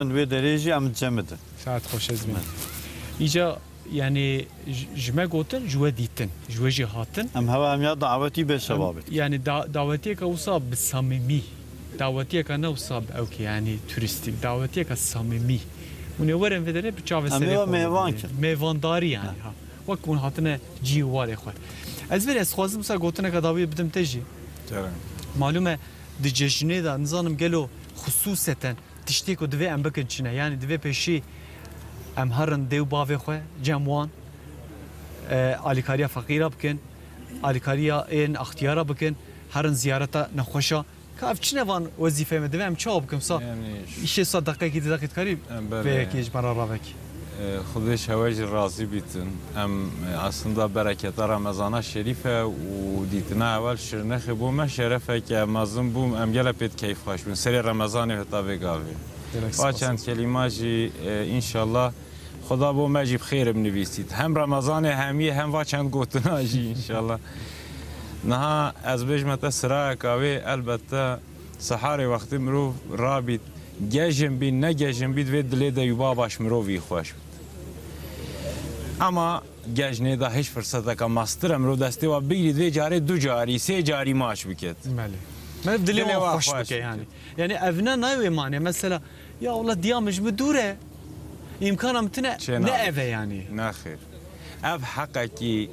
Wê derê jî em cem bidin. Saet xweş ez bim. Îca, yanî, ji, ji me gotin, ji we dîtin, ji we jî hatin. Em hewa em ya dawetî bê şebabê. Em, yanî da-, dawetiyeke wisa bi samîmî, dawetiyeke ne wisa bi ewkê, yanî turîstî, dawetiyeke samîmî. Hûn ê werin vê derê bi çavê serê xwe mêvan kin. Mêvandarî yanî, ha. Wek hûn hatine cî û warê xwe. Ez vê ez dixwazim wisa gotineke dawî bidim te jî. Kerem. Malûm e, di cejnê de, nizanim gelo xusûseten tiştê ku divê em bikin çi ne? Yanî divê pêşî em herin dê û bavê xwe, cem wan, e, alîkariya feqîra bikin, alîkariya ên extiyara bikin, herin ziyareta nexweşa. Ka ev çi ne van wezîfeyê me? Divê em çawa bikin? Sa, yanî, îşê sa deqekî, di deqî dikarî, em, belê, vê yekê ji me re ravekî. E, Xwedê ji hewe jî razî bîtin. Em, e, aslında bereketa Remezana Şerîf e û dîtina ewel Şirnexê bo me şerefeke mezin bû. Em gelek pê keyfxweş bûn. Serê Remezanê heta vê gavê. Gelek spas. Va çend kelîma jî, e, înşallah Xuda bo me jî bi xêr binivîsît. Hem Remezanê hemiyê hem va çend gotina jî înşallah. Niha ez bêjime te sirayeka wê, elbette seharê wextê mirov rabît, gejin bît, ne gejin bît, vê dilê de yû babaş mirovî xweş bît. Ema gejnê de hiç firseteke mastir e mirov destê wa bigirît, vê carê du carî, sê carî maç biket. Belê. Meriv dilê wa xweş bike yanî. Yanî ev ne nayê wê manê. Mesela, ya wela diya min ji min dûr e. Îmkana min tine, ne ev e yanî. Nexêr. Ev heqekî,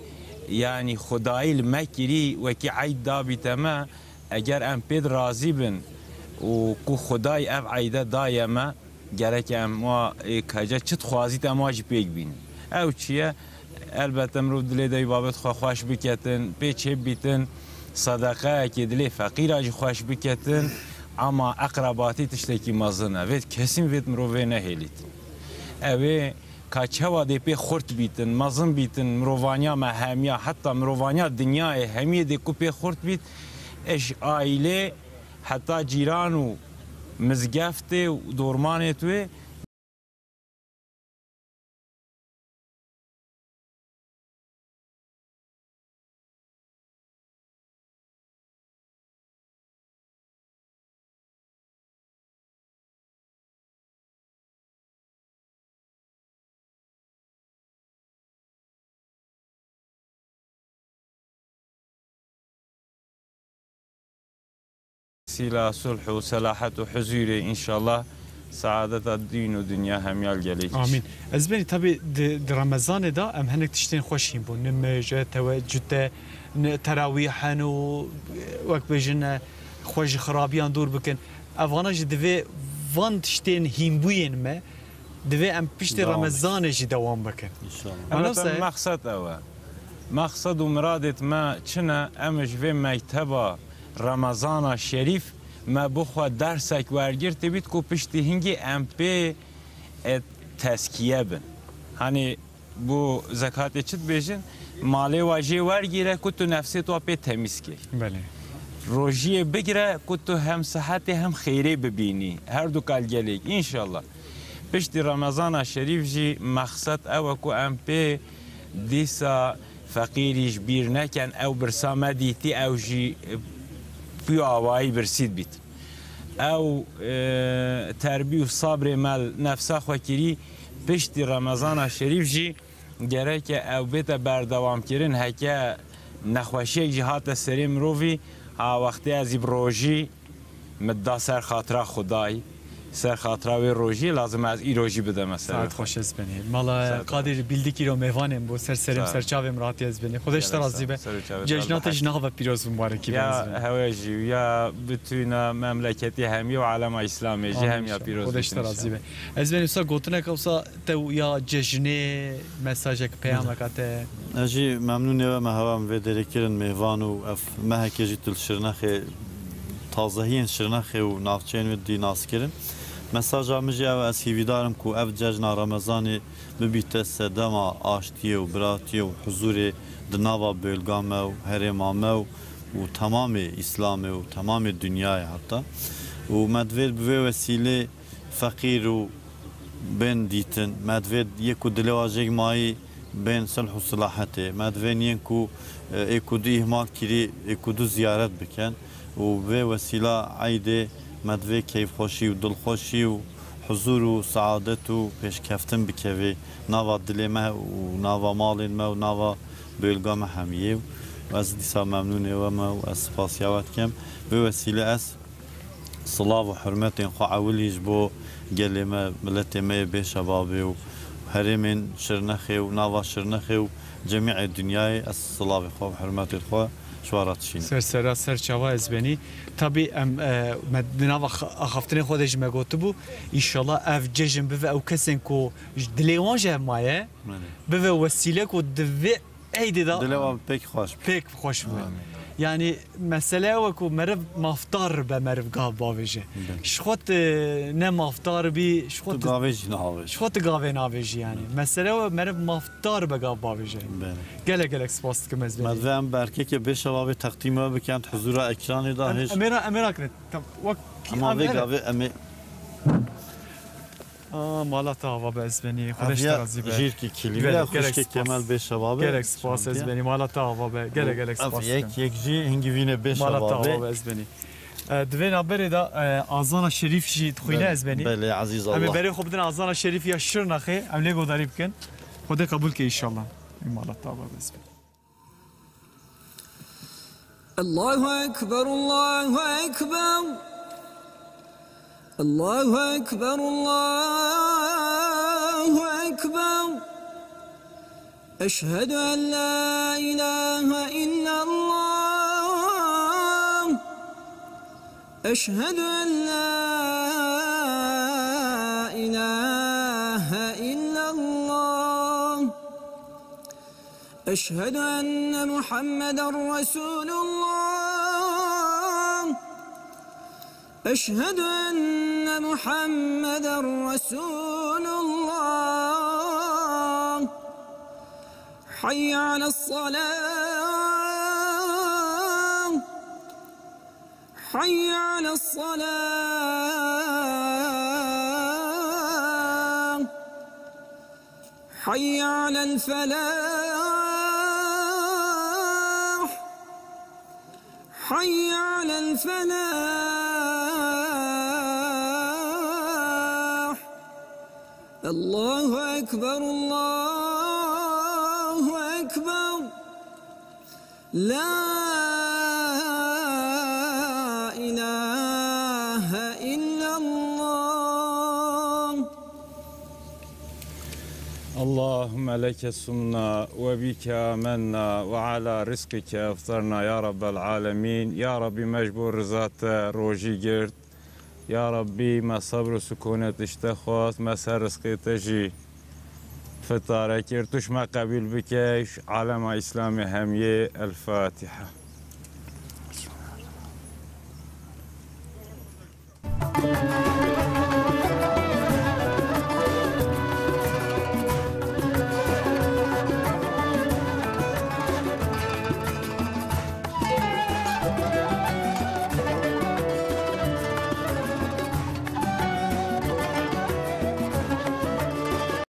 yanî Xwedayî li me kirî, wekî eyd dabîte me, eger em pê di razî bin û ku Xwedayî ev eyde daye me, gerek em wa, ê, kece çi dixwazît em wa jî pêk bînin. Ew çi ye? Elbette mirov dilê de wî babet xwe xweş biketin, pê çê bîtin, sedeqeyekê dilê feqîra jî xweş biketin, ama eqrebatî tiştekî mezin e. Vêt kesîn vêt mirovê nehêlît. Ew ê ka çawa dê pê xurt bîtin, mezin bîtin, mirovaniya me hemiya, heta mirovaniya dinyayê hemiyê dê ku pê xurt bît, ê ji aîlê heta cîran û mizgeftê û dormanê tu ê Sîla, sulh û selahet û huzûrê, înşallah, saadeta dîn û dinya hemiyal gelê kişt. Amîn. Ez benî, tabi, di, di Remezanê de em hinek tiştên xweş hîn bûn. Nimij e, tewe-, cute, ne, terawîh hen û, e, wek bêjin, e, xwe ji xirabiyan dûr bikin. Evana jî divê van tiştên hînbûyên me, divê em piştî Remezanê jî dewam bikin. Înşallah. Elbette, mexsed ew e. Mexsed û miradêt me çi ne? Em ji vê mekteba Remezana Şerîf Me bo xwe dersek wergirtî bît ku piştî hingî em pê, e, teskiye bin. Hanî bo zekatê çi dibêjin? Malê wa jê wergîre ku tu nefsê tu pê temîz key. Belê. Rojiyê bigire ku tu hem sihetê hem xêrê bibînî. Her du kal gelêk, înşallah. Piştî Remezana Şerîf jî mexsed ew e ku em pê dîsa feqîrî ji bîr neken, ew birsa me dîtî, ew jî, e, pû awayî birsî dibît. Ew, e, terbî û sabrê me li nefsa xwe kirî, piştî Remezana Şerîf jî gereke ew bête berdewamkirin. Heke nexweşiyek jî hate serê mirovî, ha wextê ez ê bi rojî min da ser xatira Xwedayî, ser xatira wê rojiyê lazim e ez îro jî bideme ser. Saet xweş ez benî. Mala Saet Qadir Bîldik îro mêvanên bo ser serê min, ser çavê min hatî ez benî. Xwedê ji te razî be. Cejna te jî niha ve pîroz bi, mubarekî be. Ya hewe jî ya bitûna memleketê hemî û alema Îslamê jî hemiya pîroz. Xwedê ji te razî be. Ez benî wisa gotineke wisa te ya cejnê mesajek, peyameka te. Ez jî memnûnê we me hewa min vê derê kirin mêvan û ev mehekê jî tu li Şirnexê, tazehiyên Şirnexê û navçeyên wê dî nas kirin. Mesaja min jî ew e, ez hîvîdar im ku ev cejna Remezanê bibîte sedema aştiyê û biratiyê û huzûrê di nava bölga me û herêma me û, û temamê Îslamê û temamê dinyayê heta. Û me divêt bi vê wesîlê feqîr û bên dîtin. Me divê yê ku dilê wa jêk mayî bên sulh û silahetê. Me divên yên ku, e, ê ku du îhmal kirî, ê ku du ziyaret bikin. Û vê wesîla eydê me divê keyfxweşî û dilxweşî û huzûr û seadet û pêşkeftin bikevê nava dilê me û nava malên me û nava bölga me hemiyê. Û ez dîsa memnûnê we me û ez spasiya we dikim. Vê wesîlê ez Silav û hurmetên xwe ewilî ji bo gelê me, miletê me yê Bêşebabê û herêmên Şirnexê û nava Şirnexê û cemîê dinyayê ez silavê xwe û hurmetê xwe ji we re dişînim. Ser sera ser çava ez benî. Tabî em, e, me di nava xa-, axaftinê xwe de jî me gotibû, înşallah ev cejn bive ew kesên ku ji dilê wan jî hev maye, Belê. bive wesîle ku di vê Eydê de Dilê wan pêk xweş be. pêk xweş be. Amin. Yani mesele ew e ku meriv mafdar be, meriv gav bavêje. Belê. Ji xwe tu ne mafdar bî, ji xwe Tu tu, gavê jî navêjî. ji xwe tu gavê navêjî yani. Belê. Mesele ew e, meriv mafdar be gav bavêje. Belê. Gelek gelek spas dikim ez Me belê. divê em berkekê Bêşebabê teqdîm we bikin, huzura ekranê de Em, hêj. em ê ra, em ê ra kirin. Tam, wek, Ama em, vê evet. gavê em ê Aa, mala te ava be ez benî. Xwedê ji te Aviya razî be. jîrkî kilî Gelek, ya gelek xwişkê spas. Kemel Bêşebabê. Gelek spas ez Şantiye. benî. Mala te ava be. Gelek, gelek Ev spas yek, dikim. yek jî hingî vînê Mala te ava Bêşebabê. be ez benî. E, di vê naberê de, e, azana şerîf jî dixwîne Belê, ez benî. belê, ezîz Em ê Allah. berê xwe bidin azana şerîf ya Şirnexê. Em lê godarî bikin. Xwedê qebûl ke înşallah. Ê, mala te ava be ez benî. الله أكبر، الله أكبر، الله أكبر، الله أكبر. أشهد أن لا إله إلا الله. أشهد أن لا إله إلا الله. أشهد أن محمدا رسول الله. أشهد أن محمدا رسول الله. حي على الصلاة. حي على الصلاة. حي على الفلاح. حي على الفلاح. الله أكبر، الله أكبر. لا إله إلا الله. اللهم لك صمنا وبك آمنا وعلى رزقك أفطرنا يا رب العالمين. Ya Rabbî, me ji bo riza te rojî girt. Ya Rabbî, me sebr û sikonet ji te xwest, me ser rizqê te jî fitare kir. Tu ji me qebîl bike, ji alema Îslamê hemiyê. El Fatiha.